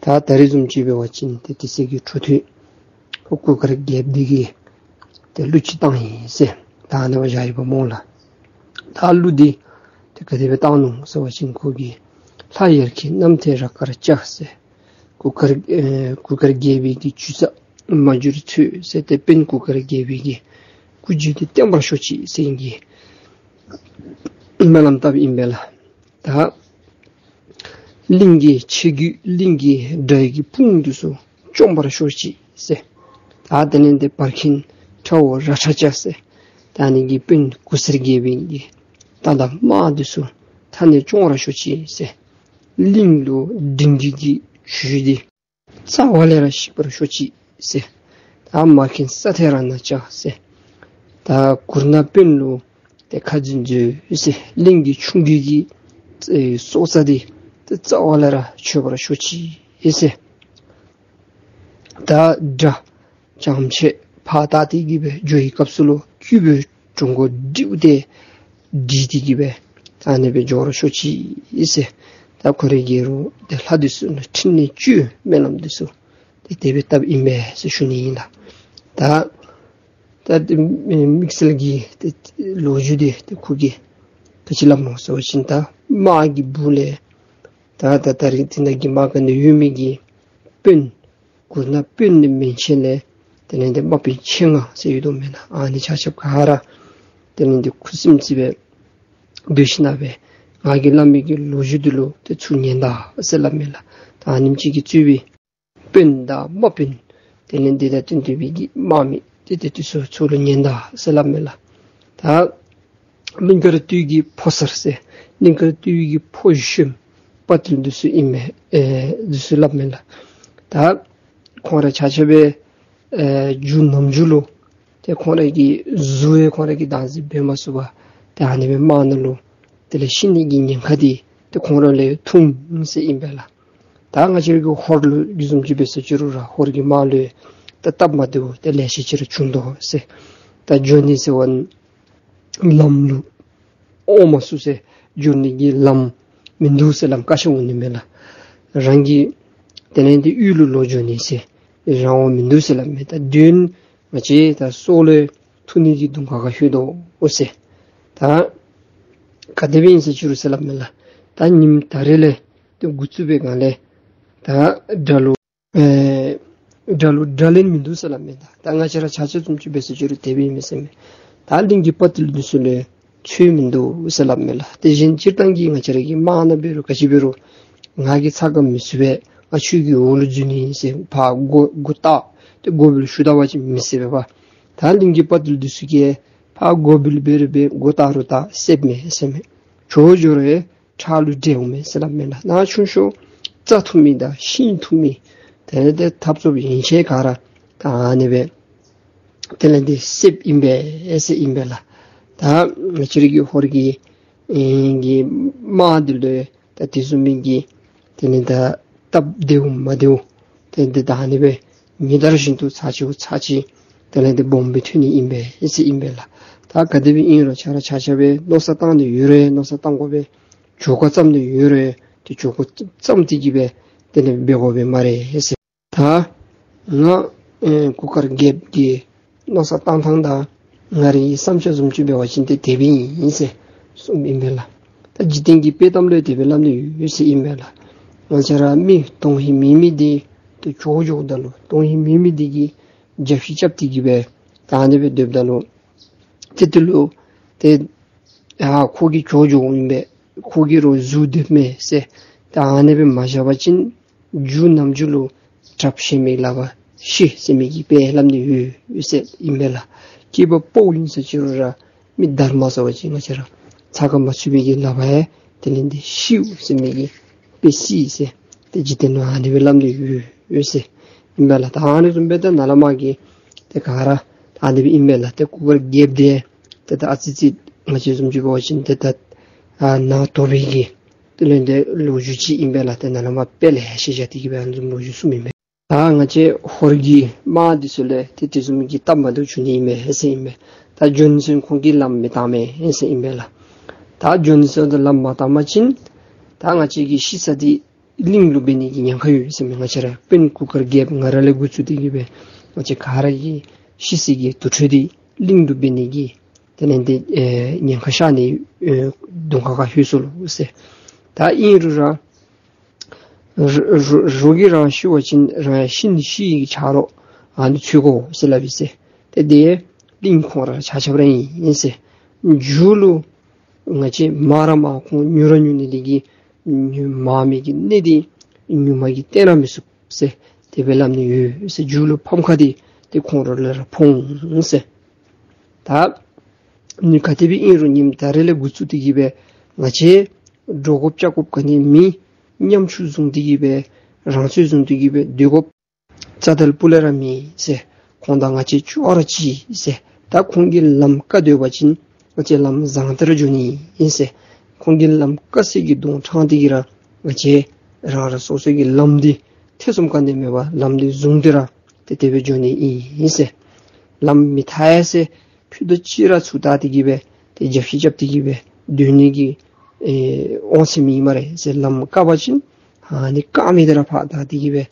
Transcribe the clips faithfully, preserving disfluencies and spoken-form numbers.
ད་ད་རེས་བཟུམ་ཅིག་འབད་བ་ཅིན་ཏེ་དེ་ཚེ་གི་འཕྲོ་མཐུད་ཁོ་གུར་དཀར་རྒྱལཔོ་འདི་གིས་ཏེ་གླུ་ཅིག་བཏང་ཡི་ཟེར། ད་ཨ་ནི་སྦེ་བཞག་ཡི་པ་སྨོ་ལགས། ད་གླུ་འདི་ཏེ་ག་དེ་སྦེ་བཏང་ནུག་ཟེར་བ་ཅིན་ཁོ་གིས་ལྷ་ཡར་གྱི་གནམ་ཐེལ་ར་དཀར་ལྕགས་ཟེར། གུར་དཀར་ཨེ་གུར་དཀར་རྒྱལ་པོའི་གི་ཇུས་ས་མ་འགྱུར་ཚུལ་ཟེར། ཏེ་དཔོན་གུར་དཀར་རྒྱལ་པོའི་གི་སྐུ་རྒྱུད་འདི་བརྟན་པར་ཤོག་ཅིག་ཟེར་གྱི་སྨོན་ལམ་བཏབ་ཨིན་པས་ལགས། ད་གླིང་གི་ཆེ་རྒྱུད་གླིང་གི་དགྲ་ཡི་གི་དཔུང་འདི་ཚུ་བཅོམ་པར་ཤོག་ཅིག་ཟེར། ད་དེ་ལས་ཏེ་བར་གྱི་ཁྲ་བོ་ར་ཁྲ་ལྕགས་ཟེར། ད་ཨ་ནི་གི་དཔོན་གུར་སེར་རྒྱལ་པོའི་གི་རྟ་དང་དམག་འདི་ཚུ་མཐའ་ནས་བཅོམ་པར་ཤོག་ཅིག་ཟེར། གླིང་ལུ་འབྲིང་རྒྱུད་ཀྱི་ཇུས་འདི་རྩ་བ་ལས་ར་བཤིག་པར་ཤོག་ཅིག་ཟེར། ད་མར་གྱི་ས་ཐེལ་ར་ནག་ལྕགས་ཟེར། ད་གུར་ནག་དཔོན་ལུ་ཏེ་ཁ་འཛིན་མཛོད་ཟེར། གླིང་གི་ཆུང་རྒྱུད་ཀྱི་ཨེ་སྲོག་རྩ་འདི་ཏེ་རྩ་བ་ལས་ར་ཆོད་པར་ཤོག་ཅིག་ཟེར། ད་དགྲ་རྐྱངམ་ཅིག་ཕར་ད་དེ་གི་སྦེ་འགྱོ་བའི་སྐབས་སུ་ལུ་ཁྱོད་སྦེ་གྲུ་མགོ་སྒྲིལ་ཏེ་སྒྲིལ་ཏེ་གི་སྦེ་ད་ཨ་ནི་སྦེ་འགྱོ་རུང་ཤོག་ཅིག་ཟེར། ད་ཁོ་རའི་གི་རུང་ཏེ་ལྷ་འདི་ཚུ་ལུ་ཕྲིན་ལས་བཅོལ་སྨོན་ལམ་འདི་ཚུ་ཏེ་དེ་སྦེ་བཏབ་ཨིན་པས་ཟེར་ཞུ་ནི་ཨིན་ལགས། ད་ད་དམིགས་བསལ་གྱི་ཏེ་ལོ་རྒྱུས་འདི་ཏེ་ཁོ་གིས་ག་ཅི་སླབ་སྨོ་ཟེར་བ་ཅིན་ད་དམག་གི་སྦུག་ལས་ད་ད་ད་རིས་དེ་ནང་གི་དམག་ག་ནི་ཡོད་མི་གི་དཔོན་གུར་ནག་དཔོན་ནི་མན་ཆད་ལས་དེ་ལས་ཏེ་དམག་དཔོན་ཆེ་ང་ཟེར་ཡོད་དོ་མེན་ན། ཨ་ནི་ཆ་ཁྱབ་ག་ར་དེ་ལས་ཏེ་ཁུ་སིམ་སི་སྦེ་སྡོད་ཞིན་ན་སྦེ་ང་གིས་སླབ་མི་གི་ལོ་རྒྱུས་འདི་ལུ་ཏེ་ཚུར་ཉན་ད་ཟེར་སླབ་མས་ལགས། ད་ཨ་ནེམ་ཅིག་གིས་གཙོས་པའི་དཔོན་དང་དམག་དཔོན་དེ་ལས་ཏེ་ད་བསྟུན་ཏེ་སྦེ་གི་དམག་མི་ཏེ་ཏེ་དེ་ཚུ་ཚུར་ལུ་ཉན་ད་ཟེར་སླབ་མས་ལགས། ད་གླིང་དཀར་སྟོད་ཀྱི་ཕོ་གསར་ཟེར་གླིང་དཀར་སྟོད་ཀྱི་ཕོ་གཞོནམ་དཔའ་བརྟུལ་འདི་ཚུ་ཨིན་མས། ཨེ་འདི་ཚུ་སླབ་མས་ལགས། ད་ཁོང་ར་ཆ་ཁྱབ་སྦེ་ཨེ་རྒྱུ་ནམ་རྒྱུན་ལུ་ཏེ་ཁོང་ར་གི་གཟུགས་ཡང་ཁོང་ར་གིས་བདག་འཛིན་འབད་མ་ཚུགས་པར་ཏེ་ཨ་ནི་སྦེ་དམག་ནང་ལུ་དེ་ལས་ཤི་ནི་གི་ཉེན་ཁ་འདི་ཏེ་ཁོང་ར་ལུ་ཡང་ཐུག་ཟེར་ཨིན་པས་ལགས། ད་ང་བཅས་ར་གི་ཧོར་ལུ་རྒྱུ་བཟུམ་ཅིག་འབད་ཟེར་ཅི་རུང་ར་ཧོར་གྱི་དམག་ལུ་ཡང་ད་སྟབས་མ་བདེཝ་ཏེ་ལེ་ཤ་ཅིག་ར་བྱུང་དོ་ཟེར། ད་འགྱོ་ནི་ཟེར་བ་ལམ་ལུ་འོང་མ་ཚུགས་ཟེར། འགྱོ་ནི་གི་ལམ་མིན་འདུག་ཟེར་ལམ་ཁ་ཤས་འོང་ནི་མས་ལགས། རང་གི་དེ་ལས་ཏེ་གཡུས་ལུ་ལོག་འགྱོ་ནི་ཟེར་རང་དབང་མིན་འདུག་ཟེར་སླབ་མས། ད་དོན་ང་བཅས་ད་སྲོག་ལུ་ཐུག་ནི་གི་གདོང་ཁ་ཁར་ལྷོད་དོ་འོ་ཟེར། ད་ག་དེ་སྦེ་ཨིན་ཟེར་ཅི་རུང་ཟེར་སླབ་མས་ལགས། ད་ཉིནམ་ད་རེས་ལས་ཏེ་འགོ་བཙུགས་པའི་སྒང་ལས་ད་དགྲ་ལུ་ཨེ་དགྲ་ལུ་དགྲ་ལན་མིན་འདུག་ཟེར་སླབ་མས། ད་ད་ང་བཅས་ར་ཆ་ཁྱབ་བཟུམ་ཅིག་འབད་ཟེར་ཅི་རུང་དེ་སྦེ་ཨིན་མས་ཟེར་མས། ད་གླིང་གི་དཔའ་བརྟུལ་འདི་ཚུ་ལུ་ཡང་ཚོད་མིན་འདུག་ཟེར་སླབ་མས་ལགས། དེ་བཞིན་སྤྱིར་བཏང་གི་ང་བཅས་ར་གི་དམག་ནང་འབད་རུང་ག་ཅི་འབད་རུང་ང་གིས་ཚ་ག་མི་ཚུད་པས། ང་ཁྱོད་ཀྱི་འོག་ལུ་འཛུལ་ནི་ཨིན་ཟེར་ཕར་མགོ་མགོ་བཏགས་ཏེ་མགོ་འབུལ་ཞུ་ད་པ་ཅིན་མི་སྲིད་པས་པ། ད་གླིང་གི་དཔའ་བརྟུལ་འདི་ཚུ་གིས་ཕར་མགོ་འབུལ་འབད་རུང་འབད་མགོ་བཏགས་རུང་བཏགས་སྲིདཔ་མས་ཟེར་མས། འགྱོ་འགྱོ་རུང་ཡང་ཁྲག་ལུ་འདྲེས་འོང་མས་ཟེར་སླབ་མས་ལགས། ནང་ཆུང་ཤོས་རྩ་ཐུང་མི་དང་ཤིང་ཐུང་མི་དེ་ལས་ཏེ་འཐབ་རྩོད་ཡན་ཆད་ག་ར་ད་ཨ་ནི་སྦེ་དེ་ལས་ཏེ་སྲིདཔ་ཨིན་པས་ཟེར་ཨིན་པས་ལགས། ད་ང་བཅས་ར་གི་ཧོར་གྱི་ཨེ་གི་དམག་འདི་ལུ་ད་དེ་བཟུམ་མའི་གི་དེ་ལས་ད་སྟབས་བདེཝ་མ་བདེཝ་དེ་ལས་ད་ཨ་ནི་སྦེ་ཉིན་ལྟར་བཞིན་དུ་ཚར་གཅིག་ཚར་གཅིག་དེ་ལས་ཏེ་སྦོམ་སྦེ་ཐོན་ནི་ཨིན་པས་ཟེར་ཨིན་པས་ལགས། ད་ག་དེ་སྦེ་ཨིན་རུང་ཆ་ར་ཆ་ཁྱབ་སྦེ་མནོ་བསམ་བཏང་ནི་ཡོད་རུང་མནོ་བསམ་བཏང་དགོ་པས། འགྱོ་དགོཔ་བརྩམ་ནི་ཡོད་རུང་ཏེ་འགྱོ་དགོཔ་བརྩམས་ཏེ་གི་སྦེ་དེ་ལས་འབད་དགོ་པས་སྨ་རེ་ཟེར། ད་ང་ཨེ་གུར་དཀར་རྒྱལཔོ་གིས་མནོ་བསམ་བཏང་ཐངས་དང་ང་རའི་བསམ་འཆར་བཟུམ་ཅིག་འབད་བ་ཅིན་ཏེ་དེ་སྦེ་ཨིན་ཟེར་གསུངམ་ཨིན་པས་ལགས། ད་འཇིག་རྟེན་གྱི་དཔེ་གཏམ་ལུ་དེ་སྦེ་སླབ་ནི་ཡོད་ཟེར་ཨིན་པས་ལགས། ང་བཅས་ར་མི་དོན་ཧིང་མེད་མི་འདི་ཏེ་འགྱོ་འགྱོཝ་ད་ལུ་དོན་ཧིང་མེད་མི་འདི་གིས་རྒྱབ་ཤིག་རྐྱབ་སྟེ་གི་སྦེ་ད་ཨ་ནི་སྦེ་སྡོདཔ་ད་ལུ་ཏེ་དེ་ལུ་ཏེ་ཨ་ཁོ་གིས་འགྱོ་འགྱོཝ་ཨིན་པས། ཁོ་གིས་རོགས་བཟུང་སྡོདཔ་མས་ཟེར་ད་ཨ་ནི་སྦེ་མ་བཞག་པ་ཅིན་རྒྱུ་ནམ་རྒྱུན་ལུ་དྲགཔ་ཤེས་མི་ལག་པར་ཤི་ཟེར་མི་གི་དཔེ་སླབ་ནི་ཡོད་ཟེར་ཨིན་པས་ལགས། སྐྱེས་པ་ཕོ་ཨིན་ཟེར་ཅི་རུང་ར་མི་དར་མ་ཟེར་བ་ཅིན་ང་བཅས་ར་ཚ་ག་མ་ཚུད་པའི་གི་ལག་པར་ཡང་དེ་ལས་ཏེ་ཤིཝ་ཟེར་མི་གི་དཔེ་སྲིད་ཟེར་ཏེ་འཇིག་རྟེན་ནང་ཨ་ནི་སྦེ་སླབ་ནི་ཡོད་ཟེར་ཨིན་པས་ལགས། ད་ཨ་ནི་བཟུམ་སྦེ་ད་ནཱ་ལས་མར་གྱི་ཏེ་ག་ར་ད་ཨ་ནི་སྦེ་ཨིན་པས་ལགས། ཏེ་གུར་དཀར་རྒྱལཔོ་འདི་ཏེ་ད་ཨ་ཙི་ཙི་ང་བཅས་བཟུམ་ཅིག་འབད་བ་ཅིན་ཏེ་ད་ཨ་ནང་དོག་པའི་གི་དེ་ལས་ཏེ་ལོ་རྒྱུས་ཅིག་ཨིན་པས་ལགས། ཏེ་ནཱ་ལས་མར་དཔེ་ལེ་ཤ་བཞག་སྟེ་གི་སྦེ་ཨ་ནི་བཟུམ་ལོ་རྒྱུས་གསུངམ་ཨིན་པས། ད་ང་བཅས་ཧོར་གྱི་དམག་འདི་ཚུ་ལུ་ཏེ་དེ་བཟུམ་གྱི་སྟབས་མ་བདེཝ་བྱུང་ནི་ཨིན་མས་ཟེར་ཨིན་པས། ད་འགྱོ་ནི་ཚུན་ཁོང་གིས་ལམ་མི་བཏང་མས་ཟེར་ཨིན་པས་ལགས། ད་འགྱོ་ནི་ཚུན་ད་ལམ་མ་བཏང་པ་ཅིན་ད་ང་བཅས་ཀྱི་ཤི་ས་འདི་ གླིང་ལུ་འབད་ནི་གི་ཉེན་ཁ་ཡོད་ཟེར་མས། ང་བཅས་ར་དཔོན་གུར་དཀར་རྒྱལཔོ་ང་ར་ལས་འགོ་བཙུགས་ཏེ་གི་སྦེ་ང་བཅས་ག་ར་གིས་ཤི་སའི་གི་དུར་ཁྲོད་འདི་གླིང་ལུ་འབད་ནི་གི་དེ་ལས་འདི་ཨེ་ཉེན་ཁ་ཤར་ནི་ཨེ་གདོང་ཁ་ཁར་ལྷོད་སོ་ལོ་ཟེར། ད་ཨིན་རུང་ར་རོགས་རོགས་རོགས་ཀྱིས་རང་ཤི་བ་ཅིན་རང་ཤི་ནི་ཤི་ཡི་ཆ་རོགས་ཨ་ནི་འཚོལ་དགོ་ཟེར་སླབ་ཨིན་ཟེར། ཏེ་དེ་གླིང་ཁོང་ར་ཆ་ཁྱབ་ར་ཨིན་ཟེར། མཇུག་ལུ་ང་བཅས་མར་ར་མར་ཁོང་ཉུང་ར་ཉུང་ནི་དེ་གིས་མར་མི་གི་གནས་འདི་ཉུང་མ་གིས་བརྟན་ར་མི་ཚུགས་ཟེར་དེ་སྦེ་སླབ་ནི་ཡོད་ཟེར། མཇུག་ལུ་ཕམ་ཁ་འདི་ཏེ་ཁོང་ར་ལུ་ར་ཕོག་འོང་ཟེར། ད་ཉིནམ་ག་དེ་སྦེ་ཨིན་རུང་ཉིནམ་ད་རེས་ལས་འགོ་བཙུགས་ཏེ་གི་སྦེ་ང་བཅས་འདྲོག་དགོཔ་སྐྲག་དགོཔ་ག་ནི་མེད། ཉམ་ཆུང་བཟུང་སྟེ་གི་སྦེ་རང་ཚོད་བཟུང་སྟེ་གི་སྦེ་སྡོད་དགོཔ་རྩ་དང་སྤུ་ལས་ར་མེད་ཟེར། ཁོང་དང་ང་བཅས་ཅོག་ར་གཅིག་ཟེར། ད་ཁོང་གིས་ལམ་བཀག་སྡོད་པ་ཅིན་ང་བཅས་ལམ་བཟང་སྟེ་ར་འགྱོ་ནི་ཨིན་ཟེར། ཁོང་གིས་ལམ་བཀག་སའི་གི་གདོང་ཕྲང་སྟེ་གི་ར་ང་བཅས་རང་རང་སོ་སོའི་གི་ལམ་འདི་ཐེ་ཚོམ་ག་ནི་མེད་པར་ལམ་འདི་བཟུང་སྟེ་ར་ཏེ་དེ་སྦེ་འགྱོ་ནི་ཨིན་ཟེར། ལམ་མི་ཐར་ཡ་ཟེར་ཕུད་རྡོག་གཅིག་ར་ཚུར་བཏགས་ཏེ་གི་སྦེ་ཏེ་རྒྱབ་བཤིག་རྐྱབ་སྟེ་གི་སྦེ་སྡོད་ནི་གི་ཨེ་དབང་ཚད་མེད་སྨ་རེ་ཟེར། ལམ་བཀག་པ་ཅིན་ཨ་ནི་བཀག་མི་འདི་ར་ཕར་བཏགས་ཏེ་གི་སྦེ་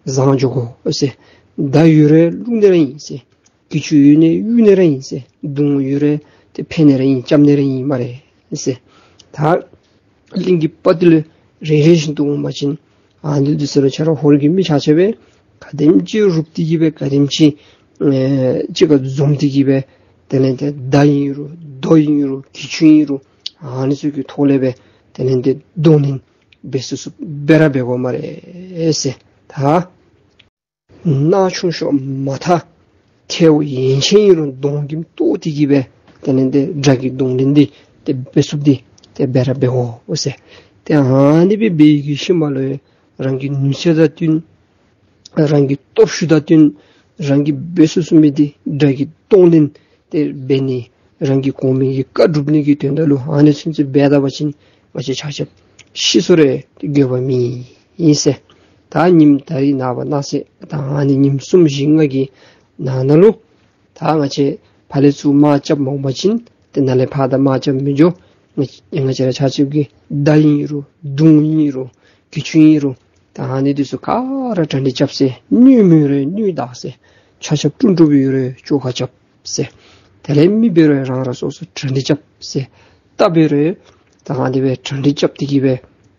བཟང་འགྱོ་དགོ་ཟེར། མདའ་ཡོད་རུང་རླུང་ནི་ར་ཨིན་ཟེར། གྱི་ཅུང་ཡོད་རུང་གཡུག་ནི་ར་ཨིན་ཟེར། མདུང་ཡོད་རུང་ཏེ་འཕེན་ནི་ར་ཨིན། རྐྱབ་ནི་ར་ཨིན་སྨ་རེ་ཟེར། ད་གླིང་གི་དཔའ་རྟུལ་རེ་རེ་བཞིན་དུ་འོང་པ་ཅིན་ཨ་ནི་འདི་ཚུ་ར་ཁྱེད་ར་ཧོར་གྱི་མི་ཆ་ཁྱབ་སྦེ་ག་དེམ་ཅིག་རུབ་སྟེ་གི་སྦེ་ག་དེམ་ཅིག་ཨེ་གཅིག་ཁར་འཛོམས་ཏེ་གི་སྦེ་དེ་ལས་ཏེ་མདའ་ཨིན་རུང་རྡོ་ཨིན་རུང་གྱི་ཅུང་ཨིན་རུང་ཨ་ནི་ཚུ་གི་ཐོག་ལས་སྦེ་དེ་ལས་ཏེ་གདོང་ལེན་འབད་ཚུགས་ཚུགསཔ་སྦེ་ར་འབད་དགོ་སྨ་རེ་ཟེར། ད་ནག་ཆུང་ཤོས་མ་ཐག་ཐལཝ་ཡན་ཆད་ཨིན་རུང་གདོང་གུ་གཏོགས་ཏེ་གི་སྦེ་དེ་ལས་ཏེ་དགྲ་གི་གདོང་ལེན་འདི་ཏེ་འབད་ཚུགསཔ་འདི་ཏེ་སྦེ་ར་འབད་དགོ་ཟེར། ཏེ་ཨ་ནི་སྦེ་འབད་བའི་གི་ཤུལ་མ་ལུ་རང་གི་ནུས་ཤུགས་དང་བསྟུན་རང་གི་སྟོབས་ཤུགས་དང་བསྟུན་རང་གིས་འབད་ཚུགས་ཚུགས་མི་འདི་དགྲ་གི་གདོང་ལེན་ཏེ་འབད་ནི་རང་གི་གོང་མའི་གི་བཀའ་སྒྲུབ་ནི་གི་དོན་དག་ལུ་ཨ་ནི་ཚུན་ཚོད་འབད་ད་པ་ཅིན་ང་བཅས་ཆ་ཁྱབ་ཤི་སོང་རུང་འགྱོད་པ་མེད་ཨིན་ཟེར། ད་ཉིནམ་ད་རིས་ནངས་པ་གནངས་ཚེ་ད་ཨ་ནི་ཉིནམ་གསུམ་བཞི་ལྔ་གི་ནང་ན་ལུ་ད་ང་བཅས་ཕར་ལས་ཚུར་དམག་རྐྱབ་མ་འོང་པ་ཅིན་ཏེ་ནཱ་ལས་ཕར་ད་དམག་རྐྱབ་མི་འགྱོ། ང་ང་བཅས་ར་ཆ་ཁྱབ་ཀྱིས་མདའ་ཨིན་རུང་མདུང་ཨིན་རུང་གྱི་ཅུང་ཨིན་རུང་ད་ཨ་ནི་འདི་ཚུ་ག་ར་གྲ་སྒྲིག་རྐྱབ་ཟེར། སྣུད་མེད་རུང་སྣུད་བདག་ཟེར། ཆ་ཁྱབ་དཀྲུག་དཀྲུགཔ་ཡོད་རུང་བཅོ་ཁ་རྐྱབ་ཟེར། དེ་ལས་མི་འབད་རུང་རང་རང་སོ་སོ་གྲ་སྒྲིག་རྐྱབ་ཟེར། རྟ་འབད་རུང་ད་ཨ་ནི་སྦེ་གྲ་སྒྲིག་རྐྱབ་སྟེ་གི་སྦེ་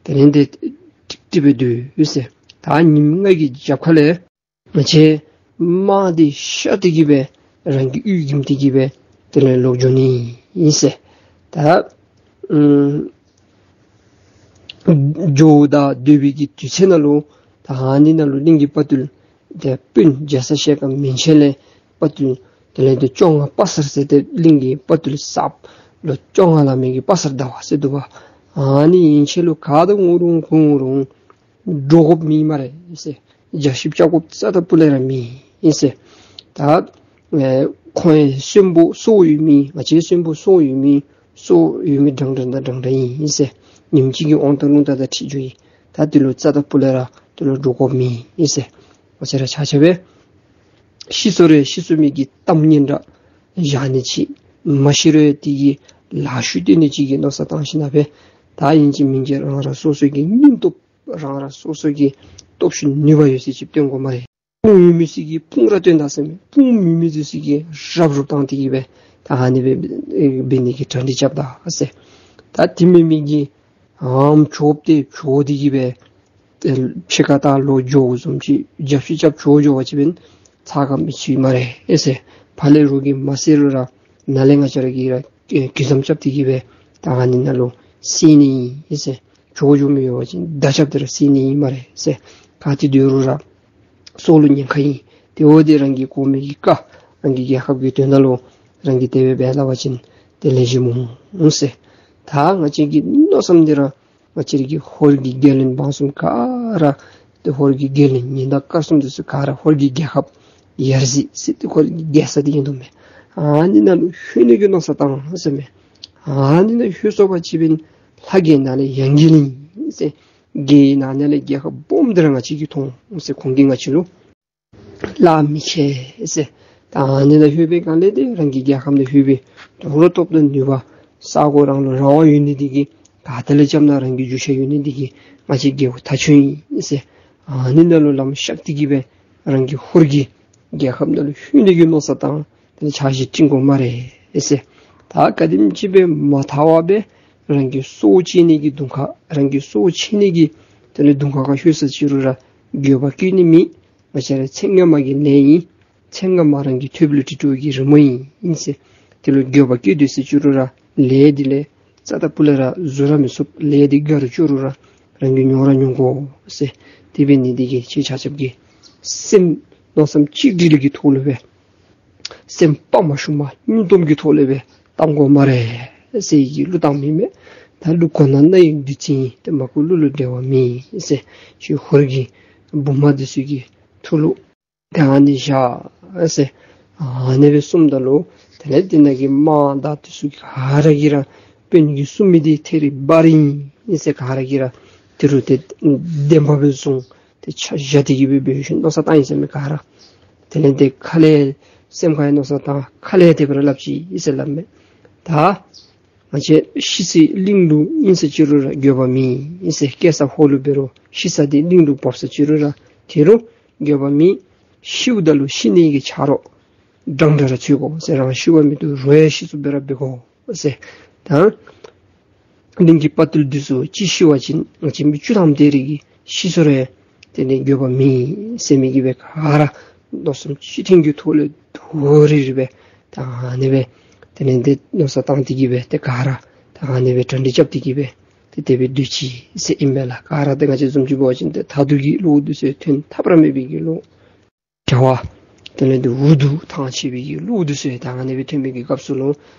དེ་ལས་ཏེ་ཀྲིག་ཀྲི་སྦེ་སྡོད་ཟེར། ད་ཉིནམ་ལྔ་གི་རྒྱབ་ཁ་ལས་ང་བཅས་དམག་འདི་བཤལ་ཏེ་གི་སྦེ་རང་གི་གཡུས་འགྱིམ་སྟེ་གི་སྦེ་དེ་ལས་ལོག་འགྱོ་ནི་ཨིན་ཟེར། ད་ཨམ་འགྱོཝ་ད་སྡོད་པའི་གི་དུས་ཚོད་ནང་ལུ་ད་ཨ་ནི་ནང་ལུ་གླིང་གི་དཔའ་རྟུལ་ཏེ་དཔོན་རྒྱ་ཚ་ཞལ་དཀར་མན་ཆད་ལས་དཔའ་རྟུལ་དེ་ལས་ཏེ་བཅོ་ལྔ་དཔའ་གསར་ཟེར་ཏེ་གླིང་གི་དཔའ་རྟུལ་གསརཔ་ལོ་བཅོ་ལྔ་ལང་མི་གི་དཔའ་གསར་ཟླ་བ་ཟེར་འདུག་པ། ཨ་ནི་ཡན་ཆད་ལུ་ག་ཏེ་འོང་རུང་ག་འོང་རུང་འདྲོག་དགོཔ་མེད་སྨ་རེ་ཟེར། རྒྱག་ཤུབས་རྐྱབ་དགོཔ་རྩ་དང་སྤུ་ལས་ར་མེད་ཟེར། ད་ཨེ་ཁོང་ཡང་གསོན་པོ་སྲོག་ཡོད་མི་ང་བཅས་གསོན་པོ་སྲོག་ཡོད་མི་སྲོག་ཡོད་མི་འདྲན་འདྲ་དང་འདྲན་འདྲ་ཨིན་ཟེར། ཉིནམ་གཅིག་གི་དབང་ཐང་རླུང་རྟ་དང་འཁྲིལ་འགྱོ་ཡི། ད་དེ་ལུ་རྩ་དང་སྤུ་ལས་ར་དེ་ལུ་འདྲོག་དགོཔ་མེད་ཟེར། ང་བཅས་ར་ཆ་ཁྱབ་སྦེ་ཤི་སོང་རུང་ཤི་སོང་མི་གི་གཏམ་སྙན་གྲགས་བཞག་ནི་ཅིག་མ་ཤི་རུང་དེ་གི་ལཱ་ཤུལ་སྟོན་ནི་ཅིག་གི་མནོ་བསམ་བཏང་ཞིནམ་ལས་ད་ཨིན་ཅི་མིན་ཅི་རང་རང་སོ་སོ་གི་སྙིང་སྟོབས་རང་རང་སོ་སོ་གི་སྟོབས་ཤུགས་ནུས་པ་ཡོད་ཚད་ཅིག་སྟོན་དགོ་སྨ་རེ། དཔུང་ཡོད་མི་ཚུ་གིས་དཔུང་ར་སྟོན་ད་ཟེར་མས། དཔུང་མེད་མི་ཚུ་གིས་རབ་རུབ་བཏང་སྟེ་གི་སྦེ་ད་ཨ་ནི་སྦེ་འབད་ནི་གི་གྲ་སྒྲིག་རྐྱབ་ད་ཟེར། ད་དེ་མེན་མི་གིས་ཨམ་བྱོགཔ་དེ་བྱོག་སྟེ་གི་སྦེ་ཕྱི་ཁ་ད་ལོག་འགྱོ་དགོ་བཟུམ་ཅིག་རྒྱབ་བཤིག་རྐྱབ་བྱོག་འགྱོ་བ་ཅིན་ཚ་ཁ་མི་ཚུད་སྨ་རེ་ཟེར། ཕར་ལས་རོགས་ཀྱིས་མ་བསད་རུང་ར་ནཱ་ལས་ང་བཅས་ར་གིས་ར་གུ་ཡངས་རྐྱབ་སྟེ་གི་སྦེ་ད་ཨ་ནི་ནང་ལུ་བསད་ནི་ཨིན་ཟེར། བྱོག་འགྱོ་མི་ཡོད་པ་ཅིན་མདའ་རྐྱབ་སྟེ་ར་བསད་ནི་ཨིན་སྨ་རེ་ཟེར། ག་ཏེ་སྡོད་རུང་ར་སྲོག་ལུ་ཉེན་ཁ་ཨིན། དེ་འབདཝ་ད་རང་གི་གོང་མའི་གི་བཀའ་རང་གི་རྒྱལ་ཁབ་ཀྱི་དོན་དག་ལུ་རང་གིས་དེ་སྦེ་འབད་ད་པ་ཅིན་དེ་ལེགས་ཤོམ་འོང་ཟེར། ད་ང་བཅས་ཀྱི་མནོ་བསམ་འདི་ར་ང་བཅས་ར་གི་ཧོར་གྱི་རྒྱལ་བློན་འབངས་གསུམ་ག་ར་ཏེ་ཧོར་གྱི་རྒྱལ་བློན་ཉི་ཟླ་སྐར་གསུམ་འདི་ཚུ་ག་ར་ཧོར་གྱི་རྒྱལ་ཁབ་ཡར་རྒྱས་ཟེར་ཏེ་ཧོར་གྱི་རྒྱལ་ས་འདི་ཨིན་དོ་མས། ཨ་ནི་ནང་ལུ་ལྷོད་ནི་གི་མནོ་བསམ་བཏང་ཟེར་མས། ཨ་ནི་ནང་ལྷོད་སོང་པ་ཅིན་ལྷ་རྒྱལ་ནང་ལས་ཡང་རྒྱལ་ཨིན་ཟེར། རྒྱལ་ནང་ལས་རྒྱལ་ཁབ་སྦོམ་འདི་ར་ང་བཅས་ཀྱིས་མཐོང་ཟེར། ཁོང་གིས་ང་བཅས་ལུ་གླགས་མི་ཁེལ་ཟེར། ད་ཨ་ནི་ནང་ལྷོད་པའི་སྒང་ལས་ཏེ་རང་གི་རྒྱལ་ཁབ་ནང་ལྷོད་པའི་དོ་རུང་སྟོབས་དང་ནུས་པ་ས་གོ་རང་ལུ་རང་དབང་ཡོད་ནི་འདི་གིས་ ག་ཏེ་ལས་རྐྱབ་ན་རང་གི་རྒྱུ་ཆ་ཡོད་ནི་འདི་གིས་ང་བཅས་རྒྱལ་པོ་ཐག་ཆོད་ཨིན་ཟེར། ཨ་ནི་ནང་ལུ་ལམ་ཤར་ཏེ་གི་སྦེ་རང་གི་ཧོར་གྱི་རྒྱལ་ཁབ་ནང་ལུ་ལྷོད་ནི་གི་མནོ་བསམ་བཏང་། དེ་ལས་ཕྱག་བཞེས་སྤྲིང་དགོ་སྨ་རེ་ཟེར། ད་ག་དེམ་ཅིག་སྦེ་མ་ཐར་བར་སྦེ་རང་གི་སྲོག་བཅད་ནི་གི་གདོང་ཁར་རང་གི་སྲོག་བཅད་ནི་གི་དེ་ལས་གདོང་ཁར་ཁར་ལྷོད་ས་ཅི་རུང་ར་འགྱོད་པ་སྐྱེ་ནི་མེད། ང་བཅས་ར་ཚེ་སྔ་མ་གི་ལས་ཨིན། ཚེ་སྔ་མ་རང་གི་ཐོད་པ་ལུ་དྲིལ་དྲིལཝ་གི་རི་མོ་ཨིན་ཟེར། དེ་ལུ་འགྱོད་པ་སྐྱེ་སྡོད་ས་ཅི་རུང་ར་ལས་འདི་ལས་རྩ་དང་སྤུ་ལས་ར་བཟོ་ར་མི་ཚུགས། ལས་འདི་དགའ་རུང་སྐྱོ་རུང་ར་རང་གིས་མྱོང་ར་མྱོང་དགོ་ཟེར། དེ་འབད་ནི་འདི་གིས་ཁྱེད་ཆ་ཁྱབ་ཀྱིས་སེམས་མནོ་བསམ་གཅིག་སྒྲིལ་གྱི་ཐོག་ལུ་སྦེ་སེམས་དཔའ་མ་ཤུགས་མ་སྙིང་སྟོབས་ཀྱི་ཐོག་ལས་སྦེ་བཏང་དགོ་སྨ་རེ་ཟེར་གྱི་གླུ་བཏངམ་ཨིན་མས། ད་གླུ་གོ་ན་རྣ་ཡི་བདུད་རྩི་ཨིན། དེ་མ་གོ་གླུ་ལུ་འགྲེལ་བ་མེད་ཟེར། ཁྱེད་ཧོར་གྱི་བུམོ་འདི་ཚུ་གི་ཐུགས་ལུ་ད་ཨ་ནི་བཞག་ཟེར། ཨ་ནི་སྦེ་གསུངམ་ད་ལུ་དེ་ལས་དེ་ནང་གི་དམག་དང་དེ་ཚུ་ག་ར་གིས་ར་དཔོན་གྱིས་གསུངས་མི་འདི་ཐད་རི་བ་རི་ཨིན་ཟེར། ག་ར་གིས་ར་དེ་རུ་དེ་བདེན་པ་སྦེ་བཟུང་། དེ་ཆ་བཞག་སྟེ་གི་སྦེ་འབད་ཞིནམ་མནོ་བསམ་བཏང་ཡི་ཟེར་མས་ག་ར། དེ་ལས་དེ་ཁ་ལས་སེམས་ཁར་ཡང་མནོ་བསམ་བཏང་། ཁ་ལས་དེ་སྦེ་ར་སླབ་ཅི་ཟེར་སླབ་མས། ད་ང་བཅས་ཤི་ས་གླིང་ལུ་ཨིན་ས་ཅི་རུང་ར་འགྱོད་པ་མེད་ཟེར། སྐྱེ་ས་ཧོར་ལུ་འབད་རུང་ཤི་ས་འདི་གླིང་ལུ་བབས་ས་ཅི་རུང་ར་དེ་རུ་འགྱོད་པ་མེད། ཤིཝ་ད་ལུ་ཤི་ནི་གི་ཆ་རོགས་འདྲན་འདྲ་ར་འཚོལ་དགོ་ཟེར། རང་ཤི་བ་མི་བཏུབ། རོགས་ཡང་ཤི་ཚུགསཔ་སྦེ་ར་འབད་དགོ་ཟེར། ད་གླིང་གི་དཔའ་རྟུལ་འདི་ཚུ་གཅིག་ཤི་བ་ཅིན་ང་བཅས་མི་བཅུ་ཐམ་དེ་རེ་གིས་ཤི་སོང་རུང་དེ་ལས་འགྱོད་པ་མེད་ཟེར་མི་གི་སྦེ་ག་ར་མནོ་བསམ་གཅིག་མཐུན་གྱི་ཐོག་ལས་དོ་རི་རི་སྦེ་ད་ཨ་ནི་སྦེ་དེ་ལས་དེ་མནོ་བསམ་བཏང་སྟེ་གི་སྦེ་དེ་ག་ར་ད་ཨ་ནི་སྦེ་གྲ་སྒྲིག་རྐྱབ་སྟེ་གི་སྦེ་དེ་དེ་སྦེ་སྡོད་ཅི་ཟེར་ཨིན་པས་ལགས། ག་ར་དེ་ང་བཅས་བཟུམ་ཅིག་འབད་བ་ཅིན་དེ་མཐའ་ཐུག་གི་བློ་འདི་ཚུ་ཐོན་ཐབས་ར་མེད་པའི་གི་བློ། བྱ་བ་དེ་ལས་དེ་འུ་སྡུག་ཐང་ཆད་པའི་གི་བློ་འདི་ཚུ་ད་ཨ་ནི་སྦེ་ཐོན་པའི་གི་སྐབས་སུ་ལུ་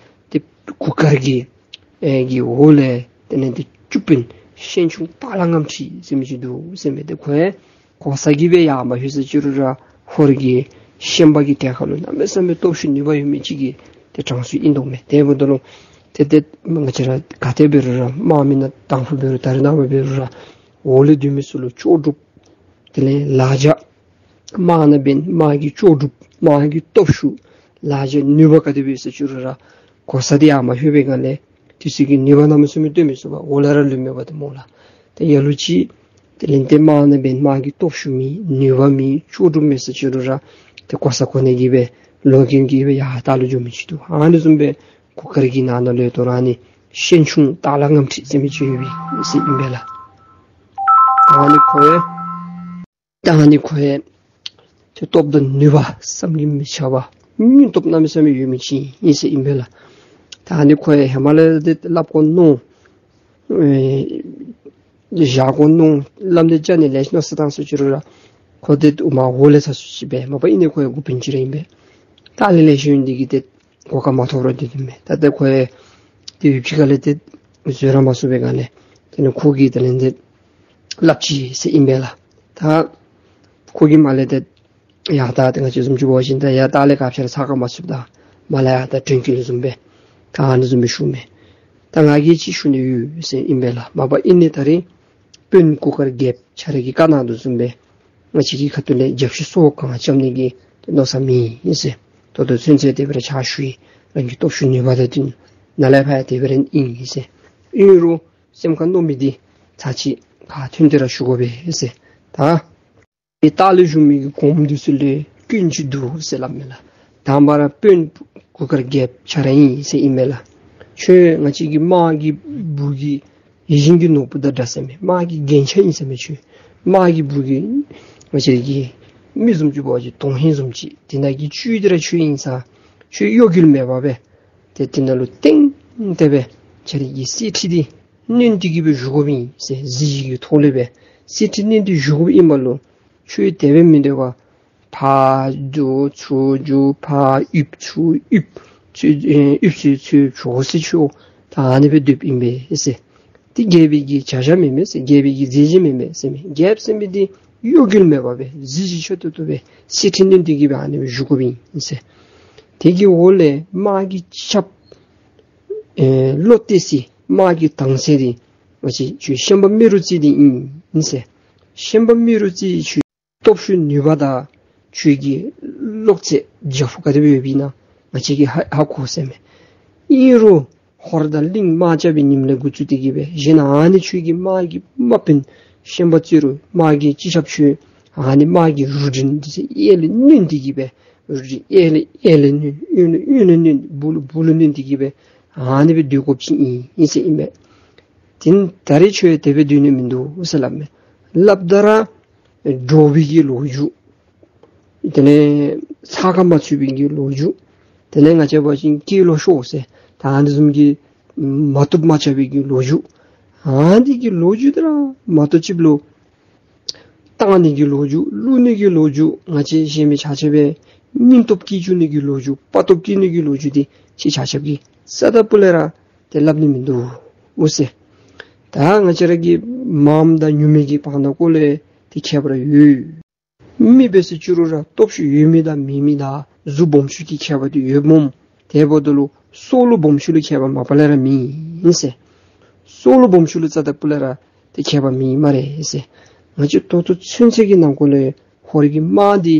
དེ་གུར་དཀར་གྱི་ཨེ་གི་འོག་ལས་དེ་ལས་དེ་བཅུད་དཔོན་ཤན་ཆུང་སྟག་ལྷ་རྔམ་ཁྲི་ཟེར་མི་ཅིག་འདུག་ཟེར་མས། དེ་ཁོ་ཡང་གོ་ས་གིས་སྦེ་ཡར་མ་ལྷོད་ས་ཅི་རུང་ར་ཧོར་གྱི་ཤན་པ་གི་གྲལ་ཁར་ལུ་གནམ་མེད་ས་མེད་སྟོབས་ཤུགས་ནུས་པ་ཡོད་མི་ཅིག་གི་དེ་གྲངས་སུ་ཨིན་དོ་མས། དེ་འབདཝ་ད་ལུ་དེ་དེ་ང་བཅས་ར་ག་ཏེ་འབད་རུང་ར་དམག་མི་ནང་དང་ཕུ་འབད་རུང་ད་རེས་ནངས་པ་འབད་རུང་ར་འོག་ལས་སྡོད་མི་ཚུ་ལུ་ལྕོགས་གྲུབ་དེ་ལས་ལག་ཆ་དམག་ནང་འབད་ན་དམག་གི་ལྕོགས་གྲུབ་དམག་གི་སྟོབས་ཤུགས་ལག་ཆ་ནུས་པ་ག་དེ་སྦེ་ཡོད་ས་ཅི་རུང་ར་གོ་ས་འདི་ཡར་མ་ལྷོད་པའི་སྒང་ལས་དེ་ཚུ་གི་ནུས་པ་གནམ་མེད་ས་མེད་སྟོན་མི་ཚུགས་པར་འོག་ལས་ར་ལུས་མི་འབད་དོ་སྨོ་ལགས། ཏེ་ལ་ལུ་ཅིག་དེ་ལས་དེ་དམག་ནང་འབད་ན་དམག་གི་སྟོབས་ཤུགས་མེད་ནུས་པ་མེད་ལྕོགས་གྲུབ་མེད་ས་ཅི་རུང་ར་ཏེ་གོ་ས་གོ་ནི་གི་སྦེ་ལོག་གིན་གྱི་སྦེ་ཡར་ལྟག་ལུ་འགྱོ་མི་ཅིག་འདུག། ཨ་ནི་བཟུམ་སྦེ་གུར་དཀར་གྱི་ནང་ན་ལུ་ཡང་དོ་རུང་ཨ་ནི་ཤན་ཆུང་སྟག་ལྷ་རྔམ་ཁྲི་ཟེར་མི་ཅིག་ཡོད་པའི་ཟེར་ཨིན་པས་ལགས། ད་ཨ་ནི་ཁོ་ཡང་ད་ཨ་ནི་ཁོ་ཡང་ཏེ་སྟོབས་དང་ནུས་པ་བསམ་གྱིས་མི་ཁྱབ་པ་སྙིང་སྟོབས་གནམ་མེད་ས་མེད་ཡོད་མི་ཅིག་ཨིན་ཟེར་ཨིན་པས་ལགས། ད་ཨ་ནི་ཁོ་ཡང་ཧེ་མ་ལས་ཏེ་སླབ་དགོ་མནོ། ཨེ་བཞག་དགོ་མནོ། ལམ་འདི་བཅར་ནི་ལས་མནོ་བསམ་བཏང་ས་ཅི་རུང་ར་ཁོ་ཏེ་དབུ་མ་འོག་ལས་ཚར་སུ་ཅིག་སྦེ་མ་པ་ཨིན་ནི་ཁོ་ཡང་འགོ་དཔོན་ཅིག་ར་ཨིན་པས། ད་ལས་ལས་ཤེས་ཡོན་འདི་གིས་ཏེ་གོ་སྐབས་མ་ཐོབ་ར་སྡོད་དོ་མས། ད་ཏེ་ཁོ་ཡང་ཏེ་ཡུདཔ་ཅིག་ཁ་ལས་ཏེ་བཟོད་ར་མ་ཚུགས་པའི་སྒང་ལས་དེ་ལས་ཁོ་གིས་དེ་ལས་ཏེ་སླབ་ཅི་ཟེར་ཨིན་པས་ལགས། ད་ཁོ་གིས་མར་ལས་ཏེ་ཡར་ད་ཏེ་ང་བཅས་བཟུམ་ཅིག་འབད་བ་ཅིན་ད་ཡར་ལྟག་ལས་ག་ཅི་ར་ཚགས་ཁར་མ་ཚུདཔ་ད་མར་ལས་ཡར་ད་དྲན་སྐུལ་བཟུམ་སྦེ་ད་ཨ་ནི་བཟུམ་སྦེ་ཞུཝ་མས། ད་ང་གིས་ཅིག་ཞུ་ནི་ཡོད་ཟེར་ཨིན་པས་ལགས། མ་པ་ཨིན་ནི་ད་རིས་དཔོན་གུར་དཀར་རྒྱལཔོ་ཁྱོད་ར་གིས་བཀའ་གནང་དོ་བཟུམ་སྦེ་ང་བཅས་ཀྱི་ཁ་ཐུག་ལས་རྒྱབ་བཤུད་སོ་གང་རྐྱབ་ནི་གི་མནོ་བསམ་མེད་ཟེར། ད་ལྟོ་ཚུན་ཚོད་དེ་སྦེ་ར་ཕྱག་ཞུ་ཡི། རང་གི་སྟོབས་ཤུགས་ནུས་པ་དང་བསྟུན་ནཱ་ལས་ཕར་ཡང་དེ་སྦེ་ར་ཨིན་ཟེར། ཨིན་རུང་སེམས་ཁར་མནོ་མི་འདི་ཚར་གཅིག་ཁ་ཐུན་ཏེ་ར་ཞུ་དགོ་པས་ཟེར། ད་ཏེ་ལྟག་ལས་བཞུགས་མི་གི་གོངམ་འདི་ཚུ་ལས་སྐྱོན་ཅིག་འདུག་ཟེར་སླབ་མས་ལགས། དང་པ་ར་དཔོན་གུར་དཀར་རྒྱལཔོ་ཁྱོད་ར་ཨིན་ཟེར་ཨིན་མས་ལགས། ཁྱོད་ང་བཅས་ཀྱི་དམག་གི་སྦུག་གི་ཡིད་བཞིན་གྱི་ནོར་བུ་དང་འདྲ་ཟེར་མས། དམག་གི་རྒྱན་ཆ་ཨིན་ཟེར་མས་ཁྱོད། དམག་གི་སྦུག་གི་ང་བཅས་ཀྱི་མི་བཟུམ་ཅིག་འབད་བ་ཅིན་དོན་ཧིང་བཟུམ་ཅིག་དེ་ནང་གི་བཅུད་འདི་ར་ཁྱོད་ཨིན་ས། ཁྱོད་གཡོ་འགུལ་མེད་པར་སྦེ་ཏེ་དེ་ནང་ལུ་ཏན་ཏན་སྦེ་ཁྱོད་རའི་གི་གསེར་ཁྲི་འདི་བསྣུན་ཏེ་གི་སྦེ་བཞུགས་དགོཔ་ཨིན་ཟེར། གཟི་བརྗིད་ཀྱི་ཐོག་ལས་སྦེ་གསེར་ཁྲི་བསྣུན་ཏེ་བཞུགས་དགོཔ་ཨིན་པ་ལུ་ཁྱོད་དེ་སྦེ་མི་སྡོད་པར་ཕར་འགྱོ་ཚུར་འགྱོ་ཕར་ཡིབ་ཚུར་ཡིབ་ཚུར་ཨེ་ཡིབ་ཚུར་ཚུར་ཕྱོགས་སུ་ཕྱོགས་ད་ཨ་ནི་སྦེ་སྡོདཔ་ཨིན་པས་ཟེར། དེ་རྒྱལ་པོའི་གི་བྱ་བྱ་མེན་མས་ཟེར། རྒྱལ་པོའི་གི་མཛད་རྗེས་མེན་མས་ཟེར་མས། རྒྱལཔོ་ཟེར་མི་འདི་གཡོ་འགུལ་མེད་པར་སྦེ་གཟི་བརྗིད་ཆེ་ཏོག་ཏོ་སྦེ་གསེར་ཁྲི་བསྣུན་ཏེ་གི་སྦེ་ཨ་ནི་སྦེ་བཞུགས་དགོཔ་ཨིན་ཟེར། དེ་གི་འོག་ལས་དམག་གི་ཆབ་ཨེ་བློ་གཏད་ས་དམག་གི་དྭངས་གསལ་འདི་ང་བཅས་ཁྱོད་ཤན་པ་རྨེ་རུ་རྩེ་འདི་ཨིན་ཟེར། ཤན་པ་རྨེ་རུ་རྩེ་ཁྱོད་སྟོབས་ཤུགས་ནུས་པ་དང་ཁྱོད་ཀྱི་གློག་རྩལ་རྒྱ་ཕུ་ག་དེ་སྦེ་ཡོདཔ་ཨིན་ན་ང་བཅས་ཀྱིས་ཧ་ཧ་གོ་ཟེར་མས། ཨིན་རུང་ ཧོར་དང་གླིང་དམག་རྐྱབ་པའི་ཉིནམ་ལས་འགོ་བཙུགས་ཏེ་གི་སྦེ་གཞན་ཨ་ནི་ཁྱོད་ཀྱི་དམག་གི་དམག་དཔོན་ཤན་པ་རྩེ་རུ་དམག་གི་སྤྱི་ཁྱབ་ཁྱོད་ཨ་ནི་དམག་གི་རུ་འདྲེན་འདི་ཚུ་གཡས་ལས་བསྣུན་ཏེ་གི་སྦེ་རུ་འདྲེན་གཡས་ལས་གཡས་ལས་བསྣུན་གཡོན་ལས་གཡོན་ལས་བསྣུན་སྦུག་ལས་སྦུག་ལས་བསྣུན་ཏེ་གི་སྦེ་ཨ་ནི་སྦེ་སྡོད་དགོཔ་ཅིག་ཨིན་ཨིན་ཟེར་ཨིན་པས། དེ་ད་རེས་ཁྱོད་དེ་སྦེ་སྡོད་ནི་མིན་འདུག་ཟེར་སླབ་མས། སླབ་ད་ར་འདྲོག་པའི་གི་ལོ་རྒྱུས། དེ་ལས་ཚ་ཁ་མ་ཚུད་པའི་གི་ལོ་རྒྱུས། དེ་ལས་ང་བཅས་འབད་བ་ཅིན་སྐྱེས་ལོ་ཤོར་ཟེར་ད་ཨ་ནི་བཟུམ་གྱི་མ་བཏུབ་མ་བྱ་བའི་གི་ལོ་རྒྱུས། ཨ་ནི་གི་ལོ་རྒྱུས་དེ་ར་མ་གཏོགས་ཅིག་ལོ་བཏང་ནི་གི་ལོ་རྒྱུས་བླུག་ནི་གི་ལོ་རྒྱུས་ང་བཅས་གཞན་མི་ཆ་ཁྱབ་སྦེ་སྙིང་སྟོབས་བསྐྱེད་བཅུག་ནི་གི་ལོ་རྒྱུས་དཔའ་སྟོབས་བསྐྱེད་ནི་གི་ལོ་རྒྱུས་འདི་ཁྱེད་ཆ་ཁྱབ་ཀྱིས་རྩ་དང་སྤུ་ལས་ར་ཏེ་སླབ་ནི་མིན་འདུག་འོ་ཟེར། ད་ང་བཅས་ར་གི་མངམ་དང་ཉུང་མི་གི་བར་ན་ཀོ་ལས་ཏེ་ཁྱད་པར་ཡོད། མི་འབད་ཟེར་བཅུག་རུང་ར་སྟོབས་ཤུགས་ཡོད་མི་དང་མེད་མི་དང་གཟུགས་སྦོམ་ཆུང་གི་ཁྱད་པར་དེ་ཡོདཔ་མས། དེ་འབདཝ་ད་ལུ་སྲོག་ལུ་སྦོམ་ཆུང་ལུ་ཁྱད་པར་མ་པ་ལས་ར་མེད་ཟེར། སྲོག་ལུ་སྦོམ་ཆུང་ལུ་རྩ་དང་སྤུ་ལས་ར་ཏེ་ཁྱད་པར་མེད་སྨ་རེ་ཟེར། ང་བཅས་ད་ལྟོ་ཚུན་ཚོད་ཀྱི་ནང་འཁོད་ལས་ཧོར་གྱི་དམག་འདི་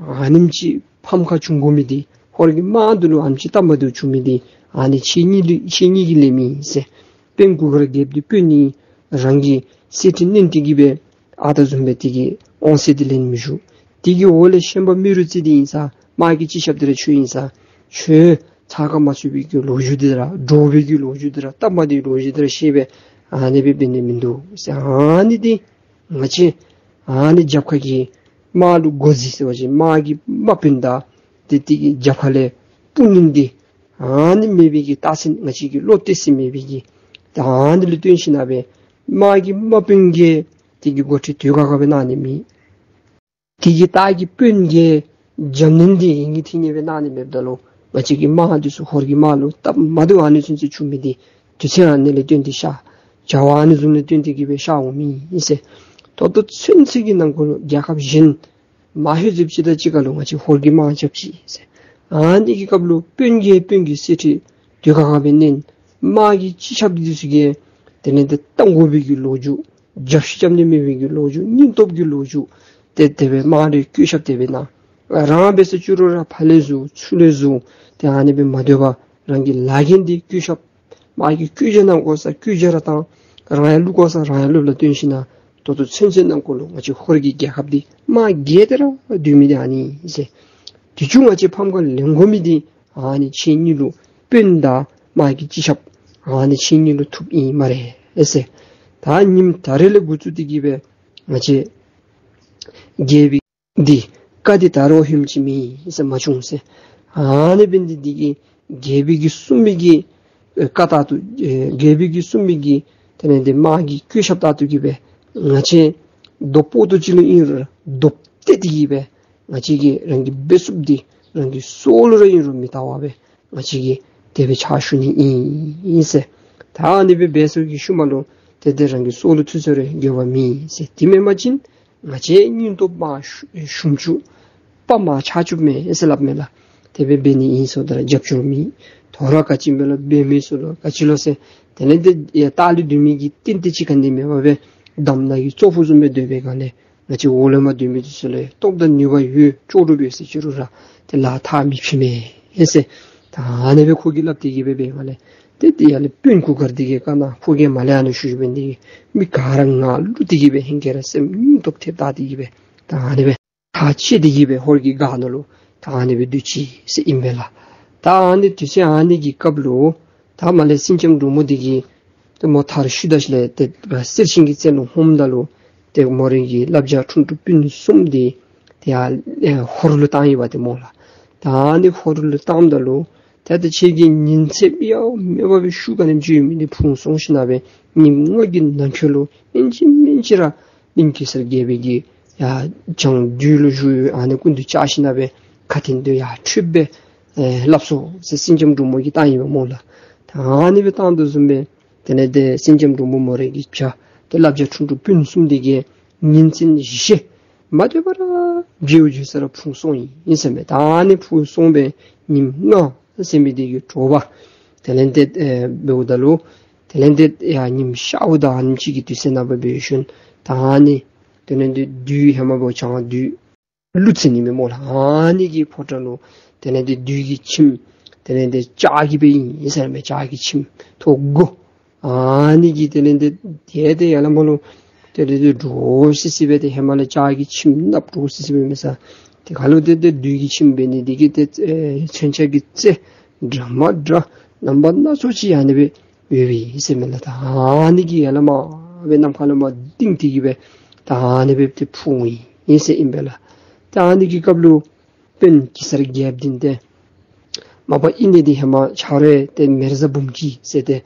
ཨ་ནེམ་ཅིག་ཕམ་ཁ་བྱུང་དགོ་མི་འདི་ཧོར་གྱི་དམག་འདི་ལུ་ཨ་ནེམ་ཅིག་སྟབས་མ་བདེཝ་བྱུང་མི་འདི་ཨ་ནི་ཁྱེད་གཉིས་ལུ་ཁྱེད་གཉིས་ཀྱི་ལས་མེན་ཟེར། དཔོན་གུར་དཀར་རྒྱལཔོ་འདི་དཔོན་ཨིན། རང་གི་གསེར་ཁྲི་མནན་ཏེ་གི་སྦེ་ཨ་རྟག་བཟུམ་སྦེ་དེ་གི་དབང་ཚད་འདི་ལེན་མི་བཅུག། དེ་གི་འོག་ལས་ཤན་པ་རྨེ་རུ་རྩེ་འདི་ཨིན་ས་དམག་གི་སྤྱི་ཁྱབ་འདི་ར་ཁྱོད་ཨིན་ས་ཁྱོད་ཚ་ཁ་མ་ཚུད་པའི་གི་ལོ་རྒྱུས་འདི་ར་འདྲོག་པའི་གི་ལོ་རྒྱུས་འདི་ར་སྟབས་མ་བདེ་ལོ་རྒྱུས་འདི་ར་ཤེས་པས། ཨ་ནི་སྦེ་འབད་ནི་མིན་འདུག་ཟེར། ཨ་ནི་འདི་ང་བཅས་ཨ་ནི་རྒྱབ་ཁ་གི་དམག་ལུ་འགོ་འཛིན་ཟེར་བ་ཅིན་དམག་གི་དམག་དཔོན་དང་དེ་དེ་གི་རྒྱབ་ཁ་ལས་དཔུང་གཉེན་འདི་ཨ་ནི་མེད་པའི་གི་རྟགས་མཚན་ང་བཅས་ཀྱི་བློ་གཏད་ས་མེད་པའི་གི་ད་ཨ་ནི་ལུ་བརྟེན་ཞིན་ན་སྦེ་དམག་གི་དམག་དཔོན་གྱིས་དེ་གི་འགོ་ཁྲིད་དུས་ཁ་ཁ་སྦེ་གནང་ནི་མེད། དེ་གི་ལྟག་གི་དཔོན་གྱིས་འཇམ་ནན་འདི་ཡིན་གྱི་ཐིག་ནི་སྦེ་གནང་ནི་མེདཔ་ད་ལུ་ང་བཅས་ཀྱི་དམག་འདི་ཚུ་ཧོར་གྱི་དམག་ལུ་སྟབས་མ་བདེཝ་ཨ་ནི་ཚུན་ཚོད་བྱུང་མི་འདི་དུས་ཚོད་ཨ་ནི་ལས་བརྟེན་ཏེ་ཤར་བྱ་བ་ཨ་ནི་བཟུམ་ལས་བརྟེན་ཏེ་གི་སྦེ་ཤར་འོང་མི་ཨིན་ཟེར། ད་ལྟོ་ཚུན་ཚོད་ཀྱི་ནང་འཁོད་ལུ་རྒྱལ་ཁབ་གཞན་མ་ཧེ་ཟེབ་ཅིག་དང་གཅིག་ཁར་ལུ་ང་བཅས་ཧོར་གྱི་དམག་རྐྱབ་ཅི་ཟེར། ཨ་ནི་གི་སྐབས་ལུ་དཔོན་གྱིས་དཔོན་གྱི་གསེར་ཁྲི་དུས་ཁ་ཁ་སྦེ་མནན། དམག་གི་སྤྱི་ཁྱབ་འདི་ཚུ་གིས་དེ་ལས་ཏེ་བཏང་དགོ་པའི་གི་ལོ་རྒྱུས་རྒྱབ་ཤིག་རྐྱབ་ནི་མེད་པའི་གི་ལོ་རྒྱུས་སྙིང་སྟོབས་ཀྱི་ལོ་རྒྱུས་ཏེ་དེ་སྦེ་དམག་རེ་བཀོད་ཁྱབ་དེ་སྦེ་གནང་། རང་འབད་ཟེར་བཅུག་རུང་ར་ཕར་ལས་བཟུང་ཚུར་ལས་བཟུང་ཏེ་ཨ་ནི་སྦེ་མ་སྡོད་པར་རང་གི་ལཱ་འགན་འདི་བཀོད་ཁྱབ་དམག་གི་བཀོད་རྒྱ་གནང་དགོ་ས་བཀོད་རྒྱ་ར་བཏང་། རང་ཡང་བླུག་དགོ་ས་རང་ཡང་བླུག་ལ་བརྟེན་ཞིན་ན་ད་ལྟོ་ཚུན་ཚོད་ནང་འཁོད་ལུ་ང་བཅས་ཧོར་གྱི་རྒྱལ་ཁབ་འདི་དམག་རྒྱལ་ཏེ་ར་སྡོད་མི་འདི་ཨ་ནི་ཨིན་ཟེར། དུས་ཅི་ང་བཅས་ཕམ་ཁ་ལེན་དགོ་མི་འདི་ཨ་ནི་ཁྱེད་གཉིས་ལུ་དཔོན་དང་དམག་གི་སྤྱི་ཁྱབ་ཨ་ནི་ཁྱེད་གཉིས་ལུ་ཐུགཔ་ཨིན་སྨ་རེ་ཟེར། ད་ཉིནམ་ད་རེས་ལས་འགོ་བཙུགས་ཏེ་གི་སྦེ་ང་བཅས་རྒྱལ་པོའི་འདི་བཀའ་འདི་ད་རུང་ཧེམ་ཅིག་མེད་ཟེར་མ་བྱུང་ཟེར། ཨ་ནི་འབད་ནི་འདི་གིས་རྒྱལ་པོའི་གི་གསུང་མི་གི་ཨེ་བཀའ་ལྟར་དུ་ཨེ་རྒྱལ་པོའི་གི་གསུང་མི་གི་དེ་ལས་ཏེ་དམག་གི་བཀོད་ཁྱབ་ལྟར་དུ་གི་སྦེ་ང་བཅས་རྡོ་ཕོག་ཐུག་ཅིག་ལུ་ཨིན་རུང་རྡོ་གཏད་དེ་གི་སྦེ་ང་བཅས་ཀྱིས་རང་གི་འབད་ཚུགསཔ་འདི་རང་གི་སྲོག་ལུ་ར་ཨིན་རུང་མི་ལྟ་བར་སྦེ་ང་བཅས་ཀྱིས་དེ་སྦེ་ཕྱག་ཞུ་ནི་ཨིན་ཟེར། ད་ཨ་ནི་སྦེ་འབད་ཚར་བའི་ཤུལ་མ་ལུ་ཏེ་ཏེ་རང་གི་སྲོག་ལུ་ཐུག་ཚར་རུང་འགྱོད་པ་མེད་ཟེར། དེ་མེན་པ་ཅིན་ང་བཅས་སྙིང་སྟོབས་མར་ཞུམ་བཅུག་དཔའ་མར་ཆག་བཅུགཔ་མས་ཟེར་སླབ་མས་ལགས། དེ་སྦེ་འབད་ནི་ཨིན་ཟེརཝ་ད་ར་རྒྱབ་སྐྱོར་མེད། དོ་རུང་ག་ཅི་འབད་ལོ་འབད་མི་ཟེར་ལོ་ག་ཅི་ལོ་ཟེར། དེ་ལས་ཏེ་ཡ་ལྟག་ལུ་སྡོད་མི་གི་རྟེན་འབྲེལ་ཅིག་ག་ནི་མེད་པར་སྦེ་དམ་ནང་གི་ཙོག་པུ་བཟུམ་སྦེ་སྡོད་པའི་སྒང་ལས་ང་བཅས་འོག་ལས་མར་སྡོད་མི་འདི་ཚུ་ལུ་སྟོབས་དང་ནུས་པ་ཡོད། ལྕོགས་གྲུབ་ཡོད་ཟེར་བཅུག་རུང་ར་ཏེ་ལཱ་ཐག་མི་ཆོད་མས་ཟེར། ད་ཨ་ནི་སྦེ་ཁོ་གིས་སླབ་སྟེ་གི་སྦེ་འབད་བའི་སྒང་ལས་ཏེ་ཏེ་ཡར་ལས་དཔོན་གུར་དཀར་འདི་གིས་བཀའ་གནང་། ཁོ་གིས་མར་ལས་ཨ་ནི་ཞུ་ཞུཝ་འབད་ནི་འདི་གིས་མི་ག་ར་ངར་བླུགས་ཏེ་གི་སྦེ་ཧིང་གིས་ར་སེམས་སྙིང་སྟོབས་ཐེབས་བཏང་སྟེ་གི་སྦེ་ད་ཨ་ནི་སྦེ་ཐག་བཅད་དེ་གི་སྦེ་ཧོར་གྱི་སྒར་ནང་ལུ་ད་ཨ་ནི་སྦེ་སྡོད་ཅི་ཟེར་ཨིན་པས་ལགས། ད་ཨ་ནི་དུས་ཚོད་ཨ་ནི་གི་སྐབས་ལུ་ད་མར་ལས་སེང་ལྕམ་འབྲུག་མོ་འདི་གིས་ཏེ་མོ་མཐར་བཤུད་ད་ཞིནམ་ལས་ཏེ་གསེར་ཆེན་གྱི་རྩེ་ལུ་ལྷོངམ་ད་ལུ་ཏེ་མོ་རའི་གི་བླ་བྱ་ཁྲུང་ཁྲུང་སྤུན་གསུམ་འདི་ཏེ་ཡར་ཧོར་ལུ་བཏང་ཡི་བ་ཏེ་སྨོ་ལགས། ད་ཨ་ནི་ཧོར་ལུ་བཏངམ་ད་ལུ་ད་ཏེ་ཁྱེད་ཀྱི་ཉིན་མཚན་ཡང་མེད་པར་སྦེ་ཤུགས་ག་ནི་ཡང་ཅིག་ཡོད་མི་འདི་ཕུང་སོང་ཞིནམ་ལས་ཉིནམ་ལྔ་གི་ནང་འཁོད་ལུ་ཨིན་ཅི་མིན་ཅི་ར་གླིང་གེ་སར་རྒྱལ་པོའི་གི་ཡར་བྱང་བདུད་ལུ་བཞུགས་ཡོད། ཨ་ནི་སྐུ་མདུན་བཅར་ཞིནམ་ལས་ཁ་འཕྲིན་འདི་ཡར་འཕྲོདཔ་སྦེ་ཨེ་སླབ་སོང་ཟེར་སེང་ལྕམ་འབྲུག་མོ་གིས་བཏང་ཡི་བ་སྨོ་ལགས། ད་ཨ་ནི་སྦེ་བཏངམ་དོ་བཟུམ་སྦེ་དེ་ལས་ཏེ་སེང་ལྕམ་འབྲུག་མོ་མོ་རའི་གི་བྱ་ཏེ་བླ་བྱ་ཁྲུང་ཁྲུང་སྤུན་གསུམ་འདི་གིས་ཉིན་མཚན་བཞི་མ་སྡོད་པར་ར་བྱོལ་བྱོལ་ས་ར་ཕུང་སོང་ཡི་ཨིན་ཟེར་མས། ད་ཨ་ནི་ཕུང་སོང་སྦེ་ཉིནམ་ལྔ་ཟེར་མི་འདི་གི་དྲོ་པ་དེ་ལས་ཏེ་ཨེ་འབདཝ་ད་ལུ་དེ་ལས་ཏེ་ཡར་ཉིམ་ཤརཝ་ད་ཨ་ནེམ་ཅིག་གི་དུས་ཚོད་ནང་སྦེ་འབད་ཞིནམ་ད་ཨ་ནི་དེ་ལས་ཏེ་བདུད་ཧེ་མ་འབདཝ་བྱང་བདུད་ཀླུ་བཙན་ཨིན་མས་སྨོ་ལགས། ཨ་ནི་གི་ཕོ་བྲང་ལུ་དེ་ལས་ཏེ་བདུད་ཀྱི་ཁྱིམ་ དེ་ལས་ཏེ་ལྕགས་ཀྱི་སྦེ་ཨིན་ཟེར་མས། ལྕགས་ཀྱི་ཁྱིམ་ཐོག་དགུ། ཨ་ནི་གི་དེ་ལས་ཏེ་ཏེ་ཏེ་ཡར་ལས་མར་ལུ་དེ་ལས་ཏེ་འདྲོག་སི་སི་སྦེ་ཏེ་ཧེ་མ་ལས་ལྕགས་ཀྱི་ཁྱིམ་ནགཔོ་འདྲོག་སི་སི་སྦེ་མེད་ས། ཏེ་ཁ་ལུ་ཏེ་ཏེ་བདུད་ཀྱི་ཁྱིམ་འབད་ནི་དེ་གིས་ཏེ་ཨེ་མཚོན་ཆ་གི་རྩེ་འདྲ་མ་འདྲ་རྣམ་པ་སྣ་ཚོགས་ཅིག་ཨ་ནི་སྦེ་ཡོད་པས་ཟེར་མས་ལགས། ད་ཨ་ནི་གིས་ཡར་ལས་མར་སྦེ་ནམ་མཁའ་ལས་མར་ལྡིང་སྟེ་གིས་སྦེ་ད་ཨ་ནི་སྦེ་ཏེ་འཕུར་འོང་ཡི་ཟེར་ཨིན་པས་ལགས། ད་ཨ་ནི་གི་སྐབས་ལུ་དཔོན་གེ་སར་རྒྱལཔོ་འདི་ཏེ་མ་པ་ཨིན་ནི་འདི་ཧེ་མ་ཆ་རོགས་ཏེ་མེ་བཟའ་འབུམ་སྐྱིད་ཟེར་ཏེ་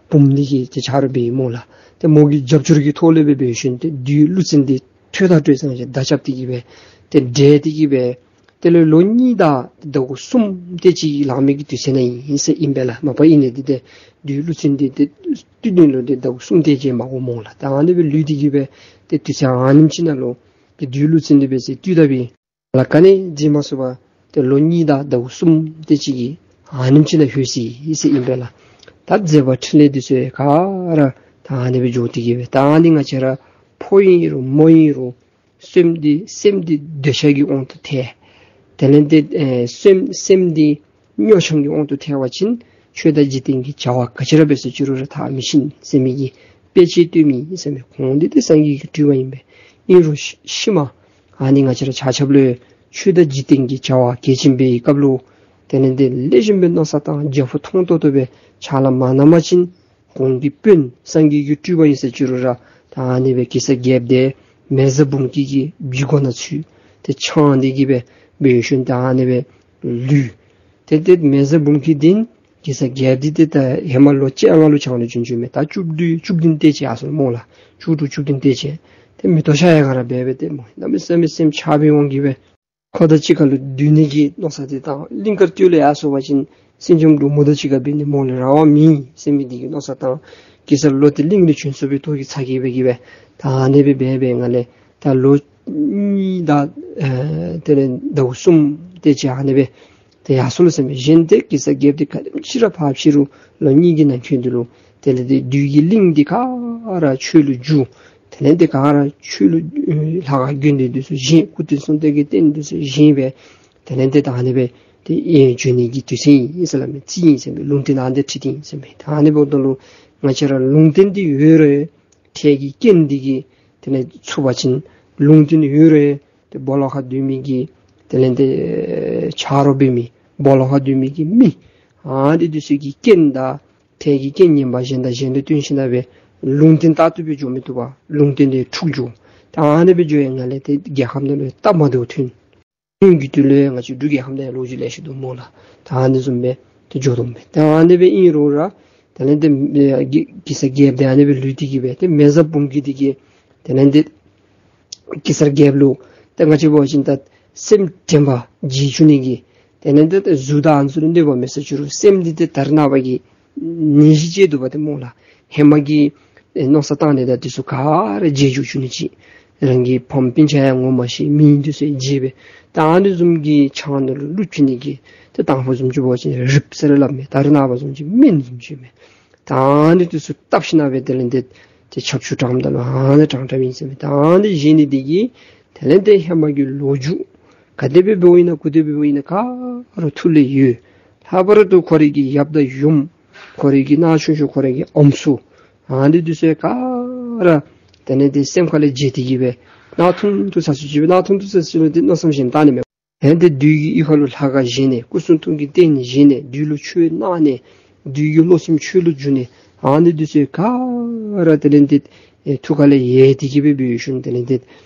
བུམོ་འདི་གི་ཏེ་ཆ་རོགས་འབད་ཡི་སྨོ་ལགས། ཏེ་མོ་གི་རྒྱབ་སྐྱོར་གྱི་ཐོག་ལས་སྦེ་འབད་ཞིནམ་ཏེ་བདུད་ཀླུ་བཙན་འདི་ཐོད་ཐོད་ཏོ་ཙང་ཅིག་མདའ་རྐྱབ་སྟེ་གིས་སྦེ་ཏེ་བསྒྲལ་ཏེ་གིས་སྦེ་དེ་ལས་ལོ་གཉིས་དང་ཟླཝ་གསུམ་དེ་ཅིག་ལང་མི་གི་དུས་ཚོད་ནང་ཨིན་ཟེར་ཨིན་པས་ལགས། མ་པ་ཨིན་ནི་འདི་ཏེ་བདུད་ཀླུ་བཙན་འདི་ཏེ་སྟོད་ལུ་ཏེ་ཟླཝ་གསུམ་དེ་ཅིག་མ་འགོར་སྨོ་ལགས། ད་ཨ་ནི་སྦེ་ལུས་ཏེ་གིས་སྦེ་ཏེ་དུས་ཚོད་ཨ་ནེམ་ཅིག་ནང་ལུ་ཏེ་བདུད་ཀླུ་བཙན་འདི་འབད་ཟེར་བཏུལ་ད་སྦེ་ལགས། ག་ནི་བྱིན་མ་ཚུགས་པར་ཏེ་ལོ་གཉིས་དང་ཟླཝ་གསུམ་དེ་ཅིག་གི་ཨ་ནེམ་ཅིག་ནང་ལྷོད་ཅི་ཟེར་ཨིན་པས་ལགས། ད་མཛད་པ་འཕྲིན་ལས་འདི་ཚུ་ག་ར་ད་ཨ་ནི་སྦེ་འགྱོ་སྟེ་གིས་སྦེ་ད་ཨ་ནི་ང་བཅས་ར་ཕོ་ཨིན་རུང་མོ་ཨིན་རུང་སེམས་འདི་སེམས་འདི་འདོད་ཆགས་ཀྱི་དབང་དུ་ཐལ། དེ་ལས་ཏེ་ཨེ་སེམས་སེམས་འདི་སྨྱོ་ཆང་གི་དབང་དུ་ཐལ་བ་ཅིན་ཆོས་དང་འཇིག་རྟེན་གྱི་བྱ་བ་ག་ཅི་ར་འབད་ཟེར་ཅི་རུང་ར་ཐག་མི་ཤིན་ཟེར་མི་གི་དཔེ་ཅིག་སྟོན་མི་ཨིན་ཟེར་མས། ཁོང་འདི་ཏེ་སངས་རྒྱས་ཀྱི་སྤྲུལ་པ་ཨིན་པས། ཨིན་རུང་ཤི་ཤི་མ་ཨ་ནི་ང་བཅས་ར་ཆ་ཁྱབ་ལུ་ཆོས་དང་འཇིག་རྟེན་གྱི་བྱ་བ་གལ་ཆེན་པོའི་སྐབས་ལུ་དེ་ལས་ཏེ་ལེགས་ཤོམ་སྦེ་མནོ་བསམ་བཏང་རྒྱ་ཕུ་ཐོང་ཏོག་ཏོ་སྦེ་ཕྱག་ལཱ་མ་གནང་པ་ཅིན་ཁོང་གི་དཔོན་སངས་རྒྱས་ཀྱི་སྤྲུལ་པ་ཨིན་ཟེར་ཅི་རུང་ར་ད་ཨ་ནི་སྦེ་གེ་སར་རྒྱལཔོ་འདི་མེ་བཟའ་འབུམ་སྐྱིད་ཀྱི་སྦྱིས་སྒོ་ནང་ཚུད་ཏེ་འཕྱང་སྟེ་གིས་སྦེ་འབད་ཞིནམ་ད་ཨ་ནི་སྦེ་ལུས། ཏེ་ཏེ་མེ་བཟའ་འབུམ་སྐྱིད་འདི་གེ་སར་རྒྱལཔོ་འདི་ཏེ་ད་ཧེ་མ་ལོ་བཅོ་ལྔ་ལུ་བྱང་ལུ་བྱོན་བྱོནམ་མས། ད་བཅུ་བདུན་བཅུ་བདུན་དེ་ཅིག་ཡར་སོང་སྨོ་ལགས། བཅུ་དྲུག་བཅུ་བདུན་དེ་ཅིག་ཏེ་མིག་ཏོ་ཤར་ཡར་ག་ར་འབད་སྦེ་ཏེ་སྨོ་གནམ་མེད་ས་མེད་སེམས་ཆགས་པའི་དབང་གིས་སྦེ་ཁོ་དང་གཅིག་ཁར་ལུ་སྡོད་ནི་གི་མནོ་བསམ་འདི་བཏང་། གླིང་དཀར་སྟོད་ལུ་ཡར་སོང་པ་ཅིན་སེང་ལྕམ་འབྲུག་མོ་དང་གཅིག་ཁར་འབད་ནི་མོ་ལུ་རང་དབང་མེད་ཟེར་མི་འདི་གི་མནོ་བསམ་བཏང་། གེ་སར་ལོག་སྟེ་གླིང་ལུ་བྱོན་སོང་པའི་ཐོག་གི་ཚ་གྱང་སྦེ་གིས་སྦེ་ད་ཨ་ནི་སྦེ་འབད་འབད་ང་ལས་ད་ལོ་གཉིས་དང་ཨེ་དེ་ལས་ཟླཝ་གསུམ་དེ་ཅིག་ཨ་ནི་སྦེ་ཏེ་ཡར་སོང་ལོ་ཟེར་མས། གཞན་ཏེ་གེ་སར་རྒྱལཔོ་འདི་ག་དེམ་ཅིག་ར་ཕར་ཕྱིན་རུང་ལོ་གཉིས་ཀྱི་ནང་འཁོད་འདི་ལུ་དེ་ལས་ཏེ་བདུད་ཀྱི་གླིང་འདི་ག་ར་ཆོས་ལུ་བསྒྱུར། དེ་ལས་ཏེ་ག་ར་ཆོས་ལུ་ཨེ་ལྷ་ཁང་དགོན་སྡེ་འདི་ཚུ་བཞེངས། སྐུ་རྟེན་གསུང་རྟེན་གྱི་རྟེན་འདི་ཚུ་བཞེངས་སྦེ་དེ་ལས་ཏེ་ད་ཨ་ནི་སྦེ་ཏེ་ཨེ་བྱོན་ནི་གི་དུས་ཚོད་ཨིན་ཟེར་སླབ་མས། རྩིས་ཨིན་ཟེར་མས། ལུང་བསྟན་ཨ་ནི་འདི་ཁྲིད་དེ་ཨིན་ཟེར་མས། ད་ཨ་ནི་འབདཝ་ད་ལུ་ང་བཅས་ར་ལུང་བསྟན་འདི་ཡོད་རུང་འཕྲལ་གྱི་རྐྱེན་འདི་གིས་དེ་ལས་ཚུགས་པ་ཅིན་ལུང་བསྟན་ཡོད་རུང་ཏེ་སྦོ་ལོགས་ཁར་སྡོད་མི་གི་དེ་ལས་ཏེ་ཆ་རོགས་འབད་མི་སྦོ་ལོགས་ཁར་སྡོད་མི་གི་མི་ཨ་ནི་འདི་ཚུ་གི་རྐྱེན་དང་འཕྲལ་གྱི་རྐྱེན་ངན་པ་གཞན་དང་གཞན་དུ་སྟོན་ཞིནམ་ལས་ལུང་བསྟན་ལྟར་དུ་སྦེ་འགྱོ་མི་བཏུབ་པར་ལུང་བསྟན་འདི་འཁྲུགས་འགྱོ། ད་ཨ་ནི་སྦེ་འགྱོ་ཡི་ང་ལས་ཏེ་རྒྱལ་ཁམས་ནང་ལུ་སྟབས་མ་བདེཝ་ཐོན། སྔོན་གྱི་དུས་ལུ་ང་བཅས་འབྲུག་རྒྱལ་ཁམས་ནང་ལོ་རྒྱུས་ལེ་ཤ་འདུག་སྨོ་ལགས། ད་ཨ་ནི་བཟུམ་སྦེ་ཏེ་འགྱོ་དོ་མས། ད་ཨ་ནི་སྦེ་ཨིན་རུང་ར་དེ་ལས་ཏེ་གེ་གེ་སར་རྒྱལཔོ་འདི་ཨ་ནི་སྦེ་ལུས་ཏེ་གིས་སྦེ་ཏེ་མེ་བཟའ་འབུམ་སྐྱིད་འདི་གིས་དེ་ལས་ཏེ་གེ་སར་རྒྱལཔོ་ལུ་ཏེ་ང་བཅས་འབད་བ་ཅིན་ད་སེམས་དྲན་པ་བརྗེད་བཅུག་ནི་གི་དེ་ལས་ཏེ་གཟུགས་དང་ཨ་ནི་ཚུ་ལུ་གནོད་པ་མེད་ཟེར་ཅི་རུང་སེམས་འདི་ཏེ་ད་རེས་ནངས་པ་གི་ནད་གཞི་ཅིག་འདུག་པ་ཏེ་སྨོ་ལགས། ཧེ་མ་གི་ཨེ་མནོ་བསམ་བཏང་ནི་དང་འདི་ཚུ་ག་ར་བརྗེད་འགྱོ་བཅུག་ནི་ཅིག། རང་གི་ཕམ་སྤུན་ཆ་ཡང་ངོ་མ་ཤེས། མི་འདི་ཚུ་བརྗེད་སྦེ་ད་ཨ་ནི་བཟུམ་གྱི་ཆང་ནང་ལུ་བླུགས་བཅུག་ནི་གི་ཏེ་དང་ཕུ་བཟུམ་ཅིག་འབད་བ་ཅིན་རིབ་ཟེར་སླབ་མས། ད་རེས་ནངས་པ་བཟུམ་ཅིག་སྨན་བཟུམ་ཅིག་མས། ད་ཨ་ནི་འདི་ཚུ་བཏབ་ཞིནམ་ལས་དེ་ལས་ཏེ་ཏེ་ཆབ་ཆུ་དྲངམ་ད་ལུ་ཨ་ནི་དྲང་དྲངམ་ཨིན་ཟེར་མས། ད་ཨ་ནི་བཞེས་ནི་འདི་གིས་དེ་ལས་ཏེ་ཧེ་མ་གི་ལོ་རྒྱུས་ག་དེ་སྦེ་འབདཝ་ཨིན་ན་ག་དེ་སྦེ་འབདཝ་ཨིན་ན་ག་ར་ཐུགས་ལས་ཡོད། ལྷག་པར་དུ་ཁོ་རའི་གི་ཡབ་དང་ཡུམ་ཁོ་རའི་གི་ནང་ཆུང་ཤོས་ཁོ་རའི་གི་ཨམ་སྲུ་ཨ་ནི་འདི་ཚུ་ག་ར་དེ་ལས་ཏེ་སེམས་ཁ་ལས་བརྗེད་དེ་གིས་སྦེ་ནང་ཐུང་ཐུང་ས་སུ་ཅིག་སྦེ་ནང་ཐུང་ཐུང་ས་སུ་ཅིག་སྦེ་ཏེ་མནོ་བསམ་གཞན་བཏང་ནི་མེད། ཨ་ནི་ཏེ་བདུད་ཀྱི་གཡུས་ཁ་ལུ་ལྷ་ཁང་བཞེངས་ནི་སྐུ་གསུང་ཐུགས་ཀྱི་རྟེན་བཞེངས་ནི་བདུད་ལུ་ཆོས་གནང་ནི་བདུད་ཀྱི་བློ་སེམས་ཆོས་ལུ་བསྒྱུར་ནི་ཨ་ནི་འདི་ཚུ་ག་ར་དེ་ལས་ཏེ་ཨེ་ཐུགས་ཁ་ལས་ཡལ་ཏེ་གིས་སྦེ་འབད་ཞིནམ་དེ་ལས་ཏེ་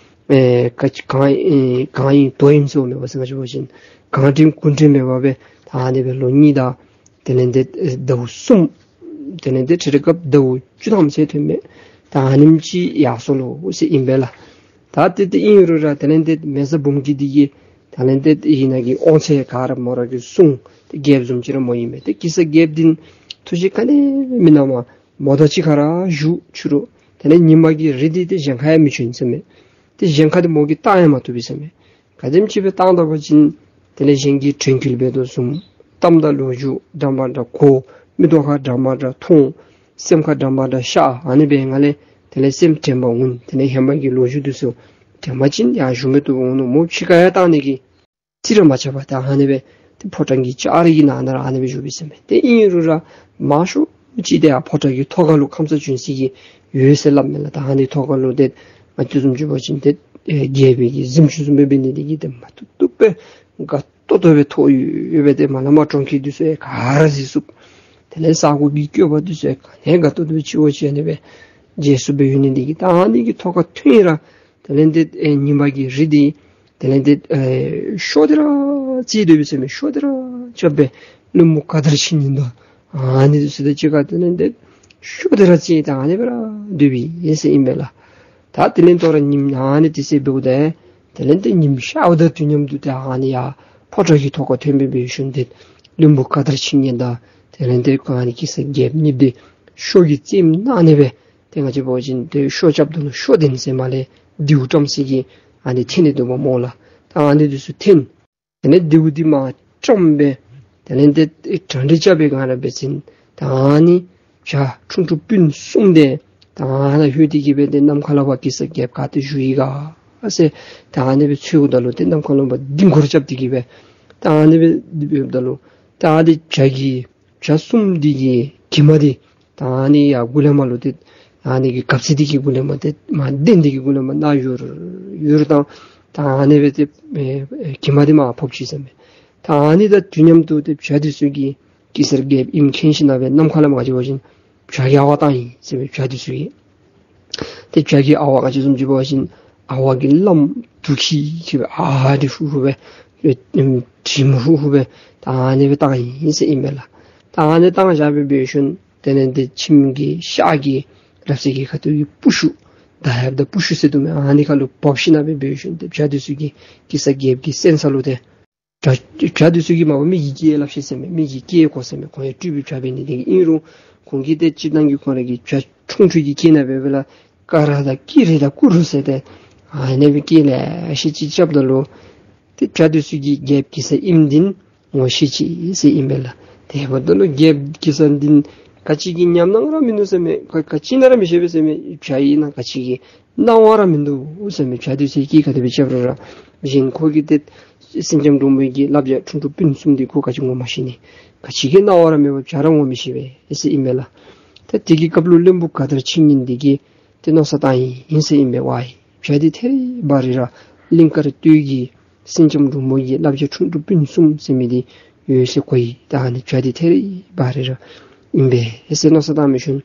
ཨེ་ག་ཅི་གང་ཨེ་གང་ཨིན་དོ་ཨིནམ་ཟེར་མེད་པར་ཟེར་ང་བཅས་འབད་བ་ཅིན་གང་དྲན་ཀུན་དྲན་མེད་པར་སྦེ་ད་ཨ་ནི་སྦེ་ལོ་གཉིས་དང་དེ་ལས་ཏེ་ཟླཝ་གསུམ། དེ་ལས་ཏེ་ཁྲི་རི་སྐབས་ཟླཝ་བཅུ་ཐམ་ཟེར་ཐོན་མས། ད་ཨ་ནེམ་ཅིག་ཡར་སོང་ལོ་ཟེར་ཨིན་པས་ལགས། ད་ཏེ་ཏེ་ཨིན་རུང་ར་དེ་ལས་ཏེ་མེ་བཟའ་འབུམ་སྐྱིད་འདི་གིས་དེ་ལས་ཏེ་ཨིན་ན་གི་དབང་ཚད་ག་ར་མོ་ར་གིས་བཟུང་། ཏེ་རྒྱལཔོ་བཟུམ་ཅིག་ར་མོ་ཨིན་མས། ཏེ་གེ་སར་རྒྱལཔོ་འདི་ཐུགས་བཞེད་ག་ནི་མེད་ན་མ་མོ་དང་གཅིག་ཁར་ར་བཞུགས་ཚུགས་རུང་དེ་ལས་ཉིན་མ་གི་རི་འདི་ཏེ་གཞན་ཁར་ཡང་མི་བྱོན་ཟེར་མས། ཏེ་གཞན་ཁར་ཏེ་མོ་གིས་བཏང་ཡང་མ་བཏུབ་པས་ཟེར་མས། ག་དེམ་ཅིག་སྦེ་བཏང་ད་པ་ཅིན་དེ་ལས་གཞན་གྱིས་དྲན་སྐུལ་འབད་དོ་བཟུམ། གཏམ་དང་ལོ་རྒྱུས་འདྲ་མ་འདྲ་གོ། མིག་ཏོ་ཁར་འདྲ་མ་འདྲ་མཐོང་། སེམས་ཁར་འདྲ་མ་འདྲ་ཤར། ཨ་ནི་སྦེ་ང་ལས་དེ་ལས་སེམས་དྲན་པ་འོང་། དེ་ལས་ཧེ་མ་གི་ལོ་རྒྱུས་འདི་ཚུ་དྲན་པ་ཅིན་ཡང་བཞུགས་མི་བཏུབ་འོང་ནུག། མོ་ཕྱི་ཁར་ཡང་བཏང་ནི་གི་རྩིས་ར་མ་རྐྱབ་པར་ད་ཨ་ནི་སྦེ་ ཏེ་ཕོ་བྲང་གི་ལྕགས་རི་གི་ནང་ན་ར་ཨ་ནི་སྦེ་བཞུགས་པས་ཟེར་མས། ཏེ་ཨིན་རུང་ར་མང་ཤོས་ཅིག་ཏེ་ཡར་ཕོ་བྲང་གི་ཐོག་ཁ་ལུ་ཁམས་སངས་བྱོན་ས་གི་ཡོད་ཟེར་སླབ་མས་ལགས། ད་ཨ་ནི་ཐོག་ཁ་ལུ་ཏེ་ང་བཅས་བཟུམ་ཅིག་འབད་བ་ཅིན་ཏེ་ཨེ་རྒྱལ་པོའི་གི་གཟིམ་ཅུང་བཟུམ་སྦེ་འབད་ནི་དེ་གིས་ཏེ་མ་བཏུབ་བཏུབ་སྦེ་དགའ་ཏོག་ཏོ་སྦེ་ཐོག་ཡོད་ཡོད་སྦེ་ཏེ་མ་ལས་མར་གྲོང་ཁྱེར་འདི་ཚུ་ཡང་ག་ར་གཟིགས་ཚུགས། དེ་ལས་ས་གོ་གི་བཀོད་པ་འདི་ཚུ་ཡང་ག་ནི་དགའ་ཏོག་ཏོ་སྦེ་ཅིག་འོ་ཅིག་ཨ་ནི་སྦེ་མཇལ་ཚུགསཔ་སྦེ་ཡོད་ནི་དེ་གིས་ད་ཨ་ནི་གི་ཐོག་ཁར་ཐོན་ར་དེ་ལས་ཏེ་ཨེ་ཉིམ་པ་གི་རི་འདི་དེ་ལས་ཏེ་ཨེ་ཤོ་འདི་ར་རྩེ་སྡོད་པས་ཟེར་མས། ཤོ་འདི་ར་རྐྱབ་སྦེ་བློན་པོ་ཀ་དར་ཕྱིན་ཉིན་དང་ཨ་ནི་འདི་ཚུ་དང་གཅིག་ཁར་དེ་ལས་ཏེ་ཤོ་འདི་ར་རྩེ་ད་ཨ་ནི་སྦེ་ར་སྡོད་པས་ཟེར་ཨིན་པས་ལགས། ད་དེ་ལས་ཐོ་རངས་ཉིམ་ཨ་ནི་དེ་ཚེ་འབདཝ་ད་དེ་ལས་ཏེ་ཉིམ་ཤརཝ་དང་དུས་མཉམ་དུ་ཏེ་ཨ་ནི་ཡར་ཕོ་བྲང་གི་ཐོག་ཁར་ཐོན་སྦེ་འབད་ཞིནམ་ཏེ་བློན་པོ་ཀ་དར་ཕྱིན་ཉིན་དང་དེ་ལས་ཏེ་ཨ་ནི་གེ་སར་རྒྱལཔོ་གཉིས་འདི་ཤོ་གི་རྩེདམོ་གནང་ནི་སྦེ་ཏེ་ང་བཅས་འབད་བ་ཅིན་ཏེ་ཤོ་རྐྱབ་ད་ལུ་ཤོ་འཐེན་ཟེར་མ་ལས་རྡེའུ་བཀྲམ་ས་གི་ཨ་ནི་འཐེན་ནི་འདུག་པ་སྨོ་ལགས། ད་ཨ་ནི་འདི་ཚུ་འཐེན། དེ་ལས་རྡེའུ་འདི་མར་བཀྲམ་སྦེ་དེ་ལས་ཏེ་གྲ་སྒྲིག་རྐྱབ་པའི་སྒང་ར་འབད་བ་ཅིན་ད་ཨ་ནི་བྱ་ཁྲུང་ཁྲུང་སྤུན་གསུམ་འདི་ད་ཨ་ནཱ་ལྷོད་དེ་གི་སྦེ་ཏེ་ནམ་མཁའ་ལས་ཕར་གེ་སར་རྒྱལཔོ་ག་ཏེ་བཞུགས་ཡི་ག་ཟེར་ད་ཨ་ནི་སྦེ་འཚོལཝ་ད་ལུ་ཏེ་ནམ་མཁའ་ལས་ཕར་ལྡིང་སྐོར་རྐྱབ་སྟེ་གི་སྦེ་ད་ཨ་ནི་སྦེ་འབདཝ་ད་ལུ་ད་ཨ་ནི་བྱ་གི་བྱ་གསུམ་འདི་གི་གྱིབ་མ་འདི་ད་ཨ་ནི་ཡར་གུ་ལས་མར་ལུ་ཏེ་ཨ་ནི་གི་གབ་ཚིག་འདི་གི་གུ་ལས་མར་ཏེ་མར་གདན་འདི་གི་གུ་ལས་མར་ནཱ་ཡུར་ཡུར་བཏང་། ད་ཨ་ནི་སྦེ་ཏེ་ཨེ་ཨེ་གྱིབ་མ་འདི་མར་ཕབ་ཅི་ཟེར་མས། ད་ཨ་ནི་དང་དུས་མཉམ་དུ་ཏེ་བྱ་འདི་ཚུ་གིས་གེ་སར་རྒྱལཔོ་ཨེམ་མཁྱེན་ཞིན་ན་སྦེ་ནམ་མཁའ་ལས་མར་ག་ཅི་འབད་བ་ཅིན་བྱ་གི་ཨ་ཝ་བཏང་ཡི་ཟེར་མས། བྱ་འདི་ཚུ་གིས་ཏེ་བྱ་གི་ཨ་ཝ་ག་ཅི་བཟུམ་ཅིག་འབད་བ་ཅིན་ཨ་ཝ་གི་ལམ་དུག་ཁྱི་ཅིག་སྦེ་ཨ་ཧ་འདི་ཧུ་ཧུ་སྦེ་ཨེ་ཨེམ་དྲིམ་ཧུ་ཧུ་སྦེ་ད་ཨ་ནི་སྦེ་བཏང་ཡི་ཟེར་ཨིན་པས་ལགས། ད་ཨ་ནི་བཏང་བཞག་སྦེ་འབད་ཞིནམ་དེ་ལས་ཏེ་ཁྱིམ་གྱི་ཤག་གི་རབ་གསལ་གྱི་ཁ་ཐུག་གི་པུ་ཤུ་ད་ཡབ་དང་པུ་ཤུ་ཟེར་དོ་མས། ཨ་ནི་ཁ་ལུ་བབས་ཞིན་ན་སྦེ་འབད་ཞིནམ་ཏེ་བྱ་འདི་ཚུ་གིས་གེ་སར་རྒྱལཔོ་གི་སེམས་ས་ལུ་ཏེ་བྱ་བྱ་འདི་ཚུ་གིས་མ་པ་མི་གི་སྐད་སླབ་ཤེས་ཟེར་མས། མི་གི་སྐད་གོ་ཟེར་མས། ཁོང་ཡང་སྤྲུལ་པའི་བྱ་འབད་ནི་དེ་གིས། ཨིན་རུང་ཁོང་གིས་ཏེ་སྤྱིར་བཏང་གི་ཁོང་ར་གི་བྱ་ཁྲུང་ཁྲུང་གི་སྐད་ནང་འབད་བ་ལས་ཀ་ར་དང་ཀི་རེ་དང་ཀུ་རུ་ཟེར་ཏེ་ཨ་ནི་སྦེ་སྐད་ལེ་ཤ་ཅིག་རྐྱབ་ད་ལུ་ཏེ་བྱ་འདི་ཚུ་གིས་རྒྱལཔོ་གེ་སར་ཨིནམ་འདི་ངོ་ཤེས་ཅི་ཟེར་ཨིན་པས་ལགས། དེ་འབདཝ་ད་ལུ་རྒྱལཔོ་གེ་སར་འདི་ག་ཅི་གི་ཉམས་སྣང་ར་མིན་འདུག་ཟེར་མས། ག་ག་ཅི་ནང་ར་མི་ཤེས་པས་ཟེར་མས། བྱ་ཨིན་ན་ག་ཅི་གི་སྣང་བ་ར་མིན་འདུག་ཟེར་མས། བྱ་འདི་ཚུ་གིས་ག་དེ་སྦེ་རྐྱབ་རུང་ར་གཞན་ཁོ་གིས་ཏེ་སེང་ལྕམ་འབྲུག་མོ་གི་བླ་བྱ་ཁྲུང་ཁྲུང་སྤུན་གསུམ་འདི་ཁོ་ག་ཅི་ངོ་མ་ཤེས་ནི། ག་ཅི་གི་སྣང་བ་ར་མེད་པར་བྱ་ར་ངོ་མི་ཤེས་པས་ཟེར་ཨིན་པས་ལགས། ཏེ་དེ་གི་སྐབས་ལུ་བློན་པོ་ག་དར་ཕྱིན་ཉིན་འདི་གིས་ཏེ་མནོ་བསམ་བཏང་ཡི་ཨིན་ཟེར་ཨིན་པས། ཝའི་བྱ་འདི་ཐད་རི་བ་རི་ར་གླིང་དཀར་སྟོད་ཀྱི་སེང་ལྕམ་འབྲུག་མོ་གི་བླ་བྱ་ཁྲུང་ཁྲུང་སྤུན་གསུམ་ཟེར་མི་འདི་ཡོད་ཟེར་གོ་ཡི། ད་ཨ་ནི་བྱ་འདི་ཐད་རི་བ་རི་ར་ཨིན་པས་ཟེར་མནོ་བསམ་བཏང་མི་ཞིནམ་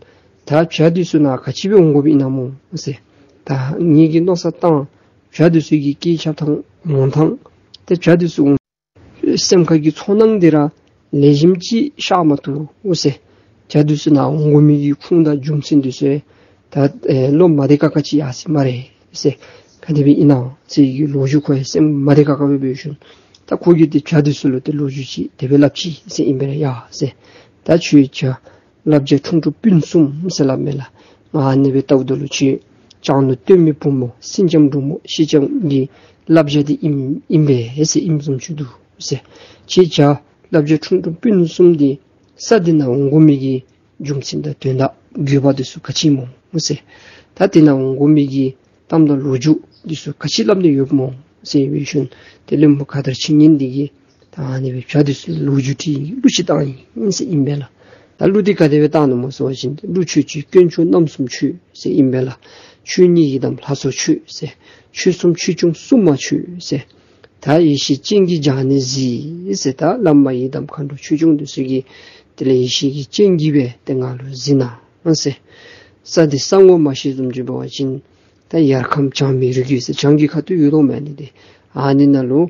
ད་བྱ་འདི་ཚུ་ནཱ་ག་ཅི་སྦེ་འོང་དགོཔ་ཨིན་ན་སྨོ་ཟེར་ད་ངེ་གི་མནོ་བསམ་བཏང་བྱ་འདི་ཚུ་གི་སྐད་རྐྱབ་ཐངས་འོང་ཐངས་ཏེ་བྱ་འདི་ཚུ་འོང་སེམས་ཁ་གི་ཚོར་སྣང་འདི་ར་ལེགས་ཤོམ་ཅིག་ཤར་མ་བཏུབ་ཟེར། བྱ་འདི་ཚུ་ནཱ་འོང་དགོ་མི་གི་ཁུངས་དང་རྒྱུ་མཚན་འདི་ཚུ་ད་ཨེ་བློ་མ་བདེ་ཁག་ཁ་ཅིག་ཡར་སོ་སྨ་རེ་ཟེར། ག་དེ་སྦེ་ཨིན་ན་ཟེར་གྱི་ལོ་རྒྱུས་ཁོ་ཡང་སེམས་མ་བདེ་ཁག་ཁ་སྦེ་འབད་ཞིནམ་ད་ཁོ་གིས་ཏེ་བྱ་འདི་ཚུ་ལུ་ཏེ་ལོ་རྒྱུས་ཅིག་དེ་སྦེ་སླབ་ཅི་ཟེར་ཨིན་པས་ཡ་ཟེར། ད་ཁྱོད་བྱ་བླ་བྱ་ཁྲུང་ཁྲུང་སྤུན་གསུམ་ཟེར་སླབ་མས་ལགས། ཨ་ནི་སྦེ་ལྟཝ་ད་ལུ་ཁྱོད་སྐྱ་ནོར་སྟོན་མི་བུ་མོ་སེང་ལྕམ་འབྲུག་མོ་སེང་ལྕམ་གྱི་བླ་བྱ་འདི་ཨིན་ཨིན་པས་ཟེར་ཨིནམ་བཟུམ་ཅིག་འདུག་ཟེར། ཁྱོད་བྱ་བླ་བྱ་ཁྲུང་ཁྲུང་སྤུན་གསུམ་འདི་ས་འདི་ནང་འོང་དགོ་མི་གི་རྒྱུ་མཚན་དང་དོན་དག་དགོས་པ་འདི་ཚུ་ག་ཅི་སྨོ་ཟེར། ད་འདི་ནང་འོང་དགོ་མི་གི་གཏམ་དང་ལོ་རྒྱུས་འདི་ཚུ་ག་ཅི་སླབ་ནི་ཡོདཔ་སྨོ་ཟེར་འབད་ཞིནམ་ཏེ་བློན་པོ་ག་དར་ཕྱིན་ཉིན་འདི་གིས་ད་ཨ་ནི་སྦེ་བྱ་འདི་ཚུ་ལུ་གླུ་བཅུག་སྟེ་གླུ་ཅིག་བཏང་ཡི་ཟེར་ཨིན་པས་ལགས། ད་གླུ་འདི་ག་དེ་སྦེ་བཏང་ནུག་སྨོ་ཟེར་བ་ཅིན་གླུ་མཆོད་ཅིག་དཀོན་མཆོག་རྣམ་གསུམ་མཆོད་ཟེར་ཨིན་པས་ལགས། ཆོས་ཉིད་ཡི་དམ་ལྷ་ཚོགས་མཆོད་ཟེར། ཆོས་གསུམ་ཆོས་སྐྱོང་སྲུང་མ་མཆོད་ཟེར། ད་ཡེ་ཤེས་སྤྱན་གྱིས་སྦྱང་ནས་གཟིགས་ཟེར། ད་བླ་མ་ཡི་དམ་མཁའ་འགྲོ་ཆོས་སྐྱོང་འདི་ཚུ་གིས་དེ་ལས་ཡེ་ཤེས་ཀྱི་སྤྱན་གྱིས་སྦེ་ཏེ་ང་ལུ་གཟིགས་གནང་ཟེར། ས་འདི་ས་ངོ་མ་ཤེས་བཟུམ་ཅིག་འབད་བ་ཅིན་ད་ཡར་ཁམས་བྱང་མི་རིགས་རྒྱུད་ཟེར་བྱང་གི་ཁ་ཐུག་ཡོད་དོ་མས། ཨ་ནི་དེ་ཨ་ནི་ནང་ལུ་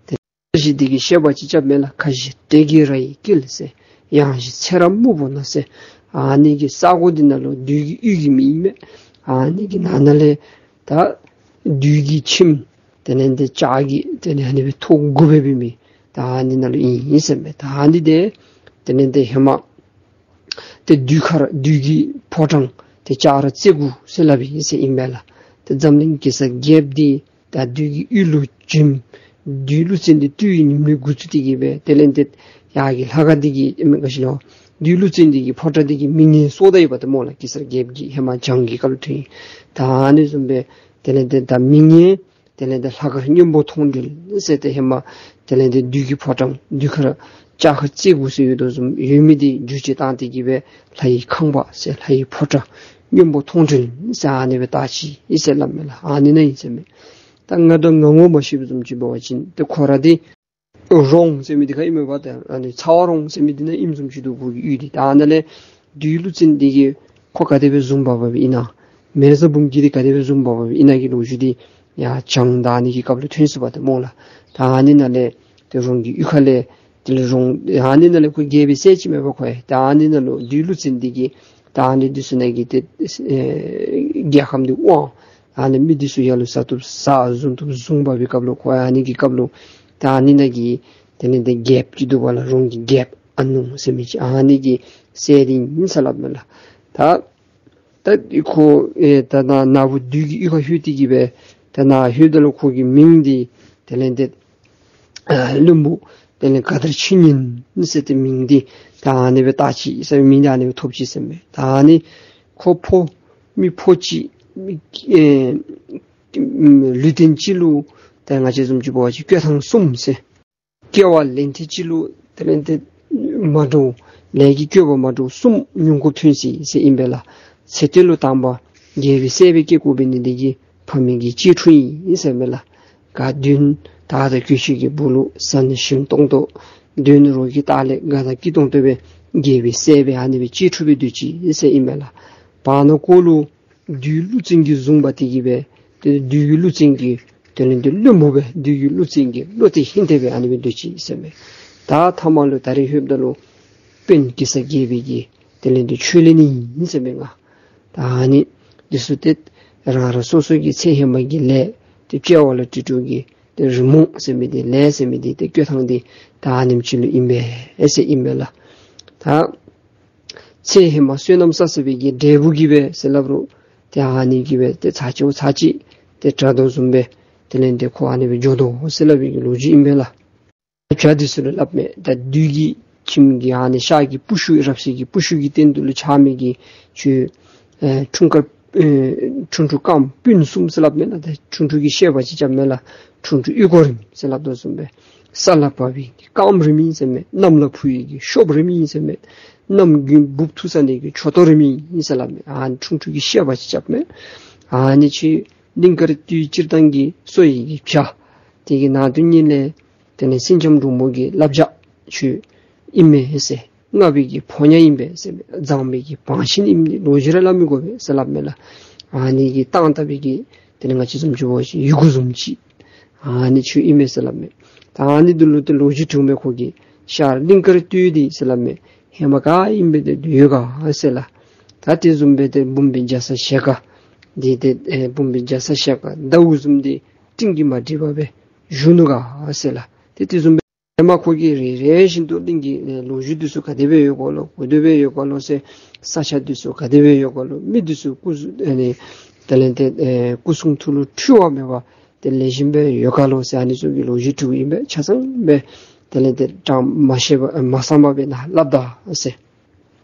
ཏེ་ཁ་བཞི་འདི་གི་བཤད་པ་ཅིག་རྐྱབ་མས་ལགས། ཁ་བཞི་སྤྲེལ་གྱི་རྭ་ཡི་དཀྱིལ་ཟེར། གཡང་བཞི་ཚེ་རབས་སྨུག་པོ་ན་ཟེར། ཨ་ནི་གི་ས་གོ་འདི་ནང་ལུ་བདུད་ཀྱི་ཡུལ་གྱི་མིང་ཨིན་མས། ཨ་ནི་གི་ནང་ན་ལས་ད་བདུད་ཀྱི་ཁྱིམ་དེ་ལས་ཏེ་ལྕགས་ཀྱི་དེ་ལས་ཨ་ནི་སྦེ་ཐོག་དགུ་སྦེ་འབད་མི་ད་ཨ་ནི་ནང་ལུ་ཨིན་ཟེར་མས། ད་ཨ་ནི་དེ་དེ་ལས་ཏེ་ཧེ་མ་ཏེ་བདུད་མཁར་བདུད་ཀྱི་ཕོ་བྲང་ཏེ་ལྕགས་ར་རྩེ་དགུ་ཟེར་སླབ་ཨིན་ཟེར་ཨིན་པས་ལགས། ཏེ་འཛམ་གླིང་གེ་སར་རྒྱལཔོ་འདི་ད་བདུད་ཀྱི་ཡུལ་ལུ་བྱོན། བདུད་ཀླུ་བཙན་འདི་བཏུལ་བའི་ཉིནམ་ལས་འགོ་བཙུགས་ཏེ་གི་སྦེ་དེ་ལས་ཏེ་ཡར་གྱི་ལྷ་ཁང་འདི་གི་ཨེ་མ་ག་ཅི་ལོ་བདུད་ཀླུ་བཙན་འདི་གི་ཕོ་བྲང་འདི་གི་མིང་ཡང་སོར་ད་ཡོདཔ་ད་སྨོ་ལགས། གེ་སར་རྒྱལཔོ་གིས་ཧེ་མ་བྱང་གི་སྐབས་ལུ་ཐོན་ཡི། ད་ཨ་ནི་བཟུམ་སྦེ་དེ་ལས་ཏེ་ད་མིང་ཡང་ དེ་ལས་ཏེ་ལྷ་མཁར་སྔོན་པོ་མཐོང་གྲོལ་ཟེར་ཏེ་ཧེ་མ་དེ་ལས་ཏེ་བདུད་ཀྱི་ཕོ་བྲང་བདུད་མཁར་ལྕགས་མཁར་རྩེ་དགུ་ཟེར་ཡོད་དོ་བཟུམ་ཡོད་མི་འདི་འགྱུར་བཅོས་བཏང་སྟེ་གི་སྦེ་ལྷ་ཡི་ཁང་པ་ཟེར་ལྷ་ཡི་ཕོ་བྲང་སྔོན་པོ་མཐོང་གྲོལ་ཟེར་ཨ་ནི་སྦེ་བཏགས་ཅི་ཨིན་ཟེར་སླབ་མས་ལགས། ཨ་ནི་ནང་ཨིན་ཟེར་མས། ད་ང་དང་ང་ངོ་མ་ཤེས་པ་བཟུམ་ཅིག་འབད་བ་ཅིན་ཏེ་ཁོ་ར་འདི་རོང་ཟེར་མི་འདི་ག་ཨིན་མས་པ། ད་ཨ་ནི་ཚ་བ་རོང་ཟེར་མི་འདི་ནང་ཨིནམ་བཟུམ་ཅིག་འདུག། ཁོ་གི་ཡུལ་འདི། ད་ཨ་ནཱ་ལས་བདུད་ཀླུ་བཙན་འདི་གིས་ཁོ་ག་དེ་སྦེ་བཟུང་འབག་འབགཔ་ཨིན་ན། མེ་བཟའ་འབུམ་སྐྱིད་འདི་ག་དེ་སྦེ་བཟུང་འབག་འབགཔ་ཨིན་ན་གི་ལོ་རྒྱུས་འདི་ཡར་བྱང་ད་ཨ་ནི་གི་སྐབས་ལུ་ཐོན་སོང་པ་ཏེ་སྨོ་ལགས། ད་ཨ་ནི་ནང་ལས་ཏེ་རོང་གི་གཡུས་ཁ་ལས་དེ་ལས་རོང་ཨ་ནི་ནང་ལས་ཁོ་རྒྱལ་པོའི་སྲས་ཅིག་མས་པ་ཁོ་ཡང་། ད་ཨ་ནི་ནང་ལུ་བདུད་ཀླུ་བཙན་འདི་གིས་ད་ཨ་ནི་འདི་ཚུ་ནང་གི་ཏེ་ཨེ་རྒྱལ་ཁམས་འདི་དབང་ཨ་ནི་མི་འདི་ཚུ་ཡར་ལུ་ཟ་བཏུབ་ཟ་བཟུང་བཏུབ་བཟུང་འབག་པའི་སྐབས་ལུ་ཁོ་ཨ་ནི་གི་སྐབས་ལུ་ད་ཨ་ནི་ནང་གི་དེ་ལས་ཏེ་རྒྱལཔོ་ཅིག་འདུག་པ་ལགས། རོང་གི་རྒྱལཔོ་ཨ་ནུ་ཟེར་མི་ཅིག་ཨ་ནི་གི་སྲས་འདི་ཨིན་ཟེར་སླབ་མས་ལགས། ད་ད་ཁོ་ཨེ་ད་ནཱ་ནཱ་བུ་བདུད་ཀྱི་གཡུས་ཁར་ལྷོད་དེ་གི་སྦེ་ད་ནཱ་ལྷོདཔ་ད་ལུ་ཁོ་གི་མིང་འདི་དེ་ལས་ཏེ་ཨ་བློན་པོ་དེ་ལས་ག་དར་ཕྱི་ཉིན་ཟེར་ཏེ་མིང་འདི་ད་ཨ་ནི་སྦེ་བཏགས་ཅི་ཟེར་མིང་འདི་ཨ་ནི་སྦེ་ཐོབ་ཅི་ཟེར་མས། ད་ཨ་ནི་ཁོ་ཕོ་མི་ཕོ་གཅིག་མི་ཨེ་ལུས་རྟེན་གཅིག་ལུ་ད་ང་བཅས་བཟུམ་ཅིག་འབད་བ་ཅིན་བསྐོས་ཐང་གསུམ་ཟེར། སྐྱེ་བ་ལན་ཐེངས་གཅིག་ལུ་དེ་ལས་ཏེ་མ་འདྲཝ་ལས་ཀྱི་བསྐོས་པ་མ་འདྲཝ་གསུམ་མྱོང་དགོཔ་ཐོན་ཅི་ཟེར་ཨིན་པས་ལགས། ཚེ་སྟོད་ལུ་དང་པ་རྒྱལ་པོའི་སྲས་སྦེ་སྐྱེ་དགོ་པའི་ནི་འདི་གིས་ཕ་མེས་ཀྱི་གཅེས་ཕྲུག་ཨིན་ཟེར་མས་ལགས། ག་དོན་དག་དང་གོས་ཆེན་གྱི་སྦུག་ལུ་ཟ་ནི་ཞིམ་ཏོང་ཏོ་དོན་རོགས་ཀྱི་ལྟག་ལས་དགའ་དང་སྐྱིད་ཏོང་ཏོ་སྦེ་རྒྱལ་པོའི་སྲས་སྦེ་ཨ་ནི་སྦེ་གཅེས་ཕྲུག་སྦེ་སྡོད་ཅི་ཟེར་ཨིན་མས་ལགས། བར་ན་ཁོ་ལུ་བདུད་ཀླུ་བཙན་གྱིས་བཟུང་འབག་སྟེ་གི་སྦེ་ཏེ་བདུད་ཀྱི་ཀླུ་བཙན་གྱི་དེ་ལས་ཏེ་བློན་པོ་སྦེ་བདུད་ཀྱི་ཀླུ་བཙན་གྱི་བློ་གཏད་ཧིང་གཏད་སྦེ་ཨ་ནི་སྦེ་སྡོད་ཅི་ཟེར་མས། ད་ཐ་མ་ལུ་ད་རེས་ལྷོདཔ་ད་ལུ་དཔོན་གེ་སར་རྒྱལ་པོའི་གི་དེ་ལས་ཏེ་ཆོས་ལས་ནི་ཨིན་ཟེར་མས་ང་། ད་ཨ་ནི་འདི་ཚུ་ཏེ་རང་རང་སོ་སོ་གི་ཚེ་ཧེ་མ་གི་ལས་ཏེ་དཔྱལ་བ་ལ་ཏི་ཏྲོ་གི་ཏེ་རི་མོ་ཟེར་མི་འདི་ལས་ཟེར་མི་འདི་ཏེ་བསྐོས་ཐང་འདི་ད་ཨ་ནེམ་ཅིག་ལུ་ཨིན་པས་ཟེར་ཨིན་མས་ལགས། ད་ཚེ་ཧེ་མ་བསོད་ནམས་བསགས་བསགས་པའི་གི་འབྲས་བུ་གིས་སྦེ་ཟེར་སླབ་རུང་ཏེ་ཨ་ནི་གིས་སྦེ་ཏེ་ཚར་གཅིག་ཚར་གཅིག་ཏེ་དྲག་དོ་བཟུམ་སྦེ་དེ་ལས་ཏེ་ཁོ་ཨ་ནི་སྦེ་འགྱོ་དོ་ཟེར་སླབ་པའི་གི་ལོ་རྒྱུས་ཨིན་པས་ལགས། བྱ་འདི་ཚུ་ལུ་སླབ་མས། ད་བདུད་ཀྱི་ཁྱིམ་གྱི་ཨ་ནི་ཤར་གྱི་པུ་ཤུ་རབ་གསལ་གྱི་པུ་ཤུ་གི་སྟེང་དུ་ལུ་ཆགས་མི་གི་ཁྱོད་ཨེ་ཁྲུང་ཁྲུང་ཨེ་ཁྲུང་ཁྲུང་རྐངམ་སྤུན་གསུམ་ཟེར་སླབ་མས་ལགས། ད་ཁྲུང་ཁྲུང་གི་བཤད་པ་ཅིག་རྐྱབ་མས་ལགས། ཁྲུང་ཁྲུང་ཨོལ་ཀོ་རེ་མི་ཟེར་སླབ་དོ་བཟུམ་སྦེ་ས་ལ་བབས་པའི་གི་རྐངམ་རེ་མི་ཟེར་མས། གནམ་ལ་འཕུར་བའི་གི་གཤོགཔ་རེ་མི་ཟེར་མས། གནམ་དགུན་འབུབ་འཐུ་ས་ནི་གི་མཆུ་ཏོ་རེ་མི་ཟེར་སླབ་མས། ཨ་ནི་ཁྲུང་ཁྲུང་གི་བཤད་པ་ཅིག་རྐྱབ་མས། ཨ་ནི་ཁྱོད་གླིང་དཀར་སྟོད་སྤྱིར་བཏང་གི་གསོ་བའི་གི་བྱ་དེ་གི་ནང་དུ་ཉིད་ལས་དེ་ལས་སེང་ལྕམ་འབྲུག་མོ་གི་བསླབ་བྱ་ཁྱོད་ཨིན་མས་ཟེར། མངར་བའི་གི་ཕོ་ཉ་ཨིན་པས་ཟེར་མས། མཛངས་པའི་གི་བང་ཆེན་ཨིན་མས། ལོ་རྒྱུས་ར་སླབ་མི་དགོ་པས་ཟེར་སླབ་མས་ལགས། ཨ་ནི་གི་སྟངས་ལྟ་བུའི་གི་དེ་ལས་ང་བཅས་བཟུམ་ཅིག་འབད་བ་ཅིན་ཡི་གུ་བཟུམ་ཅིག་ཨ་ནི་ཁྱོད་ཨིན་མས་ཟེར་སླབ་མས། ད་ཨ་ནི་འདི་ལུ་ཏེ་ལོ་རྒྱུས་དྲིཝ་མས་ཁོ་གིས། ཤར་གླིང་དཀར་སྟོད་འདི་ཟེར་སླབ་མས། ཧེ་མ་ག་ཨིནམ་སྦེ་ཏེ་སྡོད་ཡོད་ག་ཟེར་ལགས། ད་དེ་བཟུམ་སྦེ་ཏེ་འབུམ་པའི་རྒྱ་ཚ་ཞལ་དཀར་འདི་ཏེ་ཨེ་འབུམ་པའི་རྒྱ་ཚ་ཞལ་དཀར་ཟླཝ་བཟུམ་འདི་སྤྲིན་གྱིས་མ་བསྒྲིབས་པར་སྦེ་བཞུགས་ནུག་ག་ཟེར་ལགས། ཏེ་དེ་བཟུམ་སྦེ་ཧེ་མ་ཁོ་གིས་རེ་རེ་བཞིན་དུ་གླིང་གི་ཨེ་ལོ་རྒྱུས་འདི་ཚུ་ག་དེ་སྦེ་ཡོད་ག་ལོ། ག་དེ་སྦེ་ཡོད་ག་ལོ་ཟེར། ས་ཆ་འདི་ཚུ་ག་དེ་སྦེ་ཡོད་ག་ལོ། མི་འདི་ཚུ་སྐུ་གཟུགས་ཨ་ནི་དེ་ལས་ཏེ་ཨེ་སྐུ་གསུང་ཐུགས་ལུ་འཁྲུལ་བ་མེད་པར་ཏེ་ལེགས་ཤོམ་སྦེ་ཡོད་ག་ལོ་ཟེར། ཨ་ནི་ཚུ་གི་ལོ་རྒྱུས་དྲིཝ་ཨིན་པས། ཆ་ཚང་སྦེ་དེ་ལས་ཏེ་དྲང་མ་ཤེས་པ་མ་གསང་པ་སྦེ་ནཱ་སླབ་ད་ཟེར།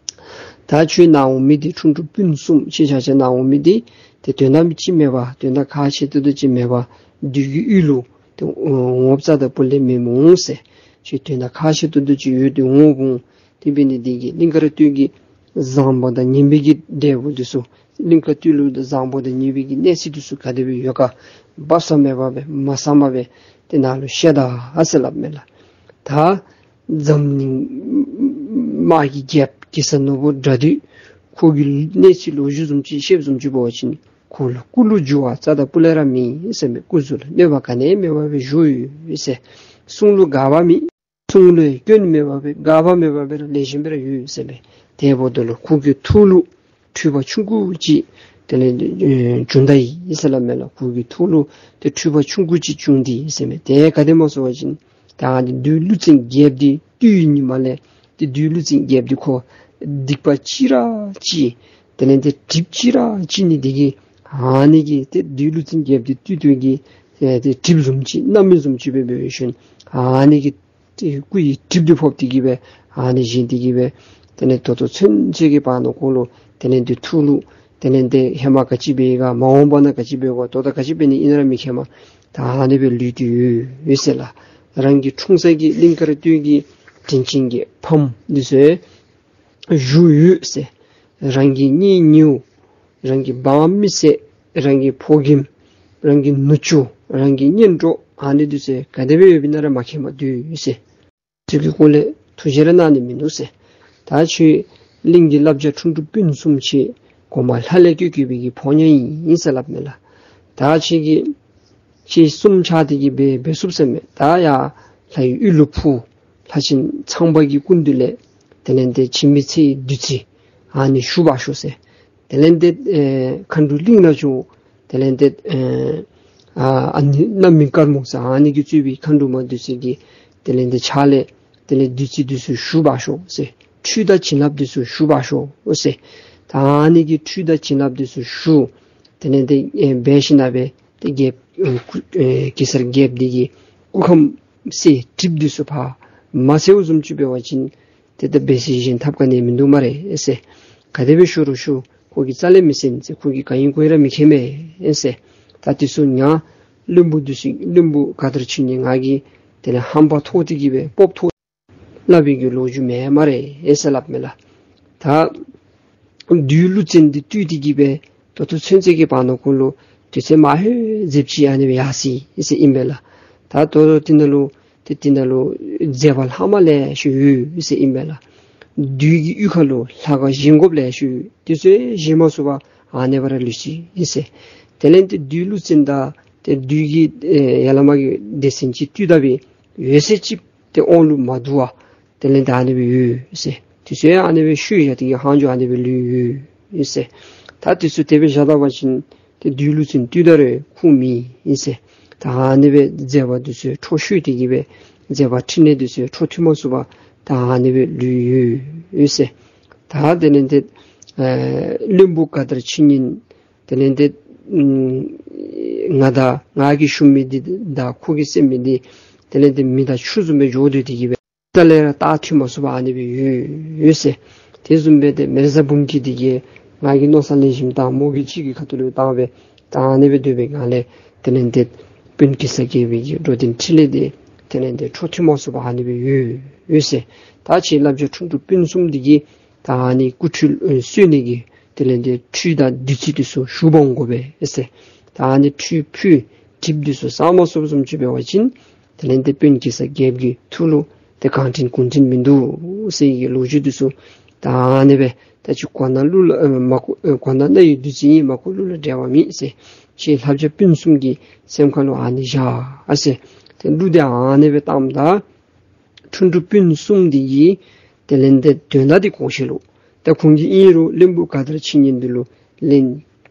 ད་ཁྱོད་ནཱ་འོང་མི་འདི་ཁྲུང་ཁྲུང་སྤུན་གསུམ་ཁྱོད་ཆ་ཁྱབ་ནཱ་འོང་མི་འདི་ཏེ་དོན་དག་མི་ཅིག་མེད་པར་དོན་དག་ཁག་ཆེ་ཏོག་ཏོ་ཅིག་མེད་པར་བདུད་ཀྱི་ཡུལ་ལུ་ཏེ་འོང་འོངམ་རྩ་དང་སྤུ་ལས་མེན་འོང་ཟེར། ཁྱོད་དོན་དག་ཁག་ཆེ་ཏོག་ཏོ་ཅིག་ཡོད་དེ་འོང་འོང་། དེ་འབད་ནི་འདི་གིས་གླིང་དཀར་སྟོད་ཀྱི་བཟང་པོ་དང་ངན་པའི་གི་འབྲས་བུ་འདི་ཚུ་གླིང་དཀར་སྟོད་ལུ་བཟང་པོ་དང་ངན་པའི་གི་གནས་ཚུལ་འདི་ཚུ་ག་དེ་སྦེ་ཡོད་ག་སྦ་གསང་མེད་པ་སྦེ་མ་གསང་པ་སྦེ་ཏེ་ནཱ་ལུ་བཤད་ད་ཟེར་སླབ་མས་ལགས། ད་འཛམ་གླིང་དམག་གི་རྒྱལཔོ་གེ་སར་ནོར་བུ་དགྲ་འདུལ་ཁོ་གི་གནས་ཚུལ་ལོ་རྒྱུས་བཟུམ་ཅིག་ཤེསཔ་བཟུམ་ཅིག་འབད་བ་ཅིན་ཁོ་ལུ་སྐུ་ལུ་འགྱུར་བ་རྩ་དང་སྤུ་ལས་ར་མེད་ཟེར་མས། སྐུ་གཟུགས་ལུ་གནོད་པ་ག་ནི་མེད་པ་སྦེ་བཞུགས་ཡོད་ཟེར། གསུང་ལུ་འགལ་བ་མེད། གསུང་ལུ་སྐྱོན་མེད་པ་སྦེ་འགལ་བ་མེད་པ་སྦེ་ར་ལེགས་ཤོམ་སྦེ་ར་ཡོད་ཟེར་མས། དེ་འབདཝ་ད་ལུ་ཁོ་གི་ཐུགས་ལུ་འཁྲུལ་པ་ཆུང་ཀུ་ཅིག་དེ་ལས་ཨེ་བྱུང་ད་ཡི་ཟེར་སླབ་མས་ལགས། ཁོ་གི་ཐུགས་ལུ་ཏེ་འཁྲུལ་པ་ཆུང་ཀུ་ཅིག་བྱུང་སྟེ་ཟེར་མས། དེ་ག་དེ་སྨོ་ཟེར་བ་ཅིན་ད་ཨ་ནི་བདུད་ཀླུ་བཙན་རྒྱལཔོ་འདི་བཏུལ་ནི་མ་ལས་ཏེ་བདུད་ཀླུ་བཙན་རྒྱལཔོ་འདི་ཁོ་སྡིག་པ་ཅིག་ར་ཅིག་དེ་ལས་ཏེ་གྲིབ་ཅིག་ར་ཅིག་ནི་འདི་གིས་ཨ་ནི་གིས་ཏེ་བདུད་ཀླུ་བཙན་རྒྱལཔོ་འདི་བཏུལ་དོ་གི་ཨེ་ཏེ་གྲིབ་བཟུམ་ཅིག་སྣང་མེད་བཟུམ་ཅིག་སྦེ་འབད་བའི་ཤུལ་ཨ་ནི་གིས་ཏེ་སྐུ་ཡི་གྲིབ་འདི་ཕོག་སྟེ་གི་སྦེ་ཨ་ནི་བཞེངས་ཏེ་གི་སྦེ་དེ་ལས་ད་ལྟོ་ཚུན་ཚོད་ཀྱི་བར་ན་ཁོ་ལུ་དེ་ལས་ཏེ་ཐུགས་ལུ་དེ་ལས་ཏེ་ཧེ་མ་ག་ཅི་འབད་ཡི་ག་མ་འོངས་པ་ན་ག་ཅི་འབད་དགོ་ད་ལྟོ་ག་ཅི་འབད་ནི་ཨིན་ན་ར་མི་མཁྱེནམ་ ད་ཨ་ནི་སྦེ་ལུས་ཏེ་ཡོད་ཟེར་ལགས། རང་གི་འཁྲུངས་ས་གི་གླིང་དཀར་སྟོད་ཀྱི་དྲིན་ཅན་གྱི་ཕམ་འདི་ཚུ་བཞུགས་ཡོད་ཟེར། རང་གི་གཉེན་ཉེཝ་རང་གི་འབངས་མི་སེར་རང་གི་ཕོ་རྒནམ་རང་གི་ནུ་གཅུང་རང་གི་གཉེན་གྲོགས་ཨ་ནི་འདི་ཚུ་ག་དེ་སྦེ་ཡོདཔ་ཨིན་ན་ར་མ་མཁྱེནམ་སྡོད་ཡོད་ཟེར། ཚུ་གི་སྐོར་ལས་ཐུགས་བཞེད་ར་གནང་ནི་མིན་འདུག་ཟེར། ད་ཁྱོད་གླིང་གི་བླ་བྱ་ཁྲུང་ཁྲུང་སྤུན་གསུམ་ཁྱོད་གོང་མ་ལྷ་ལས་སྐྱེས་སྐྱེས་པའི་གི་ཕོ་ཉ་ཨིན་ཟེར་སླབ་མས་ལགས། ད་ཁྱོད་ཀྱི་ཁྱོད་གསུམ་ཆ་དེ་གིས་འབད་འབད་ཚུགས་ཟེར་མས། ད་ཡར་ལྷ་ཡི་ཡུལ་ལུ་འཕུར། ལྷ་ཆེན་ཚངས་པ་གི་སྐུ་མདུན་ལས་དེ་ལས་ཏེ་འཆི་མེད་ཚེ་ཡི་བདུད་རྩི་ཨ་ནི་ཞུ་བར་ཤོག་ཟེར། དེ་ལས་ཏེ་ཨེ་མཁའ་འགྲོ་གླིང་ལ་འགྱོ། དེ་ལས་ཏེ་ཨེ་ཨ་ཨ་ནི་རྣམ་སྨིན་དཀར་མོ་ཟེར་ཨ་ནི་གིས་གཙོས་པའི་མཁའ་འགྲོ་མ་འདི་ཚུ་གིས་དེ་ལས་ཏེ་ཕྱག་ལས་དེ་ལས་བདུད་རྩི་འདི་ཚུ་ཞུ་བར་ཤོག་ཟེར། ཁྲུས་དང་བྱིན་རླབས་འདི་ཚུ་ཞུ་བར་ཤོག་ཟེར། ད་ཨ་ནི་གི་ཁྲུས་དང་བྱིན་རླབས་འདི་ཚུ་ཞུ། དེ་ལས་ཏེ་ཨེ་འབད་ཞིནམ་ལས་ཏེ་རྒྱལཔོ་ཨེ་སྐུ་ཨེ་གེ་སར་རྒྱལཔོ་འདི་གི་སྐུ་ཁམས་གསལ་གྲིབ་འདི་ཚུ་ཕར་མ་སེལཝ་བཟུམ་ཅིག་འབད་བ་ཅིན་ཏེ་ད་འབད་ས་གཞན་ཐབས་ག་ནི་མིན་འདུག་སྨ་རེ་ཟེར། ག་དེ་སྦེ་ཞུ་རུང་ཞུ། ཁོ་གིས་རྩ་ལས་མི་གསན་ཟེར། ཁོ་གིས་ག་ཨིན་གོ་ཨིན་ར་མི་མཁྱེན་མས་ཟེར། ད་དེ་ཚུ་ང་བློན་པོ་འདི་ཚུ་བློན་པོ་ག་དར་ཕྱིན་ནི་ང་གིས་དེ་ལས་ཧམ་པ་ཐོགས་ཏེ་གིས་སྦེ་སྤོབས་ཐོགས་སླབ་པའི་གི་ལོ་རྒྱུས་མེན་སྨ་རེ་ཟེར་སླབ་མས་ལགས། ད་བདུད་ཀླུ་བཙན་འདི་བཏུལ་ཏེ་གིས་སྦེ་ད་ལྟོ་ཚུན་ཚོད་ཀྱི་བར་ན་ཁོ་ལུ་དུས་ཚོད་མ་ལྷོད་ཟེརཝ་ཅིག་ཨ་ནི་སྦེ་ཡར་སོ་ཡི་ཟེར་ཨིན་པས་ལགས། ད་ད་ལྟོ་དེ་ནང་ལུ་ཏེ་དེ་ནང་ལུ་མཛད་པ་ལྷག་མ་ལེ་ཤ་ཡོད་ཟེར་ཨིན་པས་ལགས། བདུད་ཀྱི་གཡུས་ཁ་ལུ་ལྷ་ཁང་བཞེངས་དགོཔ་ལེ་ཤ་ཡོད། དེ་ཚུ་བཞེངས་མ་ཚུགས་པར་ཨ་ནི་སྦེ་ར་ལུས་སོ་ཡི་ཟེར། དེ་ལས་ཏེ་བདུད་ཀླུ་བཙན་དང་ཏེ་བདུད་ཀྱི་ཨེ་ཡ་ལ་མ་གི་སྡེ་ཚན་ཅིག་བཏུལ་ད་སྦེ་ཡོད་ཚད་ཅིག་ཏེ་དབང་ལུ་མ་བསྡུ་བར་དེ་ལས་ཏེ་ཨ་ནི་སྦེ་ཡོད་ཟེར། དེ་ཚུ་ཡང་ཨ་ནི་སྦེ་ཤི་ཡར་ཏེ་གིས་ཧང་ཇོ་ཨ་ནི་སྦེ་ལུས་ཡོད་ཟེར། ད་དེ་ཚུ་དེ་སྦེ་བཞག་ད་པ་ཅིན་ཏེ་བདུད་ཀླུ་བཙན་བཏུལ་ད་རུང་ཁུངས་མེད་ཟེར། ད་ཨ་ནི་སྦེ་མཛད་པ་འདི་ཚུ་འཕྲོ་ཤུགས་ཏེ་གིས་སྦེ་མཛད་པ་ཕྲིན་ལས་འདི་ཚུ་འཕྲོ་མཐུད་མ་ཚུགས་པར་ད་ཨ་ནི་སྦེ་ལུས་ཡོད་ཟེར། ད་དེ་ལས་ཏེ་ཨེ་བློན་པོ་ག་དར་ཕྱིན་ནི་དེ་ལས་ཏེ་ཨམ་ང་དང་ང་གིས་ཞུ་མི་འདི་དང་ཁོ་གིས་གསན་མི་འདི་དེ་ལས་ཏེ་མེ་དང་ཆུ་བཟུམ་སྦེ་འགྱོ་སྡོད་དེ་གིས་སྦེ་ད་ལས་ར་རྟགས་ཐོན་མ་ཚུགས་པར་ཨ་ནི་སྦེ་ཡོད་ཡོད་ཟེར། དེ་བཟུམ་སྦེ་ཏེ་མེ་བཟའ་འབུམ་སྐྱིད་འདི་གིས་ང་གིས་མནོ་བསམ་ལེགས་ཤོམ་བཏང་མོ་གིས་ཅིག་གི་ཁ་ཐུག་ལུ་བཏང་སྦེ་ད་ཨ་ནི་སྦེ་སྡོད་པའི་སྒང་ལས་དེ་ལས་ཏེ་སྤུན་གེ་སར་རྒྱལ་པོའི་གི་འགྲོ་དོན་ཕྲིན་ལས་འདི་དེ་ལས་ཏེ་འཕྲོ་མཐུད་མ་ཚུགས་པར་ཨ་ནི་སྦེ་ཡོད་ཡོད་ཟེར། ད་ཁྱེད་བླ་བྱ་ཁྲུང་ཁྲུང་སྤུན་གསུམ་འདི་གིས་ད་ཨ་ནི་སྐུ་ཁྲུས་ཨེ་གསོལ་ནི་གི་དེ་ལས་ཏེ་ཁྲུས་དང་བདུད་རྩི་འདི་ཚུ་ཞུ་འབག་འོང་དགོ་པས་ཟེར། ད་ཨ་ནི་ཁྲུས་ཕུལ་གྲིབ་འདི་ཚུ་སངས་མ་ཚུགསཔ་བཟུམ་ཅིག་འབད་བ་ཅིན་དེ་ལས་ཏེ་སྤུན་གེ་སར་རྒྱལཔོ་གི་ཐུགས་ལུ་ཏེ་གང་དྲན་གུང་དྲན་མིན་འདུག་ཟེར་གྱི་ལོ་རྒྱུས་འདི་ཚུ་ད་ཨ་ནི་སྦེ་ད་ཅི་གོ་ན་གླུ་ལ་ཨེ་མ་གོ་ཨེ་གོ་ན་རྣ་ཡི་བདུད་རྩི་ཡིན། མ་གོ་གླུ་ལ་འགྲེལ་བ་མེད་ཟེར། ཁྱེད་བླ་བྱ་སྤུན་གསུམ་གྱི་སེམས་ཁ་ལུ་ཨ་ནི་བཞག་ཟེར། ཏེ་གླུ་འདི་ཨ་ནི་སྦེ་བཏངམ་ད་ཁྲུང་ཁྲུང་སྤུན་གསུམ་འདི་གིས་དེ་ལས་ཏེ་དོན་དག་འདི་གོ་ཤེས་ལོ། ད་ཁོང་གིས་ཨིན་རུང་བློན་པོ་ག་དར་ཕྱིན་ནི་འདི་ལུ་ལན་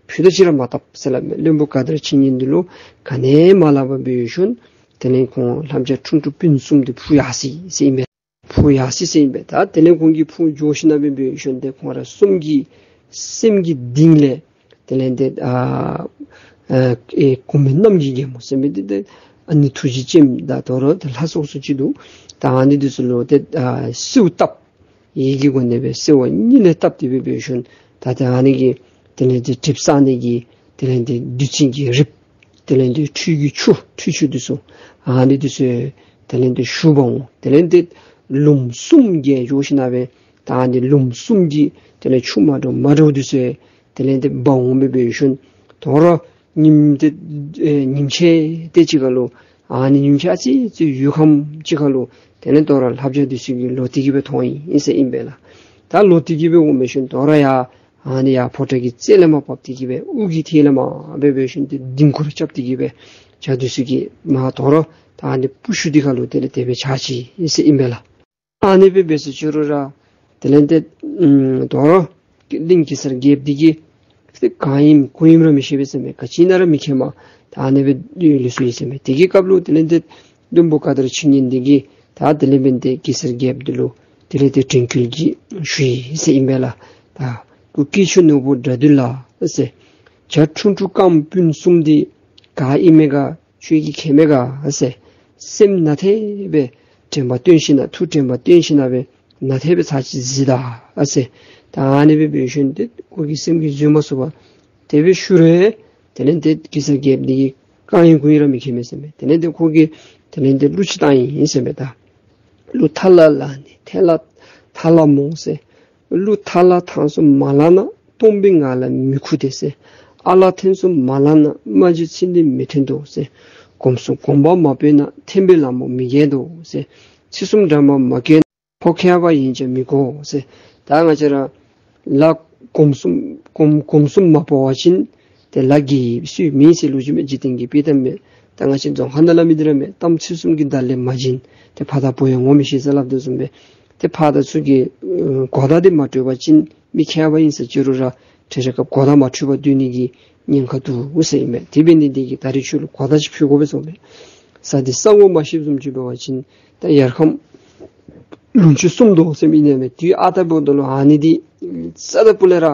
ཕུད་རྡོག་ཅིག་ར་མ་བཏབ་ཟེར་སླབ་མས། བློན་པོ་ག་དར་ཕྱིན་ནི་འདི་ལུ་ག་ནི་མ་སླབ་པར་འབད་ཞིནམ་དེ་ལས་ཁོང་བླ་བྱ་ཁྲུང་ཁྲུང་སྤུན་གསུམ་འདི་འཕུར་ཡར་སོ་ཡི་ཟེར་ཨིན་པས། འཕུར་ཡར་སོ་ཡི་ཟེར་ཨིན་པས། ད་དེ་ལས་ཁོང་གིས་འཕུར་འགྱོ་ཞིནམ་ལས་འབད་ཞིནམ་ཏེ་ཁོང་ར་གསུམ་གྱི་སེམས་ཀྱི་གཏིང་ལས་དེ་ལས་ཏེ་ཨ་ཨ་ཨེ་གོང་མའི་རྣམ་རྒྱལ་རྒྱལ་མོ་ཟེར་མི་འདི་ཏེ་ཨ་ནི་ཐུགས་རྗེ་ཅན་ད་དོ་རུང་ཏེ་ལྷ་ཚོགས་སུ་ཅིག་འདུག། ད་ཨ་ནི་འདི་ཚུ་ལུ་ཏེ་ཨ་གསོལཝ་བཏབ། ཡི་གེ་སྒོ་ནས་སྦེ་གསོལཝ་གཉིས་ལས་བཏབ་སྟེ་སྦེ་འབད་ཞིནམ་ད་ཏེ་ཨ་ནི་གི་དེ་ལས་ཏེ་གྲིབ་སངས་ནི་གི་དེ་ལས་ཏེ་བདུད་རྩི་གི་རིགས་དེ་ལས་ཏེ་ཁྲུས་ཀྱི་ཆུ་ཁྲུས་ཆུ་འདི་ཚུ་ཨ་ནི་འདི་ཚུ་དེ་ལས་ཏེ་ཞུ་འབག་འོང་། དེ་ལས་ཏེ་ལུངམ་གསུམ་གྱི་འགྱོ་ཞིནམ་ལས་ད་ཨ་ནི་ལུངམ་གསུམ་གྱི་དེ་ལས་ཆུ་མ་འདྲཝ་མ་འདྲཝ་འདི་ཚུ་དེ་ལས་ཏེ་འབག་འོང་སྦེ་འབད་ཞིནམ་དོ་རུང་ཉིནམ་ཏེ་ཨེ་ཉིནམ་ཕྱེད་དེ་ཅིག་ཁར་ལུ་ཨ་ནི་ཉིནམ་ཕྱེད་ཨ་ཙི་ཙི་ཡུད་ཁམས་ཅིག་ཁར་ལུ་དེ་ལས་དོ་རུང་ལྷ་བྱ་འདི་ཚུ་གིས་ལོག་སྟེ་གིས་སྦེ་ཐོན་ཡི་ཟེར་ཨིན་པས་ལགས། ད་ལོག་སྟེ་གིས་སྦེ་འོང་སྦེ་ཞིནམ་དོ་རུང་ཡར་ཨ་ནི་ཡར་ཕོ་བྲང་གི་རྩེ་ལས་མར་བབས་ཏེ་གིས་སྦེ་དབུ་གི་ཐད་ལས་མར་སྦེ་འབད་ཞིནམ་ཏེ་ལྡིང་སྐོར་རྐྱབ་སྟེ་གིས་སྦེ་བྱ་འདི་ཚུ་གིས་མར་དོ་རུང་ད་ཨ་ནི་པུ་ཤུ་འདི་ཁར་ལུ་དེ་ལས་དེ་སྦེ་བྱ་ཅི་ཟེར་ཨིན་པས་ལགས། ཨ་ནི་སྦེ་འབད་ཟེར་ཅི་རུང་ར་དེ་ལས་ཏེ་ཨམ་དོ་རུང་གླིང་གེ་སར་རྒྱལཔོ་འདི་གིས་ཏེ་གང་ཨིནམ་གུ་ཨིནམ་ར་མི་ཤེས་པས་ཟེར་མས། ག་ཅི་ཨིན་ན་ར་མི་མཁྱེནམ་ད་ཨ་ནི་སྦེ་ལུས་སོ་ཡི་ཟེར་མས། དེ་གི་སྐབས་ལུ་དེ་ལས་ཏེ་བློན་པོ་ག་དར་ཕྱིན་ནི་འདི་གིས་ད་དེ་ལས་འབད་དེ་གེ་སར་རྒྱལཔོ་འདི་ལུ་དེ་ལས་ཏེ་དྲན་སྐུལ་གྱིས་ཞུ་ཡི་ཟེར་ཨིན་པས་ལགས། ད་སྐུ་སྐྱེ་མཆེད་ནོར་བུ་དགྲ་འདུལ་ལགས་ཟེར། བྱ་ཁྲུང་ཁྲུང་རྐངམ་སྤུན་གསུམ་འདི་ག་ཨིན་མས་ག་ཁྱོད་ཀྱིས་མཁྱེན་མས་ག་ཟེར། སེམས་ནན་ཏན་སྦེ་དྲན་པ་བཏོན་ཞིནམ་ལས་ཐུགས་དྲན་པ་བཏོན་ཞིནམ་ལས་སྦེ་ནན་ཏན་སྦེ་ཚར་ཅིག་གཟིགས་ད་ཟེར། ད་ཨ་ནི་སྦེ་འབད་ཞིནམ་ཏེ་ཁོ་གི་སེམས་ཀྱིས་བཟོད་མ་ཚུགས་པར་དེ་སྦེ་ཞུ་རུང་དེ་ལས་ཏེ་གེ་སར་རྒྱལཔོ་འདི་གིས་ བཀའ་ཡིན་དགོངས་ཡིན་ར་མི་མཁྱེན་མས་ཟེར་མས། དེ་ལས་དེ་ཁོ་གིས་དེ་ལས་དེ་གླུ་ཅིག་བཏང་ཡི་ཟེར་མས་ད། གླུ་ཐ་ལ་ལ་ནི་ཐ་ལ་ཐ་ལ་མོ་ཟེར། གླུ་ཐ་ལ་ཐང་སུ་མ་ལ་ན་སྟོང་པའི་ངང་ལ་མི་ཁུག་སྟེ་ཟེར། ཨ་ལ་ཐེན་སུ་མ་ལ་ན་མ་བརྗོད་ཚིག་འདི་མི་ཐོན་དོ་ཟེར། གོམས་སུ་གོམས་པ་མ་སྤོས་ན་ཐེན་པའི་ལ་མོ་མི་རྒྱས་དོ་ཟེར། ཚིག་གསུམ་འདྲ་མ་མ་བཀོད་ན་ཕོ་མཁས་པ་ཡིན་ཀྱང་མི་གོ་ཟེར། ད་ང་བཅས་ར་ལ་གོམས་སུ་གོམས་གོམས་སུ་མ་སྤོ་བ་ཅིན་ཏེ་ལ་རྒྱས་སུ་མེད་ཟེར་ལོ་རྒྱུས་མས། འཇིག་རྟེན་གྱི་དཔྱེ་གཏམ་མས། ད་ང་བཅས་རྫོང་ཁ་ནང་ལ་མི་འདི་ར་མས། གཏམ་ཚིག་གསུམ་གྱི་བརྡ་ལས་མ་བྱིན་ཏེ་ཕ་དང་བུ་ཡང་ངོ་མི་ཤེས་ཟེར་སླབ་དོ་བཟུམ་སྦེ་ཏེ་ཕ་དང་ཚུ་གིས་ཨེ་གོ་བརྡ་འདི་མ་སྤྲོད་པ་ཅིན་མི་མཁས་པ་ཡིན་ཟེར་ཅི་རུང་ར་འཕྲལ་ཆ་སྐབས་གོ་བརྡ་མ་འཕྲོད་པར་སྡོད་ནི་གི་ཉེན་ཁ་འདུག་ཟེར་ཨིན་མས། དེ་འབད་ནི་འདི་གིས་ད་རིས་ཁྱོད་ལུ་གོ་བརྡ་ཅིག་ཕུལ་དགོ་པས་ཟེར་མས། ས་འདི་ས་ངོ་མ་ཤེསཔ་བཟུམ་ཅིག་འབད་བ་ཅིན་ད་ཡར་ཁམས་ལུང་ཕྱོགས་གསུམ་དུ་ཟེར་མི་ཨིན་མས། དུས་ཨ་རྟག་འབདཝ་ད་ལུ་ཨ་ནི་འདི་རྩ་དང་སྤུ་ལས་ར་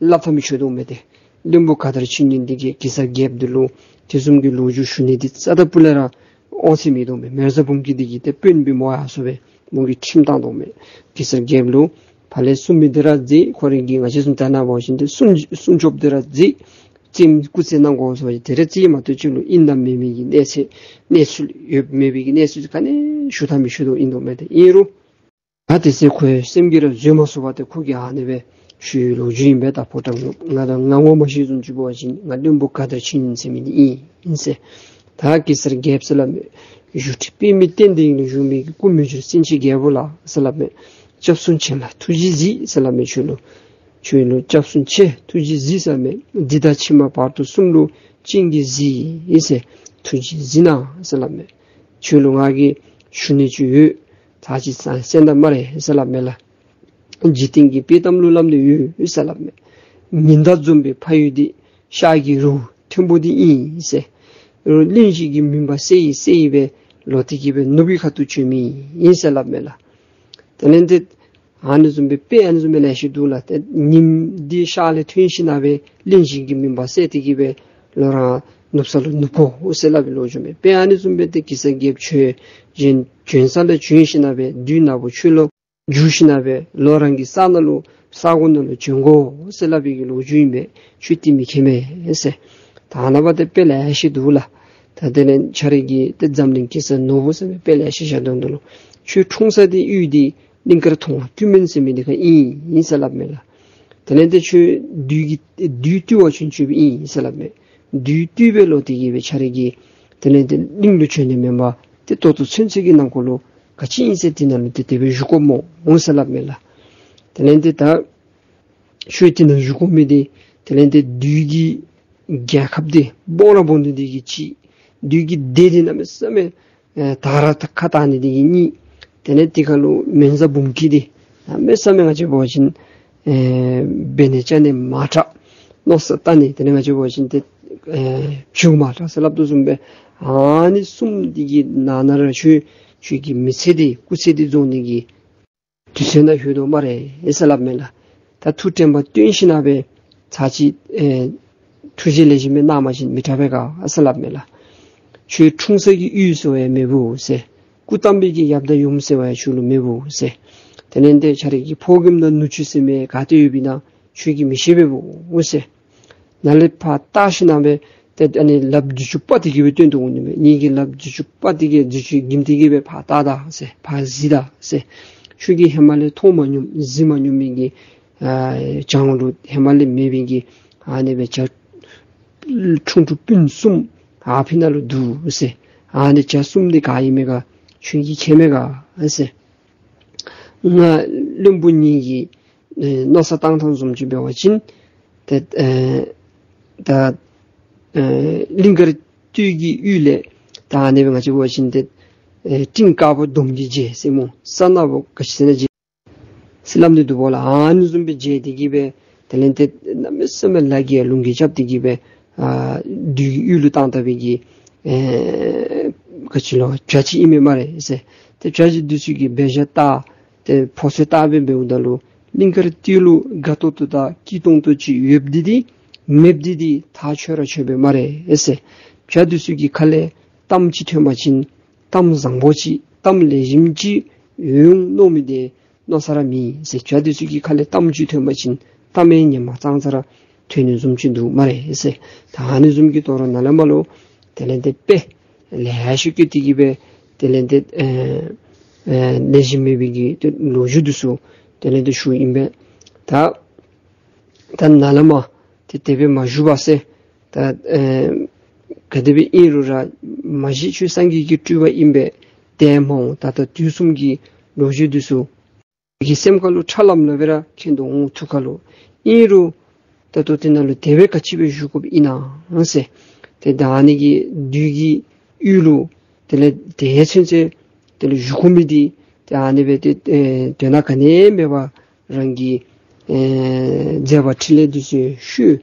སླབ་ཐག་མི་ཆོད་དོ་མས་ཏེ། བློན་པོ་ག་དར་ཕྱིན་ནི་འདི་གིས་གེ་སར་རྒྱལཔོ་འདི་ལུ་དེ་བཟུམ་གྱི་ལོ་རྒྱུས་ཞུ་ནི་འདི་རྩ་དང་སྤུ་ལས་ར་འོང་ས་མིན་འདུག་མས། མེ་བཟའ་འབུམ་སྐྱིད་འདི་གིས་ཏེ་དཔོན་སྦེ་མོ་ཡར་སོང་སྦེ་མོ་གིས་ཁྲིམས་བཏང་དོ་མས། གེ་སར་རྒྱལཔོ་ལུ་ཕར་ལས་གསུངས་མི་འདི་ར་མཛད། ཁོ་རའི་གི་ང་བཅས་བཟུམ་ད་ནཱ་འབད་བ་ཅིན་ཏེ་སྲུང་སྲུང་སྐྱོབ་འདི་ར་མཛད། རྩེདམོ་སྐུ་རྩེད་གནང་དགོ་ཟེར་བ་ཅིན་དེ་ར་རྩེད་མ་གཏོགས་ཁྱོད་ལུ་ཨིན་དང་མེན་མི་གི་གནས་ཚུལ་གནས་ཚུལ་ཡོད་མེད་པའི་གི་གནས་ཚུལ་ག་ནི་ཞུ་ཐག་མི་ཆོད་དོ་ཨིན་དོ་མས་ཏེ། ཨིན་རུང་ད་དེ་ཚེ་ཁོའི་སེམས་ཀྱིས་ར་བཟོད་མ་ཚུགས་པར་ཏེ་ཁོ་གིས་ཨ་ནི་སྦེ་ཞུ་ཡི་ལོ་རྒྱུས་ཨིན་པས། ད་ཕོ་བྲང་ལུ་ང་དང་ང་ངོ་མ་ཤེས་བཟུམ་ཅིག་འབད་བ་ཅིན་ང་བློན་པོ་ག་དར་ཕྱིན་ཟེར་མི་འདི་ཨིན་ཨིན་ཟེར། ད་གེ་སར་རྒྱལཔོ་ཟེར་སླབ་མས། བཞུགས་ཁྲི་པདྨའི་སྟེང་འདི་ལུ་བཞུགས་མི་གི་སྐུ་མི་འགྱུར་བརྩོན་ཆེན་རྒྱལ་པོ་ལགས་ཟེར་སླབ་མས། སྐྱབས་སུ་མཆི་ལགས་ཐུགས་རྗེས་གཟིགས་ཟེར་སླབ་མས། ཁྱོད་ལུ་ཁྱོད་ལུ་སྐྱབས་སུ་མཆི་ཐུགས་རྗེས་གཟིགས་ཟེར་མས། འདི་དང་ཕྱི་མ་བར་དོ་གསུམ་ལུ་སྤྱན་གྱིས་གཟིགས་ཟེར། ཐུགས་རྗེས་གཟིགས་གནང་ཟེར་སླབ་མས། ཁྱོད་ལུ་ང་གིས་ཞུ་ནི་ཅིག་ཡོད། ཚར་གཅིག་གསན་གསན་ད་སྨ་རེ་ཟེར་སླབ་མས་ལགས། འཇིག་རྟེན་གྱི་དཔྱེ་གཏམ་ལུ་སླབ་ནི་ཡོད་ཟེར་སླབ་མས། ཉི་ཟླ་འཛོམས་པའི་ཕ་ཡུལ་འདི་ཤར་གྱི་རི་བོ་མཐོན་པོ་འདི་ཨིན་ཟེར། གླིང་བཞི་གི་མུན་པ་སེལ་ཡི་སེལ་ཡི་སྦེ་ལོག་སྟེ་གི་སྦེ་ནུབ་ཀྱི་ཁ་ཐུག་བྱོན་མི་ཨིན་ཟེར་སླབ་མས་ལགས། དེ་ལས་ཏེ་ཨ་ནི་བཟུམ་སྦེ་དཔེ་ཨ་ནི་བཟུམ་སྦེ་ལེ་ཤ་འདུག་ལགས། ཏེ་ཉིམ་འདི་ཤར་ལས་ཐོན་ཞིནམ་སྦེ་གླིང་བཞི་གི་མུན་པ་སེལ་ཏེ་གི་སྦེ་ལོག་ར་ནུབ་ས་ལུ་ནུབ་དགོ་ཟེར་སླབ་པའི་ལོ་རྒྱུས་མས། དཔེ་ཨ་ནི་བཟུམ་སྦེ་ཏེ་གེ་སར་རྒྱལཔོ་བྱོན་བྱོན་བྱོན་ས་ལས་བྱོན་ཞིནམ་སྦེ་དུས་ནག་པོ་ཆུ་ལུ་འགྱུར་ཞིནམ་སྦེ་ལོག་རང་གི་ས་ནང་ལུ་ས་གོ་ནང་ལུ་བྱོན་དགོ་ཟེར་སླབ་པའི་གི་ལོ་རྒྱུས་ཨིན་པས། ཁྱོད་འདི་མི་མཁྱེན་པས་ཟེར། ད་ནངས་པ་ཏེ་དཔེ་ལེ་ཤ་འདུག་ལགས། ད་དེ་ལས་ཁྱོད་རའི་གི་ཏེ་འཛམ་གླིང་གེ་སར་ནོར་བུ་ཟེར་མི་དཔེ་ལེ་ཤ་བཞག་དོ་འདུག་ལོ། ཁྱོད་འཁྲུངས་ས་འདི་ཡུལ་འདི་གླིང་དཀར་མཐོང་བ་ཀུན་སྨོན་ཟེར་མི་འདི་ཁར་ཨིན་ཨིན་ཟེར་སླབ་མས་ལགས། དེ་ལས་ཏེ་ཁྱོད་བདུད་ཀྱི་བདུད་བཏུལ་བར་བྱོན་བྱོནམ་ཨིན་ཟེར་སླབ་མས། བདུད་བཏུལ་སྦེ་ལོག་སྟེ་གི་སྦེ་ཁྱོད་རའི་གི་དེ་ལས་ཏེ་གླིང་ལུ་བྱོན་ནི་མེན་པར་ཏེ་ད་ལྟོ་ཚུན་ཚོད་ཀྱི་ནང་འཁོད་ལུ་ག་ཅི་ཨིན་ཟེར་དེ་ནང་ལུ་ཏེ་དེ་སྦེ་བཞུགས་དགོཔ་སྨོ་འོང་ཟེར་སླབ་མས་ལགས། དེ་ལས་ཏེ་ད་ཁྱོད་དེ་ནང་བཞུགས་དགོ་མི་འདི་དེ་ལས་ཏེ་བདུད་ཀྱི་རྒྱལ་ཁབ་འདི་སྦོམ་ར་སྦོམ་འདི་འདི་གིས་གཅིག། བདུད་ཀྱི་སྡེ་འདི་གནམ་མེད་ས་མེད་ཨེ་དར་ར་ཁ་བཏགས་ནི་འདི་གིས་གཉིས། དེ་ལས་དེ་ཁར་ལུ་མེ་བཟའ་འབུམ་སྐྱིད་འདི་གནམ་མེད་ས་མེད་ང་བཅས་འབད་བ་ཅིན་ཨེ་འབད་ནི་བྱ་ནི་མང་དྲགས། མནོ་བསམ་བཏང་ནི་དེ་ལས་ང་བཅས་འབད་བ་ཅིན་ཏེ་ཨེ་བྱུས་མང་དྲགས་ཟེར་སླབ་དོ་བཟུམ་སྦེ་ཨ་ནི་གསུམ་འདི་གི་ནང་ན་ར་ཁྱོད་ཁྱོད་ཀྱི་མི་ཚེ་འདི་སྐུ་ཚེ་འདི་རྫོགས་ནི་གི་དུས་ཚོད་ནང་ལྷོད་དོ་སྨ་རེ་ཟེར་སླབ་མས་ལགས། ད་ཐུགས་དྲན་པ་བཏོན་ཞིནམ་སྦེ་ཚར་གཅིག་ཨེ་ཐུགས་རྗེ་ལེགས་ཤོམ་སྦེ་གནང་བ་ཅིན་མི་དྲག་པས་ག་ཟེར་སླབ་མས་ལགས། ཁྱོད་འཁྲུངས་ས་གི་ཡུལ་ཟེར་བ་ཡང་མེདཔ་འོང་ཟེར། སྐུ་བལྟམས་པའི་གི་ཡབ་དང་ཡུམ་ཟེར་བ་ཡང་ཁྱོད་ལུ་མེདཔ་འོང་ཟེར། དེ་ལས་ཏེ་ཁྱོད་རའི་གི་ཕོ་རྒནམ་དང་ནུ་གཅུང་ཟེར་མི་ག་ཏེ་ཡོདཔ་ཨིན་ན་ཁྱོད་ཀྱིས་མི་ཤེས་པས་འོང་ཟེར། ནཱ་ལས་ཕར་བལྟ་ཞིནམ་སྦེ་ཏེ་ཨ་ནི་ལགཔ་རྫུས་ཅུང་སྤར་ཏེ་གི་སྦེ་སྟོན་དོ་འོང་ནི་མས། ངེ་གི་ལགཔ་རྫུས་ཅུང་སྤར་ཏེ་གི་རྫུས་ཅུང་བསྒྱིམ་སྟེ་གི་སྦེ་ཕར་བལྟ་ད་ཟེར། ཕར་གཟིགས་ད་ཟེར། ཁྱོད་ཀྱིས་ཧེ་མ་ལས་མཐོང་མ་མྱོང་གཟིགས་མ་མྱོང་མི་གི་ཨ་བྱང་ལུ་ཧེ་མ་ལས་མེད་པའི་གི་ཨ་ནི་སྦེ་བྱ་ཁྲུང་ཁྲུང་སྤུན་གསུམ་ཨ་ཕི་ནང་ལུ་འདུག་ཟེར། ཨ་ནི་བྱ་གསུམ་འདི་ག་ཨིན་མས་ག་ཁྱོད་ཀྱིས་མཁྱེན་མས་ག་ཟེར། ང་བློན་པོ་ངེ་གི་ཨེ་མནོ་བསམ་བཏང་ཐངས་བཟུམ་ཅིག་འབད་བ་ཅིན་ཏེ་ཨེ་ད་ཨེ་གླིང་དཀར་སྟོད་ཀྱི་ཡུལ་ལས་ད་ཨ་ནི་སྦེ་ང་བཅས་འབད་བ་ཅིན་ཏེ་ཨེ་སྤྲིན་དཀར་པོ་འདོམ་གྱི་རྗེས་ཟེར་སྨོ། ས་ནག་པོ་ག་ཅི་ཟེར་ན་རྗེས་ཟེར་སླབ་ནི་འདུག་པ་ལགས། ཨ་ནི་བཟུམ་སྦེ་མཇལ་ཏེ་གི་སྦེ་དེ་ལས་ཏེ་གནམ་མེད་ས་མེད་ལ་རྒྱལ་ལུང་རྒྱལ་རྐྱབ་སྟེ་གི་སྦེ་ཨ་བདུད་ཡུལ་ལུ་བཏང་ད་པའི་གི་ཨེ་ག་ཅི་ལོ་བྱ་ཅིག་ཨིན་མས་སྨ་རེ་ཟེར། ཏེ་བྱ་ཅིག་འདི་ཚུ་གིས་འབད་བཞག་ད་ཏེ་ཕོ་ཚོད་བལྟ་སྦེ་འབདཝ་ད་ལུ་གླིང་དཀར་སྟོད་ལུ་དགའ་ཏོག་ཏོ་དང་སྐྱིད་ཏོང་ཏོ་ཅིག་ཡོདཔ་འདི་འདི་མེདཔ་འདི་འདི་ཐག་ཆོད་ར་ཆོད་པས་སྨ་རེ་ཟེར། བྱ་འདི་ཚུ་གི་ཁ་ལས་གཏམ་ཅིག་ཐོན་པ་ཅིན་གཏམ་བཟང་པོ་ཅིག་གཏམ་ལེགས་ཤོམ་ཅིག་ཡོང་མནོ་མི་འདི་མནོ་ས་ར་མེད་ཟེར། བྱ་འདི་ཚུ་གི་ཁ་ལས་གཏམ་ཅིག་ཐོན་པ་ཅིན་གཏམ་ཡང་ཉན་མ་ཙང་ཙ་ར་ཐོན་ནི་བཟུམ་ཅིག་འདུག་སྨ་རེ་ཟེར། ད་ཨ་ནི་བཟུམ་གྱི་དོ་རུང་ནཱ་ལས་མར་ལུ་ དེ་ལས་ཏེ་དཔེ་ལེ་ཤ་བཀོད་དེ་གི་སྦེ་དེ་ལས་ཏེ་ཨེ་ཨེ་ལེགས་ཤོམ་མེད་པའི་གི་ཏེ་ལོ་རྒྱུས་འདི་ཚུ་དེ་ལས་ཏེ་ཞུཝ་ཨིན་པས། ད་ད་ནཱ་ལས་མར་ཏེ་དེ་སྦེ་མ་ཞུ་བར་ཟེར། ད་ཨེ་ག་དེ་སྦེ་ཨིན་རུང་ར་མ་གཞི་ཁྱོད་སངས་རྒྱས་ཀྱི་སྤྲུལ་པ་ཨིན་པས། ཏེ་མ་འོངས་ད་ལྟ་དུས་གསུམ་གྱི་ལོ་རྒྱུས་འདི་ཚུ་གི་སེམས་ཁ་ལུ་ཁྲ་ལམ་ལམ་སྦེ་ར་མཁྱེན་དོ་འོང་ཐུགས་ཁ་ལུ། ཨིན་རུང་ད་ལྟོ་དེ་ནང་ལུ་དེ་སྦེ་ག་ཅི་སྦེ་ཞུ་དགོཔ་ཨིན་ན་ཟེར། ཏེ་ད་ཨ་ནི་གི་བདུད་ཀྱི་ཡུལ་ལུ་དེ་ལས་དེ་ཚུན་ཚོད་དེ་ལུ་བཞུགས་དགོ་མི་འདི་ཏེ་ཨ་ནི་སྦེ་ཏེ་ཨེ་དོན་དག་ག་ནི་མེད་པར་རང་གི་ཨེ་མཛད་པ་འཕྲིན་ལས་འདི་ཚུ་ཞུ།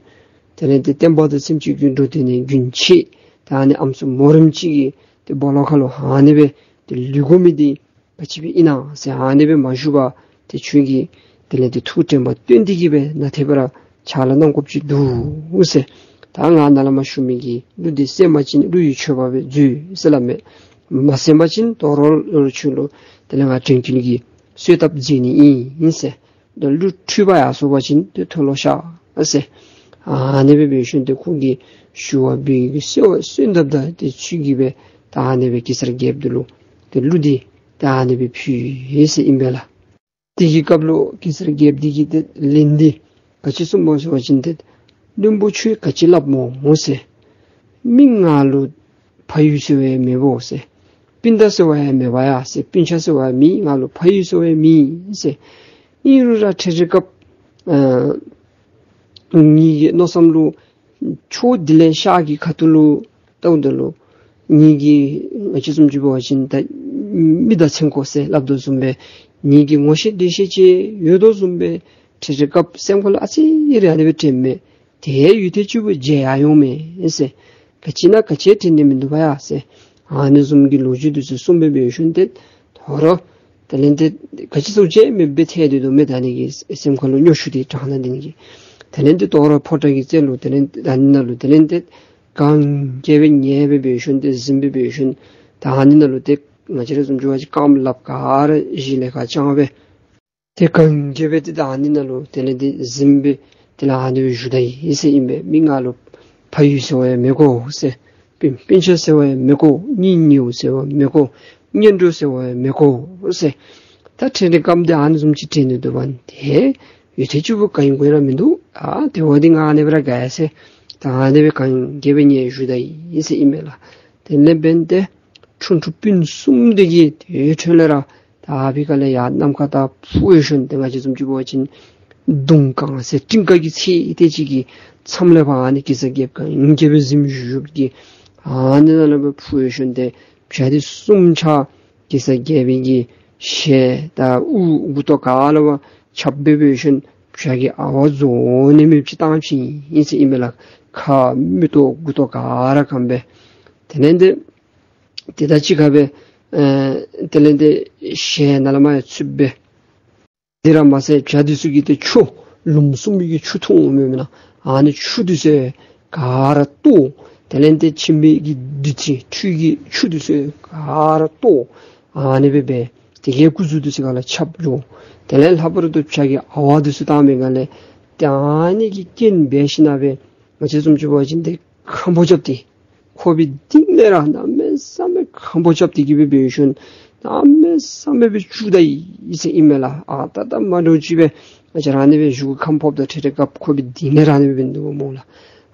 དེ་ལས་ཏེ་བསྟན་པ་དང་སེམས་ཅན་གྱི་འགྲོ་དོན་ནི་རྒྱུན་ཆད། ད་ཨ་ནི་ཨམ་སྲུ་མོ་རེངམ་ཅིག་གི་ཏེ་སྦོ་ལོགས་ཁ་ལུ་ཨ་ནི་སྦེ་ཏེ་ལུས་དགོ་མི་འདི་ག་ཅི་སྦེ་ཨིན་ན་ཟེར་ཨ་ནི་སྦེ་མ་ཞུ་བར་ཏེ་ཁྱོད་ཀྱིས་དེ་ལས་ཏེ་ཐུགས་དྲན་པ་བཏོན་ཏེ་གི་སྦེ་ནཱ་ཐད་པར་ཕྱག་ལཱ་གནང་དགོཔ་ཅིག་འདུག་ཟེར། ད་ང་ནཱ་ལས་མར་ཞུ་མི་གི་གླུ་འདི་གསན་པ་ཅིན་གླུ་ཡི་མཆོད་པ་སྦེ་མཛོད་ཟེར་སླབ་མས། མ་གསན་པ་ཅིན་དོ་རུང་ཁྱོད་ལུ་དེ་ལས་ང་དྲན་སྐུལ་གྱི་གསོལ་ཐབ་མཛད་ནི་ཨིན་ཟེར། ད་གླུ་འཁྲུལ་པ་ཡར་སོང་པ་ཅིན་ཏེ་མཐོལ་ལོ་བཤགས་ཟེར། ཨ་ནི་སྦེ་འབད་ཞིནམ་ཏེ་ཁོ་གིས་ཞུ་བ་འབད་གི་གསོལ་བ་གསོལ་འདེབས་དང་ཏེ་ཚུལ་གྱིས་སྦེ་ད་ཨ་ནི་སྦེ་གེ་སར་རྒྱལཔོ་འདི་ལུ་ཏེ་གླུ་འདི་ད་ཨ་ནི་སྦེ་ཕུལ་ཡི་ཟེར་ཨིན་པས་ལགས། དེ་གི་སྐབས་ལུ་གེ་སར་རྒྱལཔོ་འདི་གིས་ཏེ་ལན་འདི་ག་ཅི་གསུངས་པ་ཟེར་བ་ཅིན་ཏེ་བློན་པོ་ཁྱོད་ག་ཅི་སླབ་སྨོ་ཟེར། མི་ང་ལུ་ཕ་ཡུལ་ཟེར་བ་ཡང་མེད་པོ་ཟེར། སྤུན་ཟླ་ཟེར་བ་ཡང་མེད་པ་ཡ་ཟེར། སྤུན་ཆ་ཟེར་བ་ཡང་མེད། ང་ལུ་ཕ་ཡུལ་ཟེར་བ་ཡང་མེད་ཟེར། ཨིན་རུང་ར་འཕྲལ་འཕྲལ་སྐབས་ཨ་ངེ་གི་མནོ་བསམ་ལུ་ཕྱོགས་འདི་ལས་ཤར་གྱི་ཁ་ཐུག་ལུ་ལྟཝ་ད་ལུ་ངེ་གི་ང་བཅས་བཟུམ་ཅིག་འབད་བ་ཅིན་ད་མི་དང་མཚན་གོ་ཟེར་སླབ་དོ་བཟུམ་སྦེ་ངེ་གི་ངོ་ཤེས་འདྲིས་ཤེས་ཅིག་ཡོད་དོ་བཟུམ་སྦེ་འཕྲལ་འཕྲལ་སྐབས་སེམས་ཁ་ལུ་ཨ་ཙི་རེ་ཨ་ནི་སྦེ་དྲན་མས། དེ་ཡུད་ཐེངས་གཅིག་པོ་མཇལ་ཡང་ཡོང་མས་ཟེར། ག་ཅི་ན་ག་ཅི་དྲན་ནི་མིན་འདུག་པ་ཡ་ཟེར། ཨ་ནི་བཟུམ་གྱི་ལོ་རྒྱུས་འདི་ཚུ་གསུངས་སྦེ་འབད་ཞིནམ་ཏེ་དོ་རུང་དེ་ལས་ཏེ་ག་ཅི་ཚུ་མཇལ་མེདཔ་སྦེ་ཐལ་ཏེ་འདུག་མས། ད་ཨ་ནི་གི་སེམས་ཁ་ལུ་སྨྱོ་ཤུལ་འདི་དྲག་ནི་འདི་ནི་གིས། དེ་ལས་ཏེ་དོ་རུང་ཕོ་བྲང་གི་རྩེ་ལུ་དེ་ལས་ཏེ་ཨ་ནི་ནང་ལུ་དེ་ལས་ཏེ་གན་རྐྱལ་སྦེ་ཉལ་སྦེ་འབད་ཞིནམ་ཏེ་གཟིམ་སྦེ་འབད་ཞིནམ་ད་ཨ་ནི་ནང་ལུ་ཏེ་ང་བཅས་ར་བཟུམ་ཅིག་འབད་བ་ཅིན་རྐངམ་ལགཔ་ག་ར་གཞི་ལས་ཁར་བརྐྱངས་སྦེ་ཏེ་གན་རྐྱལ་སྦེ་ཏེ་ད་ཨ་ནི་ནང་ལུ་དེ་ལས་ཏེ་གཟིམ་སྦེ་དེ་ལས་ཨ་ནི་སྦེ་བཞུགས་ད་ཡི་ཟེར་ཨིན་པས། མི་ང་ལུ་ཕ་ཡུལ་ཟེར་བ་ཡང་མེད་གོ་ཟེར། སྤུན་སྤུན་ཆ་ཟེར་བ་ཡང་མེད་གོ། གཉེན་ཉེཝ་ཟེར་བ་མེད་གོ། གཉེན་གྲོགས་ཟེར་བ་ཡང་མེད་གོ་ཟེར། ད་འཕྲལ་འཕྲལ་སྐབས་འདི་ཨ་ནི་བཟུམ་ཅིག་དྲན་ནི་འདུག་པ། ཏེ་ཡུད་ཐེངས་གཅིག་པོ་ག་ཨིན་དགོ་ར་མིན་འདུག། ཨ་དེ་བ་འདི་ང་ཨ་ནི་སྦེ་ར་དགའ་ཡ་ཟེར། ད་ཨ་ནི་སྦེ་གན་རྐྱལ་སྦེ་ཉལ་བཞུགས་ད་ཡི་ཟེར་ཨིན་མས་ལགས། དེ་ལས་འབདན་ཏེ་ཁྲུང་ཁྲུང་སྤུན་གསུམ་འདི་གིས་དེ་འཕྲོ་ལས་ར་ད་ཨ་ཕི་ཁ་ལས་ཡར་གནམ་ཁ་ད་འཕུར་འོང་ཞིནམ་ཏེ་ང་བཅས་བཟུམ་ཅིག་འབད་བ་ཅིན་མདུང་གང་ཟེར་སྤྲིན་དཀར་གྱི་ཚད་དེ་ཅིག་གི་མཚམས་ལས་ཕར་ཨ་ནི་གེ་སར་རྒྱལཔོ་གན་རྐྱལ་སྦེ་གཟིམ་བཞུགས་བཞུགསཔ་གི་ཨ་ནི་ནང་ལས་སྦེ་འཕུར་འོང་ཞིནམ་ཏེ་བྱ་འདི་གསུམ་ཆ་གེ་སར་རྒྱལ་པོའི་གི་ཞལ་དང་དབུ་མགུ་ཏོ་ག་ར་ལུ་ཕར་ཁྱབ་སྦེ་འབད་ཞིནམ་བྱ་གི་ཨ་ཝ་བཟོ་ནི་མེདཔ་ཅིག་བཏང་ཅི་ཨིན་ཟེར་ཨིན་མས་ལགས། ཁ་མིག་ཏོ་མགུ་ཏོ་ག་ར་གང་སྦེ། དེ་ལས་ཏེ་དེ་དང་གཅིག་ཁར་སྦེ་ཨེ་དེ་ལས་ཏེ་ཞལ་ནང་ལས་མར་ཡང་ཚུད་སྦེ། དེ་ར་མ་ཚད་བྱ་འདི་ཚུ་གིས་ཏེ་ཆུ་ལུངམ་བཟུམ་མའི་གི་ཆུ་འཐུང་མི་མེན་ན། ཨ་ནི་ཆུ་འདི་ཚུ་ག་ར་གཏོར། དེ་ལས་ཏེ་ཁྱིམ་པའི་གི་བདུད་རྩི་ཁྲུས་ཀྱི་ཆུ་འདི་ཚུ་ག་ར་གཏོར། ཨ་ནི་སྦེ་སྦེ་དེ་གིས་སྐུ་གཟུགས་འདི་ཚུ་ག་ལས་ཁྱབ་འགྱོ། དེ་ལས་ལྷག་པར་དུ་བྱ་གི་ཨ་ཝ་འདི་ཚུ་བཏང་མི་ག་ལས་ཏེ་ཨ་ནི་གི་རྐྱེན་འབད་ཞིནམ་སྦེ་ང་བཅས་བཟུམ་ཅིག་འབད་བ་ཅིན་ཏེ་ཁམ་པོ་རྐྱབ་སྟེ་ཁོག་པའི་གཏིང་ལས་ར་གནམ་མེད་ས་མེད་ཁམ་པོ་རྐྱབ་སྟེ་གི་སྦེ་འབད་ཞིནམ་གནམ་མེད་ས་མེད་སྦེ་སྐྱུག་ད་ཡི་ཟེར་ཨིན་མས་ལགས། ཨ་ད་ད་མ་འདྲཝ་ཅིག་སྦེ་ང་བཅས་ར་ཨ་ནི་སྦེ་བཞུགས་ཁམ་ཕོབ་ད་འཕྲལ་འཕྲལ་སྐབས་ཁོག་པའི་གཏིང་ལས་ར་ཨ་ནི་སྦེ་འབད་ནི་འདུག་སྨོ་ལགས།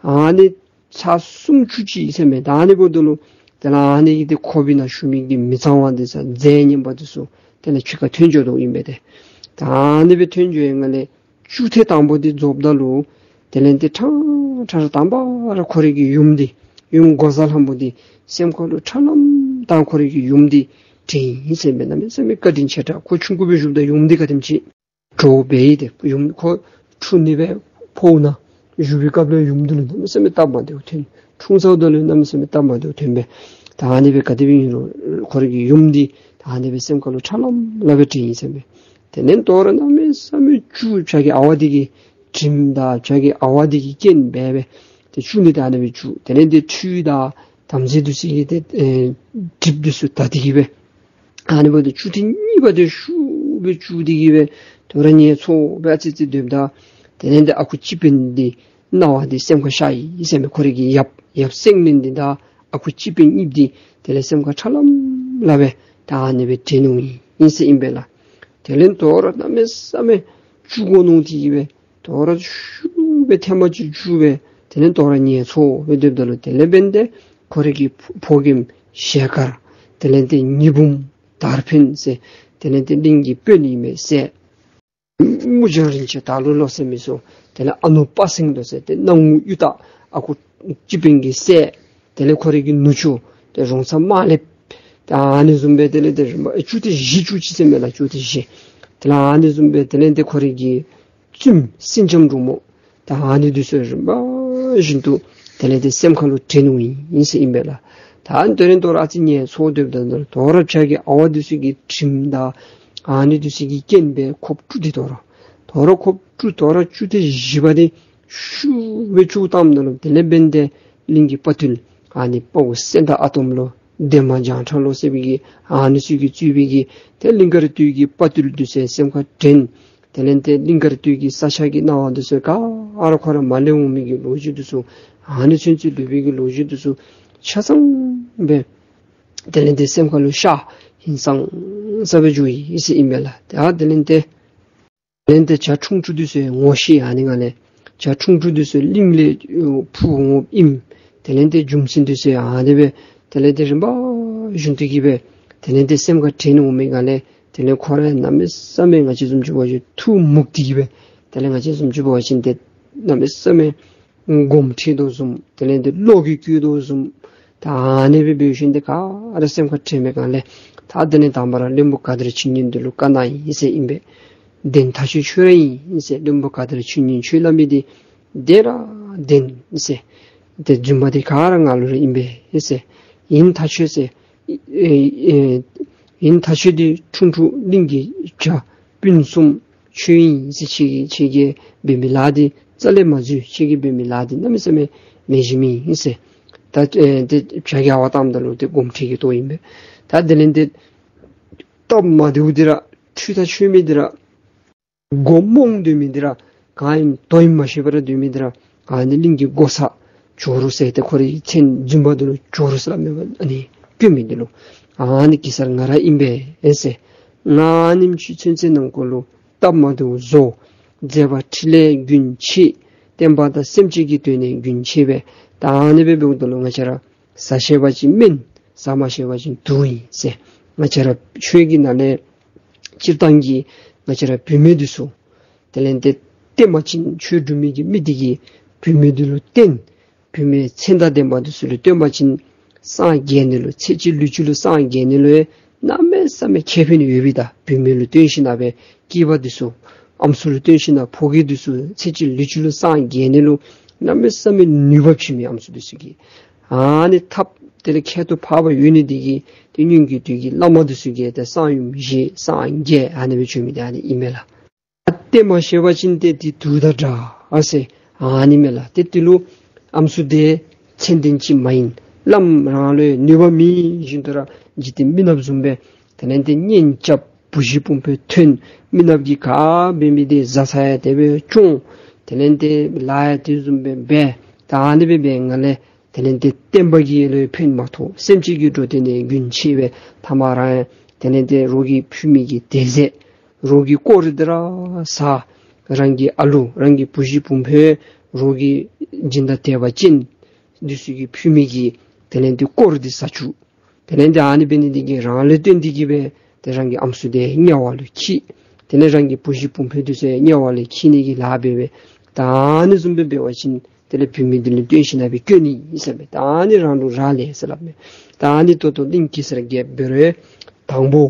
ཨ་ནི་ཚར་གསུམ་བཅུ་གཅིག་ཟེར་མས། ད་ཨ་ནི་འབདཝ་ད་ལུ་དེ་ལས་ཨ་ནི་གི་ཏེ་ཁོག་པའི་ནང་བཞུགས་མི་གི་མི་གཙང་བ་འདི་ཚུ་རྫས་ངན་པ་འདི་ཚུ་དེ་ལས་ཕྱི་ཁར་ཐོན་འགྱོ་དོ་ཨིན་པས་ཏེ། ད་ཨ་ནི་སྦེ་ཐོན་འགྱོ་ཡི་ག་ལས་བཅུ་ཐེངས་དང་པོ་འདི་རྫོགསཔ་ད་ལུ་དེ་ལས་ཏེ་ཕྲང་ཕྲང་ར་དང་པ་ར་ཁོ་རའི་གི་ཡུམ་འདི་ཡུམ་འགོག་བཟའ་ལྷ་མོ་འདི་སེམས་ཁ་ལུ་ཁྲ་ལམ་ལམ་ཁོ་རའི་གི་ཡུམ་འདི་དྲན་ཡི་ཟེར་མས། གནམ་མེད་ས་མེད་བཀའ་དྲིན་ཆེ་དྲགས། ཁོ་ཆུང་ཀུ་སྦེ་བཞུགསཔ་ད་ཡུམ་འདི་ག་དེམ་ཅིག་འདྲོག་པས་ཏེ། ཡུམ་ཁོ་འཁྲུངས་ནི་སྦེ་ཕོཝ་ནང་བཞུགས་པའི་སྐབས་ལུ་ཡུམ་འདི་ལུ་གནམ་མེད་ས་མེད་སྟབས་མ་བདེཝ་ཐོན། འཁྲུངས་ཚརཝ་ད་ལུ་གནམ་མེད་ས་མེད་སྟབས་མ་བདེཝ་ཐོན་སྦེ། ད་ཨ་ནི་སྦེ་ག་དེ་སྦེ་ཨིན་རུང་ཁོ་རའི་གི་ཡུམ་འདི་ད་ཨ་ནི་སྦེ་སེམས་ཁ་ལུ་ཁྲ་ལམ་ལམ་སྦེ་དྲན་ཡི་ཟེར་མས། དེ་ལས་དོ་རུང་གནམ་མེད་ས་མེད་སྐྱུག་བྱ་གི་ཨ་ཝ་འདི་གི་དྲིམ་དང་བྱ་གི་ཨ་ཝ་འདི་གི་རྐྱེན་འབད་སྦེ་ཏེ་སྐྱུག་ནི་ད་ཨ་ནི་སྦེ་སྐྱུག། དེ་ལས་ཏེ་ཁྲུས་དང་དམ་རྫས་འདི་ཚུ་གི་ཏེ་ཨེ་གྲིབ་འདི་ཚུ་དག་སྟེ་གི་སྦེ་ཨ་ནི་འབདཝ་ད་བཅུ་ཐེངས་གཉིས་པ་འདི་ཤུགས་སྦེ་བཅུག་སྟེ་གི་སྦེ་དོ་རུང་ངལ་འཚོ་སྦེ་ཨ་ཙི་ཙི་སྡོདཔ་ད་དེ་ལས་ཏེ་ཨ་ཁུ་སྤྱི་དཔོན་འདི་སྣང་བ་འདི་སེམས་ཁར་ཤར་ཡི་ཟེར་མས། ཁོ་རའི་གི་ཡབ་ཡབ་སེང་བློན་འདི་དང་ ཨ་ཁུ་སྤྱི་དཔོན་གཉིསཔོ་འདི་དེ་ལས་སེམས་ཁར་ཁྲ་ལམ་ལམ་སྦེ་ད་ཨ་ནི་སྦེ་དྲན་འོང་ཡི་ཟེར་ཨིན་པས་ལགས། དེ་ལས་དོ་རུང་གནམ་མེད་ས་མེད་སྐྱུག་དགོ་མནོ་སྟེ་གི་སྦེ་དོ་རུང་ཤུགས་སྦེ་ཐེངས་མ་གཅིག་འགྱོ་སྦེ་དེ་ལས་དོ་རུང་ངལ་འཚོ་སྦེ་སྡོདཔ་ད་ལུ་དེ་ལས་འབདན་ཏེ་ཁོ་རའི་གི་ཕོ་རྒནམ་ཞལ་དཀར་དེ་ལས་ཏེ་ཉི་འབུམ་དར་འཕེན་ཟེར་དེ་ལས་ཏེ་གླིང་གི་དཔོན་ཨིན་མས་ཟེར། མུ་ཇ་རིན་ཆེན་དར་ལུ་ལོ་ཟེར་མི་ཚུ་དེ་ལས་ཨ་ནུ་དཔའ་སེང་མདོག་ཟེར་ཏེ་སྣང་ངུ་གཡུ་སྟག་ཨ་ཁུ་སྤྱི་དཔོན་གྱི་སྲས་དེ་ལས་ཁོ་རའི་གི་ནུ་གཅུང་དེ་རོང་ཚ་དམར་ལེབ་ད་ཨ་ནི་བཟུམ་སྦེ་དེ་ལས་ཏེ་རིམ་པ་བཅུ་ཏེ་བཞི་བཅུ་གཅིག་ཟེར་མས་ལགས། བཅུ་ཏེ་བཞི་དེ་ལས་ཨ་ནི་བཟུམ་སྦེ་དེ་ལས་ཏེ་ཁོ་རའི་གི་བཙུནམོ་སེང་ལྕམ་འབྲུག་མོ་ད་ཨ་ནི་འདི་ཚུ་རིམ་པ་བཞིན་དུ་དེ་ལས་ཏེ་སེམས་ཁ་ལུ་དྲན་འོང་ཡི་ཟེར་ཨིན་པས་ལགས། ད་དེ་རིང་དོ་རུང་ཨ་ཙི་ངལ་འཚོ་སྡོདཔ་ད་དོ་རུང་བྱ་རྒྱལ་ཨ་ཝ་འདི་ཚུ་གི་དྲིམ་དང་ཨ་ནི་འདི་ཚུ་གི་རྐྱེན་སྦེ་ཁོག་དཀྲུགས་ཏེ་དོ་རུང་དོ་རུང་ཁོག་དཀྲུགས་དོ་རུང་བཅུ་ཏེ་བཞི་པ་འདི་ཤུགས་སྦེ་བཅུག་བཏངམ་ད་ལུ་དེ་ལས་འབདན་ཏེ་གླིང་གི་དཔའ་བརྟུལ་ཨ་ནི་དཔའ་བོ་སེང་སྟག་ཨ་དོམ་ལོ་འདན་མ་བྱང་ཁྲ་ལོ་ཟེར་བའི་གི་ཨ་ནི་ཚུ་གིས་གཙོས་པའི་གི་ཏེ་གླིང་དཀར་སྟོད་ཀྱི་དཔའ་བརྟུལ་འདི་ཚུ་སེམས་ཁར་དྲན། དེ་ལས་ཏེ་གླིང་དཀར་སྟོད་ཀྱི་ས་ཆ་གི་སྣང་བ་འདི་ཚུ་ག་ར་ཁོ་ར་མ་ལེན་འོང་མི་གི་ལོ་རྒྱུས་འདི་ཚུ་ཨ་ནི་ཚུན་ཚོད་ལུས་པའི་གི་ལོ་རྒྱུས་འདི་ཚུ་ཆ་ཚང་སྦེ་དེ་ལས་ཏེ་སེམས་ཁ་ལུ་ཤར་ཧིང་སངས་ས་སྦེ་འགྱོ་ཡི་ཟེར་ཨིན་པས་ལགས། ད་དེ་ལས་ཏེ་དེ་ལས་ཏེ་བྱ་ཁྲུང་ཁྲུང་འདི་ཚུ་ངོ་ཤེས་ཨ་ནི་ང་ལས་བྱ་ཁྲུང་ཁྲུང་འདི་ཚུ་གླིང་ལས་འཕུར་འོངམ་ཨིནམ། དེ་ལས་ཏེ་རྒྱུ་མཚན་འདི་ཚུ་ཨ་ནི་སྦེ་དེ་ལས་ཏེ་རིམ་པ་བཞིན་དུ་གི་སྦེ་དེ་ལས་ཏེ་སེམས་ཁར་དྲན་འོང་མི་ང་ལས་དེ་ལས་ཁོ་ར་གནམ་མེད་ས་མེད་ང་བཅས་བཟུམ་ཅིག་འབད་བ་ཅིན་ཐུགས་མུག་སྟེ་གི་སྦེ་དེ་ལས་ང་བཅས་བཟུམ་ཅིག་འབད་བ་ཅིན་ཏེ་གནམ་མེད་ས་མེད་དགོངསམ་ཁྲེལ་དོ་བཟུམ་དེ་ལས་ཏེ་བློ་གིས་བཀོད་དོ་བཟུམ་ད་ཨ་ནི་སྦེ་འབད་ཞིནམ་ཏེ་ག་ར་སེམས་ཁར་དྲན་མི་ག་ལས་ད་དེ་ལས་དང་པ་ར་བློན་པོ་ག་དར་ཆོས་ཉན་འདི་ལུ་བཀའ་གནང་ཡི་ཟེར་ཨིན་པས། བདེན་ཐག་ཆོད་ཁྱོད་ར་ཨིན་ཟེར། བློན་པོ་ག་དར་ཆོས་ཉན་ཁྱོད་སླབ་མི་འདི་བདེན་ར་བདེན་ཟེར། ཏེ་རྫུན་པ་འདི་ག་ར་ང་ལུ་ར་ཨིན་པས་ཟེར། ཨིན་ཐག་ཆོད་ཟེར། ཨེ་ཨེ་ཨིན་ཐག་ཆོད་འདི་ཁྲུང་ཁྲུང་གླིང་གི་བྱ་སྤུན་གསུམ་ཁྱོད་ཨིན་ཟེར། ཁྱོད་ཀྱིས་ཁྱོད་ཀྱིས་འབད་མི་ལཱ་འདི་རྩ་ལས་མ་འཛོལ། ཁྱོད་ཀྱིས་འབད་མི་ལཱ་འདི་གནམ་མེད་ས་མེད་མེད་ཞིམ་ཨིན་ཟེར། ད་ཨེ་ཏེ་བྱ་རྒྱལ་ཨ་ཝ་བཏངམ་ད་ལུ་ཏེ་དགོངསམ་ཁྲེལ་གྱི་དོ་ཨིན་པས། ད་དེ་ལས་ཏེ་སྟབས་མ་བདེཝ་འདི་ར་འཁྲུལ་ཐག་ཆོད་མི་འདི་ར་མགོ་རྨོངས་སྡོད་མི་འདི་ར་ག་ཨིནམ་དོ་ཨིནམ་མ་ཤེས་པར་སྡོད་མི་འདི་ར་ཨ་ནི་གླིང་གི་འགོག་བཟའ་ཇོ་རུ་ཟེར་ཏེ་ཁོ་རའི་མཚན་རྫུན་པ་འདི་ལུ་ཇོ་རུ་ཟེར་སླབ་མས་པ། ཨ་ནི་བཀོད་མི་འདི་ལུ་ཨ་ནི་གེ་སར་ང་ར་ཨིན་པས་ཨེ་ཟེར། ང་ཨ་ནེམ་ཅིག་ཚུན་ཚོད་ནང་འཁོད་ལུ་སྟབས་མ་བདེཝ་བཟོ། མཛད་པ་འཕྲིན་ལས་རྒྱུན་ཆད། བསྟན་པ་དང་སེམས་ཅན་གྱི་དོན་ནི་རྒྱུན་ཆད་པས། ད་ཨ་ནི་སྦེ་འབདཝ་ད་ལུ་ང་བཅས་ར་བཟའ་ཤེས་པ་ཅིན་སྨན། བཟའ་མ་ཤེས་པ་ཅིན་དུག་ཨིན་ཟེར། ང་བཅས་ར་ཆོས་ཀྱི་ནང་ལས་སྤྱིར་བཏང་གི་ང་བཅས་ར་བུད་མེད་འདི་ཚུ་དེ་ལས་ཏེ་བསྟེན་པ་ཅིན་ཆོས་སྒྲུབ་མི་གི་མི་འདི་གིས་བུད་མེད་འདི་ལུ་བསྟེན། བུད་མེད་མཚན་དང་ལྡན་པ་འདི་ཚུ་ལུ་བསྟེན་པ་ཅིན་སངས་རྒྱས་ནི་ལུ་ཚེ་གཅིག་ལུས་གཅིག་ལུ་སངས་རྒྱས་ནི་ལུ་གནམ་མེད་ས་མེད་ཁེ་ཕན་ཡོད་པས། ད་བུད་མེད་ལུ་བསྟེན་ཞིན་ན་སྦེ་སྐྱེས་པ་འདི་ཚུ་ཨམ་སྲུ་ལུ་བསྟེན་ཞིན་ན་ཕོ་རྒྱས་འདི་ཚུ་ཚེ་གཅིག་ལུས་གཅིག་ལུ་སངས་རྒྱས་ནི་ལུ་གནམ་མེད་ས་མེད་ནུས་པ་ཅིག་མས་ཨམ་སྲུ་འདི་ཚུ་གིས། ཨ་ནི་ཐབས་དེ་ལས་ཁྱད་དུ་འཕགས་པ་ཡོད་ནི་འདི་གིས་ཏེ་སྔོན་གྱི་དུས་ཀྱི་བླ་མ་འདི་ཚུ་གིས་ཏེ་གསང་ཡུམ་བཞེས་སངས་རྒྱས་ཨ་ནི་སྦེ་བྱོན་མི་འདི་ཨ་ནི་ཨིན་མས་ལགས། བསྟེན་མ་ཤེས་པ་ཅིན་ཏེ་འདི་དུག་དང་འདྲ་ཨ་ཟེར་ཨ་ནི་མས་ལགས། ཏེ་འདི་ལུ་ཨམ་སྲུ་འདི་མཚན་ལྡན་ཅིག་མ་ཡིན། བླམ་རང་ལུ་ནུས་པ་མེད་བཞིན་དུ་ར་འཇིག་རྟེན་མི་ནགཔ་བཟུམ་སྦེ་དེ་ལས་ཏེ་གཉེན་རྐྱབ། བུ་གཞི་བུམོ་ཕོ་ཐོན། མི་ནགཔ་གིས་ག་འབད་མི་འདི་བཟའ་ཚང་ཡང་དེ་སྦེ་སྐྱོང་། དེ་ལས་ཏེ་ལཱ་ཡང་དེ་བཟུམ་སྦེ་འབད། ད་ཨ་ནི་སྦེ་འབད་ང་ལས་དེ་ལས་ཏེ་བསྟན་པ་གི་ལུ་ཕན་མ་ཐོགས། སེམས་ཅན་གྱི་འགྲོ་དོན་ནི་རྒྱུན་ཆད་པས། ཐ་མ་རང་ཡང་དེ་ལས་ཏེ་རོགས་ཀྱིས་ཕུལ་མི་གི་དད་རྫས་རོགས་ཀྱིས་དཀོར་རུ་འདི་ར་ཟ། རང་གི་ཨ་ལུ་རང་གི་བུ་གཞི་བུམོ་ཕོ་རོགས་ཀྱི་སྦྱིན་བདག་དད་པ་ཅན་འདི་ཚུ་གིས་ཕུལ་མི་གི་དེ་ལས་ཏེ་དཀོར་རུ་འདི་ཟ་བཅུག། དེ་ལས་ཏེ་ཨ་ནི་འབད་ནི་འདི་གིས་རང་ལུ་བརྟེན་ཏེ་གི་སྦེ་ཏེ་རང་གི་ཨམ་སྲུ་འདི་དམྱལ་བ་ལུ་འཁྱིད། དེ་ལས་རང་གི་བུ་གཞི་བུམོ་ཕོ་འདི་ཚུ་དམྱལ་བ་ལུ་འཁྱིད་ནི་གི་ལཱ་འབད་སྦེ་ད་ཨ་ནི་བཟུམ་སྦེ་འབད་བ་ཅིན་དེ་ལས་བུད་མེད་འདི་ལུ་བསྟེན་ཞིན་ན་སྦེ་སྐྱོན་ནི་ཨིན་ཟེར་སྦེ་ད་ཨ་ནི་རང་ལུ་རག་ལས་ཟེར་སླབ་མས། ད་ཨ་ནི་ད་ལྟོ་གླིང་གེ་སར་རྒྱལཔོ་འབད་རུང་དང་པོ་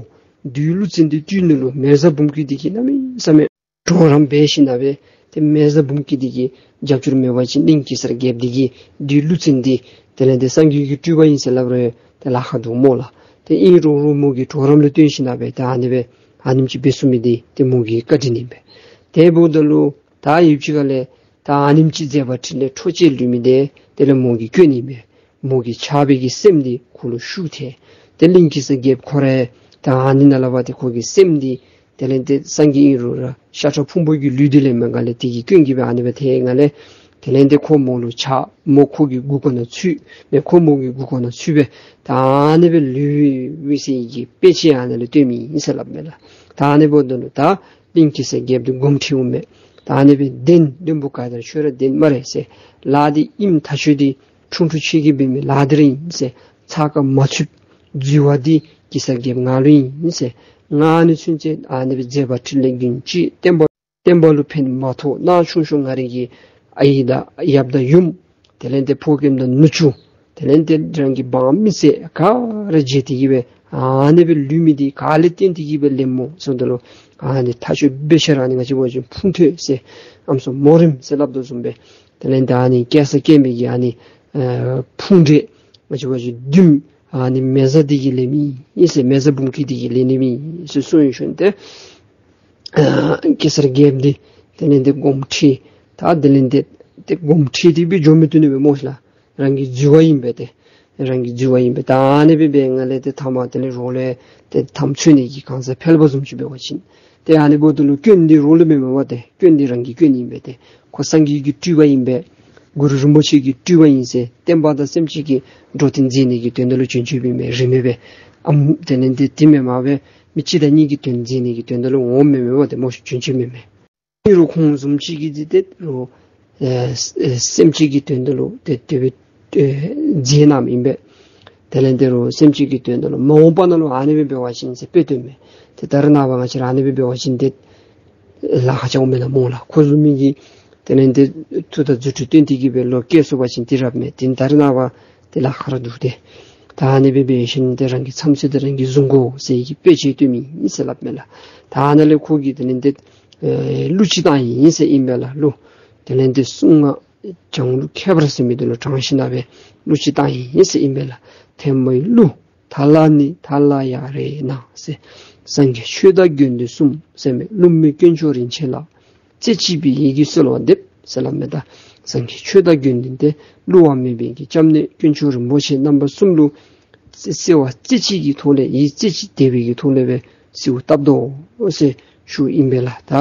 བདུད་ཀླུ་བཙན་འདི་བཏུལ་ནི་ལུ་མེ་བཟའ་འབུམ་སྐྱིད་འདི་གིས་གནམ་མེད་ས་མེད་གྲོགས་རམ་འབད་ཞིན་ན་སྦེ་ཏེ་མེ་བཟའ་འབུམ་སྐྱིད་འདི་གིས་རྒྱབ་སྐྱོར་མེད་པ་ཅིན་གླིང་གེ་སར་རྒྱལཔོ་འདི་གིས་བདུད་ཀླུ་བཙན་འདི་དེ་ལས་ཏེ་སངས་རྒྱས་ཀྱི་སྤྲུལ་པ་ཨིན་ཟེར་སླབ་རུང་ཏེ་ལཱ་ཁག་འདུག་སྨོ་ལགས། ཏེ་ཨིན་རུང་རུང་མོ་གི་གྲོགས་རམ་ལུ་བརྟེན་ཞིན་ན་སྦེ་ཏེ་ཨ་ནི་སྦེ་ཨ་ནེམ་ཅིག་འབད་ཚུགས་མི་འདི་ཏེ་མོ་གི་བཀའ་དྲིན་ཨིན་པས། དེ་འབདཝ་ད་ལུ་ད་ཡུདཔ་ཅིག་ཁ་ལས་ད་ཨ་ནེམ་ཅིག་མཛད་པ་འཕྲིན་ལས་འཕྲོ་བཅད་ལུས་མི་འདི་དེ་ལས་མོ་གི་སྐྱོན་ཨིན་པས། མོ་གི་ཆགས་པའི་གི་སེམས་འདི་ཁོ་ལུ་ཤུགས་ཐལ། ཏེ་གླིང་གེ་སར་རྒྱལཔོ་ཁོ་ར་ད་ཨ་ནི་ནང་ལས་འབད་དེ་ཁོ་གི་སེམས་འདི་དེ་ལས་ཏེ་སངས་རྒྱས་ཨིན་རུང་ར་ཤ་ཁྲག་ཕུང་པོ་གི་ལུས་འདི་ལེན་མི་ག་ལས་དེ་གི་སྐྱོན་གྱིས་སྦེ་ཨ་ནི་སྦེ་ཐལ་ག་ལས་ དེ་ལས་ཏེ་ཁོ་མོ་ལུ་ཆགས། མོ་ཁོ་གི་མགུ་སྐོར་ནང་ཚུད་སྦེ་ཁོ་མོ་གི་མགུ་སྐོར་ནང་ཚུད་སྦེ་ད་ཨ་ནི་སྦེ་ལུས་པའི་ཟེར་གྱི་དཔེ་ཅིག་ཨ་ནི་ལུ་སྟོནམ་ཨིན་ཟེར་སླབ་མས་ལགས། ད་ཨ་ནི་འབདཝ་ད་ལུ་ད་གླིང་གེ་སར་རྒྱལཔོ་འདི་དགོངསམ་ཁྲེལཝ་མས། ད་ཨ་ནི་སྦེ་བདེན་བདེན་པོ་ག་དེ་ར་ཁྱོད་ར་བདེན་སྨ་རེ་ཟེར། ལཱ་འདི་ཨིནམ་ཐག་ཆོད་འདི་ཁྲུང་ཁྲུང་ཁྱོད་ཀྱིས་འབད་མི་ལཱ་འདི་ར་ཨིན་ཟེར། ཚ་ཁ་མ་ཚུདཔ་འཛོལ་བ་འདི་གེ་སར་རྒྱལཔོ་ང་ལུ་ཨིན་ཟེར། ང་ཨ་ནི་ཚུན་ཚོད་ཨ་ནི་སྦེ་མཛད་པ་འཕྲིན་ལས་རྒྱུན་བཅུད་བསྟན་པ་བསྟན་པ་ལུ་ཕན་མ་ཐོགས། ནང་ཆུང་ཤོས་ང་རའི་གི་ཨའི་དང་ཡབ་དང་ཡུམ། དེ་ལས་ཏེ་ཕོ་རྒནམ་དང་ནུ་གཅུང་། དེ་ལས་ཏེ་རང་གི་འབངས་མི་སེར་ག་ར་བརྗེད་དེ་གི་སྦེ་ཨ་ནི་སྦེ་ལུས་མི་འདི་ག་ལས་བརྟེན་ཏེ་གི་སྦེ་ལེནམ་སྨོ་ཟེརཝ་ད་ལུ་ཨ་ནི་ཐག་ཆོད་སྦེ་ཤར། ཨ་ནི་ང་བཅས་འབད་བ་ཅིན་ཕུང་ཐོད་ཟེར་ཨམ་སྲུ་མོ་རེངམ་ཟེར་སླབ་དོ་བཟུམ་སྦེ། དེ་ལས་ཏེ་ཨ་ནི་སྐྱེ་ས་སྐྱེ་མི་གི་ཨ་ནི་ཨ་ཕུང་འདྲེ་ང་བཅས་འབད་བ་ཅིན་བདུདམོ་ཨ་ནི་མེ་བཟའ་འདི་གིས་ལེན་མི་ཨིན་ཟེར། མེ་བཟའ་འབུམ་སྐྱིད་འདི་གིས་ལེན་མི་ཨིན་ཟེར་གསུངས་ཡོད་ཞུ་ནི། ཏེ་ཨ་གེ་སར་རྒྱལཔོ་འདི་དེ་ལས་ཏེ་དགོངསམ་ཁྲེལ། ད་དེ་ལས་ཏེ་ཏེ་དགོངསམ་ཁྲེལ་ཏེ་སྦེ་འགྱོ་མི་བཏུབ་ནི་སྦེ་སྨོ་ཤེས་ལགས། རང་གི་འཛོལ་བ་ཨིན་པས་ཏེ། རང་གི་འཛོལ་བ་ཨིན་པས། ད་ཨ་ནི་སྦེ་འབད་ང་ལས་ཏེ་ཐ་མ་དེ་ལས་རོགས་ལས་ཏེ་དམ་ཚིག་ནི་གི་གང་ཟག་ཕལ་པ་བཟུམ་ཅིག་འབད་བ་ཅིན་ཏེ་ཨ་ནི་འབདཝ་ད་ལུ་སྐྱོན་འདི་རོགས་ལུ་མེན་མས་པ་ཏེ། སྐྱོན་འདི་རང་གི་སྐྱོན་ཨིན་པས་ཏེ། ཁོ་སངས་རྒྱས་ཀྱི་སྤྲུལ་པ་ཨིན་པས། གུ་རུ་རིན་པོ་ཆེ་གི་སྤྲུལ་པ་ཨིན་ཟེར། བསྟན་པ་དང་སེམས་ཅན་གྱི་འགྲོ་དོན་མཛད་ནི་གི་དོན་དག་ལུ་བྱོན་བྱོནམ་ཨིན་མས། རིས་མེད་སྦེ། ཨམ་དེ་ལས་ཏེ་དེ་མེན་མ་སྦེ་མི་གཅིག་དང་གཉིས་ཀྱི་དོན་མཛད་ནི་གི་དོན་དག་ལུ་འོངམ་མེན་མས་པ་ཏེ་སྨོ་ཤེས། བྱོན་བྱོནམ་ཨིན་མས། ཨིན་རུང་ཁོང་བཟུམ་ཅིག་གིས་འདི་ཏེ་རོགས་ཨེ་ཨེ་སེམས་ཅན་གྱི་དོན་དག་ལུ་ཏེ་དེ་སྦེ་ཨེ་མཛད་གནངམ་ཨིན་པས། དེ་ལས་ཏེ་རོགས་སེམས་ཅན་གྱི་དོན་དག་ལུ་མ་འོངས་པ་ནང་ལུ་ཨ་ནི་སྦེ་འབད་བ་ཅིན་ཟེར་དཔེ་སྟོནམ་མས། ཏེ་ད་རེས་ནངས་པ་ང་བཅས་ར་ཨ་ནི་སྦེ་འབད་བ་ཅིན་ཏེ་ལཱ་ཁག་ཆེཝ་མས་ལགས་སྨོ་ལགས། ཁོ་བཟུམ་མའི་གི་དེ་ལས་ཏེ་མཐུ་དང་རྫུ་འཕྲུལ་སྟོན་ཏེ་གི་སྦེ་ལོག་སྐྱེ་སོང་པ་ཅིན་ཏེ་རབ་མས། ཏེ་ད་རེས་ནངས་པ་ཏེ་ལཱ་ཁག་ར་འདུག་ཏེ། ད་ཨ་ནི་སྦེ་འབད་ཞིནམ་ཏེ་རང་གི་མཚམས་ཚོད་དེ་རང་གིས་བཟུང་དགོ་ཟེར་གྱི་དཔེ་ཅིག་སྟོནམ་ཨིན་ཟེར་སླབ་མས་ལགས། ད་ཨ་ནཱ་ལས་ཁོ་གིས་དེ་ལས་ཏེ་ཨེ་གླུ་ཅིག་བཏང་ཡི་ཟེར་ཨིན་པས་ལགས། གླུ་དེ་ལས་ཏེ་གསུང་ངག་བྱང་གླུ་ཁྱད་པར་ཟེར་མི་འདི་ལུ་དྲངས་ཞིནམ་ལས་སྦེ་གླུ་ཅིག་བཏང་ཡི་ཟེར་ཨིན་པས་ལགས། ཐེམ་པའི་གླུ། ཐ་ལ་ནི་ཐ་ལ་ཡ་རེ་ན་ཟེར། སངས་རྒྱས་ཆོས་བདག་དགེ་འདུན་གསུམ་ཟེར་མས། བསླུ་མེད་དཀོན་མཆོག་རིན་ཆེན་ལ། རྩེ་གཅིག་པའི་ཡིད་ཀྱིས་གསོལ་བ་འདེབས་ཟེར་སླབ་མས། ད་སངས་རྒྱས་ཆོས་བདག་དགེ་འདུན་ཏེ་བསླུ་བ་མེད་པའི་གི་སྐྱབས་གནས་དཀོན་མཆོག་རིན་པོ་ཆེ་རྣམ་པ་གསུམ་ལུ་གསོལ་བ་རྩེ་གཅིག་གི་ཐོག་ལས་ཡིད་རྩེ་གཅིག་དད་པའི་གི་ཐོག་ལས་སྦེ་གསོལཝ་བཏབ་དོ་ཟེར་ཞུཝ་ཨིན་པས་ལགས། ད་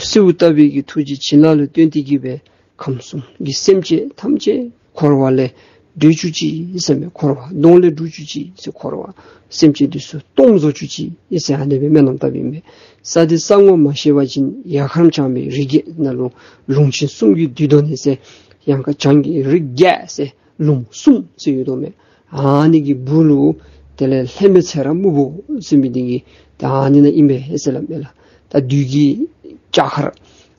གསོལཝ་བཏབ་པའི་གི་ཐུགས་རྗེ་བྱིན་རླབས་ལུ་བརྟེན་ཏེ་གི་སྦེ་ཁམས་གསུམ་གྱི་སེམས་ཅན་ཐམས་ཅད་འཁོར་བ་ལས་སྒྲོལ་བཅུག་ཅིག་ཟེར་མས། འཁོར་བ་གདོང་ལས་འགྲོ་བཅུག་ཅིག་ཟེར། འཁོར་བ་སེམས་ཅན་འདི་ཚུ་སྟོངས་བཟོ་བཅུག་ཅིག་ཟེར་ཨ་ནི་སྦེ་སྨོན་ལམ་བཏབ་ཨིན་མས། ས་འདི་ས་ངོ་མ་ཤེས་པ་ཅིན་ཡར་ཁརམ་བྱང་པའི་རི་རྒྱལ་ནང་ལུ་ལུང་ཆེན་གསུམ་གྱིས་འདུས་དོ་ནི་ཟེར། ཡང་ཁར་བྱང་གི་རི་རྒྱལ་ཟེར་ལུང་གསུམ་ཟེར་ཡོད་དོ་མས། ཨ་ནི་གི་སྦུག་ལུ་དེ་ལས་ལྷད་མེད་ཚེ་རིང་སྨུག་པོ་ཟེར་མི་འདི་གི་ད་ཨ་ནི་ནང་ཨིན་པས་ཟེར་སླབ་མས་ལགས། ད་བདུད་ཀྱི་ལྕགས་མཁར་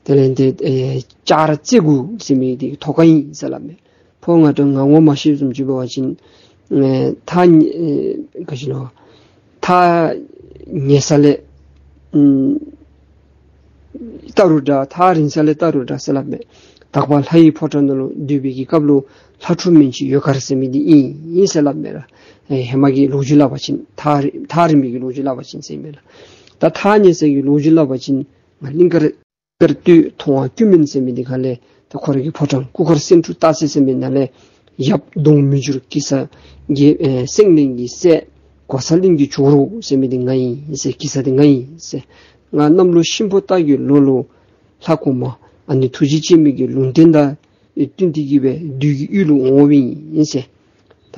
དེ་ལས་ཏེ་ཨེ་ལྕགས་རི་རྩེ་དགུ་ཟེར་མི་འདི་གི་ཐོག་ཁར་ཨིན་ཟེར་སླབ་མས། ཕོ་ང་དང་ང་ངོ་མ་ཤེས་བཟུམ་ཅིག་འབད་བ་ཅིན་ཨེ་ཐག་ཨེ་ག་ཅི་ལོ་ཐག་ཉེ་ས་ལས་ཨམ་ལྟ་རུ་འདྲ། ཐག་རིང་ས་ལས་ལྟ་རུ་འདྲ་ཟེར་སླབ་མས། དག་པ་ལྷ་ཡི་ཕོ་བྲང་ནང་ལུ་སྡོད་པའི་གི་སྐབས་ལུ་ལྷ་ཕྲུག་མན་ཆད་ཡོད་མཁར་ཟེར་མི་འདི་ཨིན་ཨིན་ཟེར་སླབ་མས་ལགས། ཨེ་ཧེ་མ་གི་ལོ་རྒྱུས་སླབ་པ་ཅིན་ཐག་རིང་ཐག་རིང་མི་གི་ལོ་རྒྱུས་སླབ་པ་ཅིན་ཟེར་མས་ལགས། ད་ཐག་ཉེ་ས་གི་ལོ་རྒྱུས་སླབ་པ་ཅིན་ང་གླིང་དཀར་དཀར་སྟོད་མཐོང་བ་ཀུན་སྨོན་ཟེར་མི་འདི་ཁ་ལས་ད་ཁོ་རའི་གི་ཕོ་བྲང་སྐུ་མཁར་སེང་འབྲུག་སྟག་རྩེ་ཟེར་མི་ནང་ལས་ཡབ་གདོང་མི་འགྱུར་གེ་སར་གྱི་ཨེ་སེང་བློན་གྱི་སྲས་གོ་ས་བློན་གྱི་ཇོ་རུ་ཟེར་མི་འདི་ང་ཨིན་ཟེར། གེ་སར་འདི་ང་ཨིན་ཟེར། ང་གནམ་ལོ་ཤིང་ཕོ་སྟག་གི་ལོ་ལུ་ལྷ་གོང་མ་ཨ་ནི་ཐུགས་རྗེ་ཅན་མའི་གི་ལུང་བསྟན་དང་བསྟུན་ཏེ་གི་སྦེ་བདུད་ཀྱི་ཡུལ་ལུ་འོངམ་ཨིན་ཟེར། ད་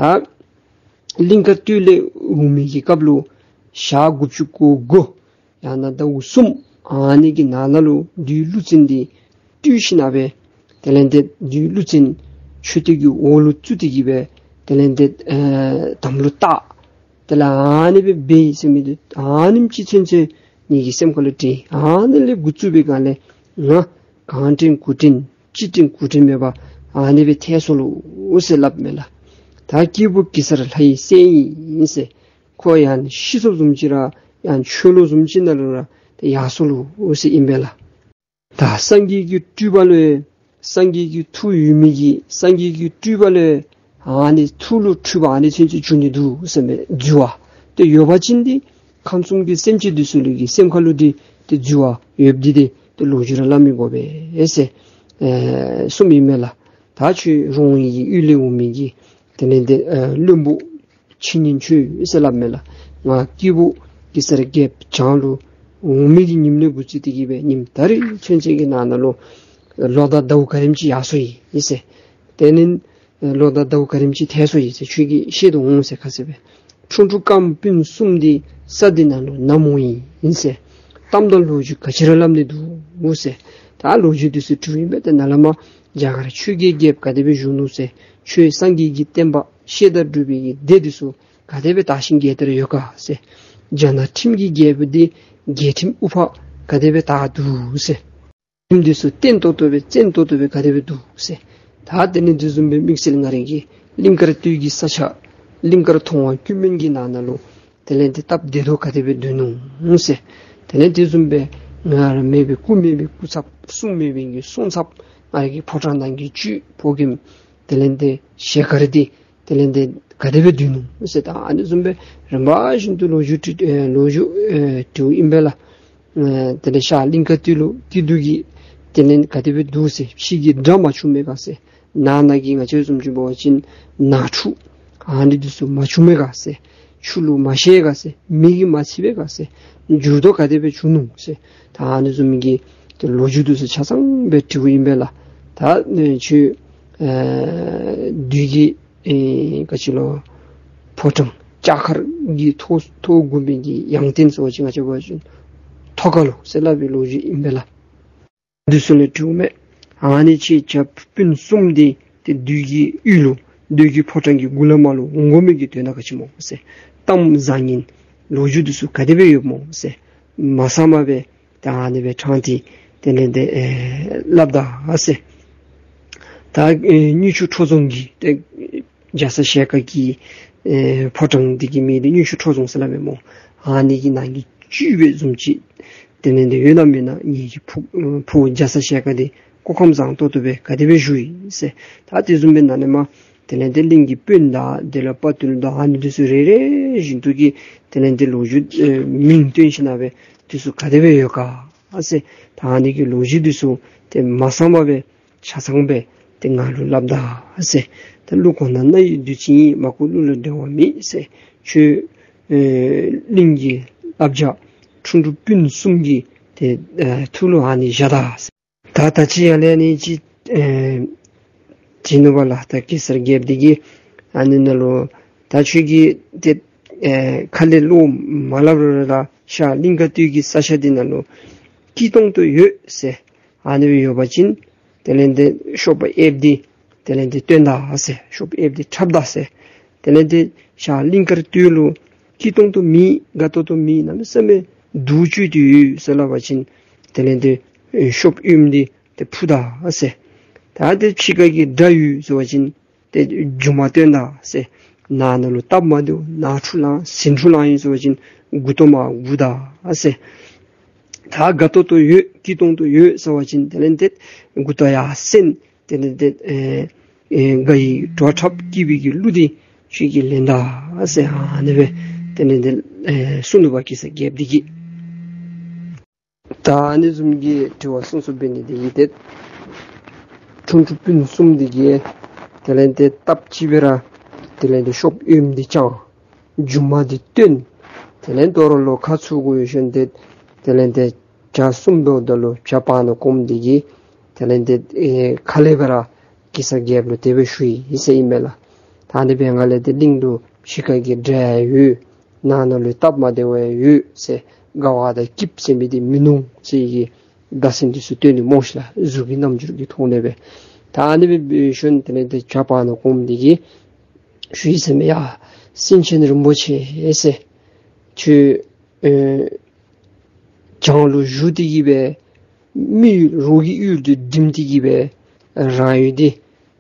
གླིང་དཀར་སྟོད་ལས་འོང་མི་གི་སྐབས་ལུ་ཞག་དགུ་བཅུ་གོ་དགུ་ཡང་ན་ཟླཝ་གསུམ་ཨ་ནི་གི་ནང་ན་ལུ་བདུད་ཀླུ་བཙན་འདི་བཏུལ་ཞིནམ་ལས་དེ་ལས་ཏེ་བདུད་ཀླུ་བཙན་མཆོད་རྟེན་གྱི་འོག་ལུ་བཙུགས་ཏེ་གི་སྦེ་དེ་ལས་ཏེ་ཨེ་དམ་ལུ་བཏགས། དེ་ལས་ཨ་ནི་སྦེ་འབད་ཡི་ཟེར་མི་འདི་ཨ་ནེམ་ཅིག་ཚུན་ཚོད་ངེ་གི་སེམས་ཁ་ལུ་དྲན། ཨ་ནི་ལས་འགོ་བཙུགས་པའི་སྒང་ལས་ང་གང་དྲན་གུ་དྲན་ཅི་དྲན་གུ་དྲན་མེད་པར་ཨ་ནི་སྦེ་ཐལ་སོ་ལོ་ཟེར་སླབ་མས་ལགས། ད་སྐྱེས་བུ་གེ་སར་ལྷ་ཡི་སྲས་ཨིན་ཟེར། ཁོ་ཡང་ཤི་སོཔ་བཟུམ་ཅིག་ར་ཡང་ཆོས་ལུགས་བཟུམ་ཅིག་ནང་ལུ་ར་ཏེ་ཡར་སོ་ལོ་ཟེར་ཨིན་པས་ལགས། ད་སངས་རྒྱས་ཀྱི་སྤྲུལ་པ་ལུ་སངས་རྒྱས་ཀྱི་མཐུ་ཡོད་མི་གི་སངས་རྒྱས་ཀྱི་སྤྲུལ་པ་ལུ་ཨ་ནི་མཐུ་ལུ་འཁྲུལ་པ་ཨ་ནི་ཚུན་ཚོད་འབྱུང་ནི་འདུག་ཟེར་མས། འཛོལ་བ་ཏེ་ཡོད་པ་ཅིན་འདི་ཁམས་གསུམ་གྱི་སེམས་ཅན་འདི་ཚུ་ལུ་གི་སེམས་ཁ་ལུ་འདི་ཏེ་འཛོལ་བ་ཡོདཔ་འདི་ཏེ་ཏེ་ལོ་རྒྱུས་ར་སླབ་མི་དགོ་པས་ཟེར་ཨེ་གསུངམ་ཨིན་མས་ལགས། ད་ཁྱོད་རོང་བའི་གི་ཡུལ་ལས་འོང་མི་གི་དེ་ལས་ཏེ་ཨེ་བློན་པོ་ཕྱི་ཉིན་ཆོས་ཟེར་སླབ་མས་ལགས། ང་སྐྱེས་བུ་གེ་སར་རྒྱལཔོ་བྱང་ལུ་འོང་མི་གི་ཉིནམ་ལས་འགོ་བཙུགས་ཏེ་གི་སྦེ་ཉིནམ་ད་རིས་ཚུན་ཚོད་ཀྱི་ནང་ན་ལུ་ ལོ་དང་ཟླཝ་ག་དེམ་ཅིག་ཡར་སོ་ཡི་ཟེར། དེ་ནི་ལོ་དང་ཟླཝ་ག་དེམ་ཅིག་འཐེན་སོ་ཡི་ཟེར། ཁྱོད་ཀྱིས་ཤེས་དོ་འོང་ཟེར། ག་ཟེར་སྦེ། ཁྲུང་ཁྲུང་རྐངམ་སྤུན་གསུམ་འདི་ས་འདི་ནང་ལུ་ནམ་འོང་ཡི་ཟེར། གཏམ་དང་ལོ་རྒྱུས་ག་ཅི་ར་སླབ་ནི་འདུག་ཟེར། ད་ལོ་རྒྱུས་འདི་ཚུ་དྲིཝ་ཨིན་པས། ད་ནཱ་ལས་མར་རྒྱ་གར་ཆོས་ཀྱི་རྒྱལཔོ་ག་དེ་སྦེ་བཞུགས་ནུག་ཟེར། ཆོས་སངས་རྒྱས་ཀྱི་བསྟན་པ་བཤད་དང་སྒྲུབ་པའི་གི་སྡེ་འདི་ཚུ་ག་དེ་སྦེ་དར་ཞིང་རྒྱས་ཏེ་ར་ཡོད་ག་ཟེར། རྒྱ་ནག་ཁྲིམས་ཀྱི་རྒྱལ་པོ་འདི་རྒྱལ་ཁྲིམས་དབུ་འཕང་ག་དེ་སྦེ་བསྟན་འདུག་ཟེར། ཁྲིམས་འདི་ཚུ་བརྟན་ཏོག་ཏོ་སྦེ་བཙན་ཏོག་ཏོ་སྦེ་ག་དེ་སྦེ་འདུག་ཟེར། ད་དེ་ནི་འདི་བཟུམ་སྦེ་དམིགས་བསལ་ང་རའི་གི་གླིང་དཀར་སྟོད་ཀྱི་ས་ཆ་གླིང་དཀར་མཐོང་བ་ཀུན་སྨོན་གྱི་ནང་ན་ལུ་དེ་ལས་འདི་སྟབས་བདེ་ཏོག་ག་དེ་སྦེ་སྡོད་ནུག་ཟེར། དེ་ལས་འདི་བཟུམ་སྦེ་ང་ར་མེད་པའི་སྐུ་མེད་པའི་སྐུ་ཚབ། གསུང་མེད་པའི་གི་གསུང་ཚབ། ང་རའི་གི་ཕོ་བྲང་ནང་གི་བཅུད་ཕོ་རྒནམ་དེ་ལས་འདི་ཞལ་དཀར་འདི་དེ་ལས་འདི་ག་དེ་སྦེ་སྡོད་ནུག་ཟེར། ད་ཨ་ནི་བཟུམ་སྦེ་རིམ་པ་བཞིན་དུ་ལོ་རྒྱུས་དྲི་ཨེ་ལོ་རྒྱུས་ཨེ་དྲིཝ་ཨིན་པས་ལགས། ཨེ་དེ་ལས་ཤར་གླིང་དཀར་སྟོད་ལུ་སྐྱིད་སྡུག་གི་དེ་ལས་ག་དེ་སྦེ་འདུག་ཟེར། ཕྱི་གི་དགྲ་མ་བྱུང་མས་ག་ཟེར། ནང་ན་གི་ང་བཅས་བཟུམ་ཅིག་འབད་བ་ཅིན་ནང་འཁྲུག་ཨ་ནི་འདི་ཚུ་མ་བྱུང་མས་ག་ཟེར། ཆུ་ལུད་མ་བཤལ་ག་ཟེར། མེ་གིས་མ་འཚིག་པས་ག་ཟེར། འགྱུར་ལྡོག་ག་དེ་སྦེ་བྱུང་ནུག་ཟེར། ད་ཨ་ནི་བཟུམ་གྱི་ཏེ་ལོ་རྒྱུས་འདི་ཚུ་ཆ་ཚང་སྦེ་དྲིཝ་ཨིན་པས་ལགས། ད་ཨེ་ཁྱོད་ཨེ་བདུད་ཀྱི་ཨེ་ག་ཅི་ལོ་ཕོ་བྲང་ལྕགས་མཁར་གྱི་ཐོག་ཐོག་དགོན་པའི་གི་ཡང་སྟེང་ཟེར་བ་ཅིན་ང་བཅས་འབད་བ་ཅིན་ཐོག་ཁ་ལུ་ཟེར་སླབ་པའི་ལོ་རྒྱུས་ཨིན་པས་ལགས། འདི་ཚུ་ལས་དྲིཝ་མས། ཨ་ནི་ཁྱེད་ཇ་སྤུན་གསུམ་འདི་ཏེ་བདུད་ཀྱི་ཡུལ་ལུ་བདུད་ཀྱི་ཕོ་བྲང་གི་མགུ་ལས་མར་ལུ་འོང་དགོ་མི་གི་དོན་དག་ག་ཅི་སྨོ་ཟེར། གཏམ་བཟང་ངན་ལོ་རྒྱུས་འདི་ཚུ་ག་དེ་སྦེ་ཡོདཔ་སྨོ་ཟེར། མ་གསང་མ་སྦེ་ད་ཨ་ནི་སྦེ་ཕྲང་སྟེ་དེ་ལས་འདི་ཨེ་སླབ་ད་ཟེར། ད་ཨེ་དངུལ་ཆུ་ཁྲོ་རྫོང་གི་ཏེ་རྒྱ་ཚ་ཞལ་དཀར་གྱི་ཨེ་ཕོ་བྲང་འདི་གི་མིང་འདི་དངུལ་ཆུ་ཁྲོ་རྫོང་ཟེར་སླབ་མས་སྨོ། ཨ་ནི་གི་ནང་གི་བཅུད་སྦེ་བཟུམ་ཅིག་དེ་ལས་འདི་ཡོད་ན་མེད་ན་ངེ་གི་ཕུ་ཨེ་ཕུ་བོ་རྒྱ་ཚ་ཞལ་དཀར་འདི་སྐུ་ཁམས་བཟང་ཏོག་ཏོ་སྦེ་ག་དེ་སྦེ་བཞུགས་ཡི་ཟེར། ད་དེ་བཟུམ་སྦེ་ནཱ་ལས་མར་དེ་ལས་འདི་གླིང་གི་དཔོན་དང་དེ་ལས་དཔའ་བརྟུལ་དང་ཨ་ནི་འདི་ཚུ་རེ་རེ་བཞིན་དུ་གི་དེ་ལས་འདི་ལོ་རྒྱུས་ཨེ་མིང་བཏོན་ཞིན་ན་སྦེ་འདི་ཚུ་ག་དེ་སྦེ་ཡོད་ག་ཟེར། ད་ཨ་ནི་གི་ལོ་རྒྱུས་འདི་ཚུ་ཏེ་མ་གསང་མ་སྦེ་ཆ་ཚང་སྦེ་ཏེ་ང་ལུ་སླབ་ད་ཟེར། ད་གླུ་གོ་ན་རྣ་ཡི་བདུད་ཅན་ཡིན། མ་གོ་གླུ་ལ་འགྲེལ་བ་མེད་ཟེར། ཁྱོད་ཨེ་གླིང་གི་བླ་བྱ་ཁྲུང་ཁྲུང་སྤུན་གསུམ་གྱི་ཏེ་ཨེ་ཐུགས་ལུ་ཨ་ནི་བཞག་ད་ཟེར། ད་ད་ཅི་ཡར་ལས་ཨ་ནི་ཅིག་ཨེ་བྱིན་ནུག་པ་ལགས། ད་གེ་སར་རྒྱལཔོ་འདི་གིས་ཨ་ནི་ནང་ལུ་ད་ཁྱོད་ཀྱིས་ཏེ་ཨེ་ཁ་ལས་བློ་མ་སླབ་རུང་ར་ད་ཤར་གླིང་དཀར་སྟོད་ཀྱི་ས་ཆ་འདི་ནང་ལུ་སྐྱིད་ཏོང་ཏོ་ཡོད་ཟེར། ཨ་ནི་སྦེ་ཡོད་པ་ཅིན་དེ་ལས་འདི་ཤོབ་ཨེབ་འདི་དེ་ལས་འདི་བཏོན་ད་ཟེར། ཤོབ་ཨེབ་འདི་འཁྲབ་ད་ཟེར། དེ་ལས་འདི་ཤར་གླིང་དཀར་སྟོད་ལུ་སྐྱིད་ཏོང་ཏོ་མེད་དགའ་ཏོག་ཏོ་མེད་གནམ་མེད་ས་མེད་སྡུག་ཅིག་ཏེ་ཡོད་ཟེར་སླབ་པ་ཅིན་དེ་ལས་འདི་ཨེ་ཤོབ་ཨེབ་འདི་ཏེ་ཕུ་ད་ཟེར། ད་འདི་ཕྱི་ཁ་གི་དགྲ་ཡོད་ཟེར་བ་ཅིན་ཏེ་རྒྱུ་མ་བཏོན་ད་ཟེར། ནང་ན་ལུ་སྟབས་མ་བདེཝ་ནང་འཁྲུག་ལང་ཟིང་འཁྲུག་ལང་ཡི་ཟེར་བ་ཅིན་མགུ་ཏོ་མར་སྒུར་ད་ཟེར། ད་དགའ་ཏོག་ཏོ་ཡོད་སྐྱིད་ཏོང་ཏོ་ཡོད་ཟེར་བ་ཅིན་དེ་ལས་འདི་མགུ་ཏོ་ཡར་སེན། དེ་ལས་འདི་ཨེ་ཨེ་དགའ་བའི་བྲོ་འཁྲབ་སྐྱིད་པའི་གི་གླུ་འདི་ཁྱོད་ཀྱིས་ལེན་ད་ཟེར། ཨ་ནི་སྦེ་དེ་ལས་འདི་ཨེ་གསུངས་ནུག་པ་གེ་སར་རྒྱལཔོ་འདི་གིས། ད་ཨ་ནི་བཟུམ་གྱི་དྲི་བ་གསུངས་གསུངསམ་འབད་ནི་འདི་གིས་ཏེ་ཁྲུང་ཁྲུང་སྤུན་གསུམ་འདི་གིས་དེ་ལས་འདི་སྟབས་གཅིག་སྦེ་ར་དེ་ལས་འདི་ཤོབ་ཨེབ་འདི་བརྐྱང་། རྒྱུ་མ་འདི་བཏོན། དེ་ལས་དོ་རུང་ལོག་ཁ་ཚུར་བསྒུག་ཞིནམ་ཏེ་དེ་ལས་འདི་བྱ་གསུམ་པོ་དང་ལུ་བྱ་བར་ན་གོངམ་འདི་གིས་དེ་ལས་འདི་ཨེ་ཁ་ལས་སྦེ་ར་གེ་སར་རྒྱལཔོ་ལུ་དེ་སྦེ་ཞུ་ཡི་ཟེར་ཨིན་མས་ལགས། ད་ཨ་ནི་སྦེ་ང་ལས་འདི་གླིང་ལུ་ཕྱི་ཁ་གི་དགྲ་ཡོད། ནང་ན་ལུ་སྟབས་མ་བདེཝ་ཡོད་ཟེར། དགའ་བ་དང་སྐྱིདཔ་ཟེར་མི་འདི་མིན་ནུག་ཟེར་བའི་གི་བརྡ་མཚོན་འདི་ཚུ་སྟོན་ནི་སྨོ་ཤིག་ལགས། གཟུགས་ཀྱི་རྣམ་འགྱུར་གྱི་ཐོག་ལས་སྦེ། ད་ཨ་ནི་སྦེ་ཞུ་ཞིནམ་དེ་ལས་འདི་བྱ་བར་ན་གོངམ་འདི་གིས་ཞུ་ཡི་ཟེར་མས། ཡ་སེང་ཆེན་རིན་པོ་ཆེ་ཟེར། ཁྱོད་ཨེ་བྱང་ལུ་བཞུགས་ཏེ་གི་སྦེ་མི་རོགས་ཀྱི་ཡུལ་འདི་འགྲིམ་སྟེ་གི་སྦེ་རང་ཡུལ་འདི་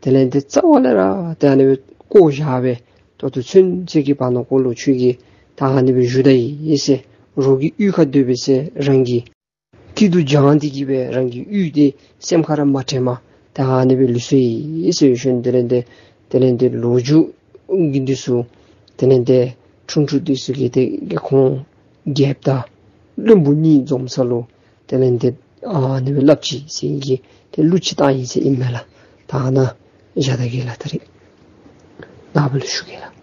དེ་ལས་འདི་རྩ་བ་ལས་ར་ཏེ་ཨ་ནི་སྦེ་བཀོ་བཞག་སྦེ་ད་ལྟོ་ཚུན་ཚོད་ཀྱི་བར་ན་ཁོ་ལུ་ཁྱོད་ཀྱིས་ད་ཨ་ནི་སྦེ་བཞུགས་ད་ཡི་ཟེར། རོགས་ཀྱི་ཡུལ་ཁར་སྡོད་པའི་ཚེ་རང་གི་སྐྱིད་སྡུག་སྦྱང་སྟེ་གི་སྦེ་རང་གི་ཡུལ་འདི་སེམས་ཁར་མ་དྲན་པར་ད་ཨ་ནི་སྦེ་ལུས་སོ་ཡི་ཟེར་ཞུ་ཞིནམ་དེ་ལས་འདི་དེ་ལས་འདི་ལོ་རྒྱུས་ཀྱི་འདི་ཚུ་དེ་ལས་འདི་ཁྲུང་ཁྲུང་འདི་ཚུ་གིས་ཏེ་ཁོང་རྒྱལཔོ་དང་བློན་པོ་གཉིས་འཛོམས་ས་ལུ་དེ་ལས་འདི་ཨ་ནི་སྦེ་སླབ་ཅི་ཟེར་གྱི་ཏེ་གླུ་ཅིག་བཏང་ཡི་ཟེར་ཨིན་མས་ལགས། ད་ཨ་ནཱ་བཞག་ད་གེ་ལགས། ད་རིས་ནངས་པ་ལུ་ཞུ་གེ་ལགས།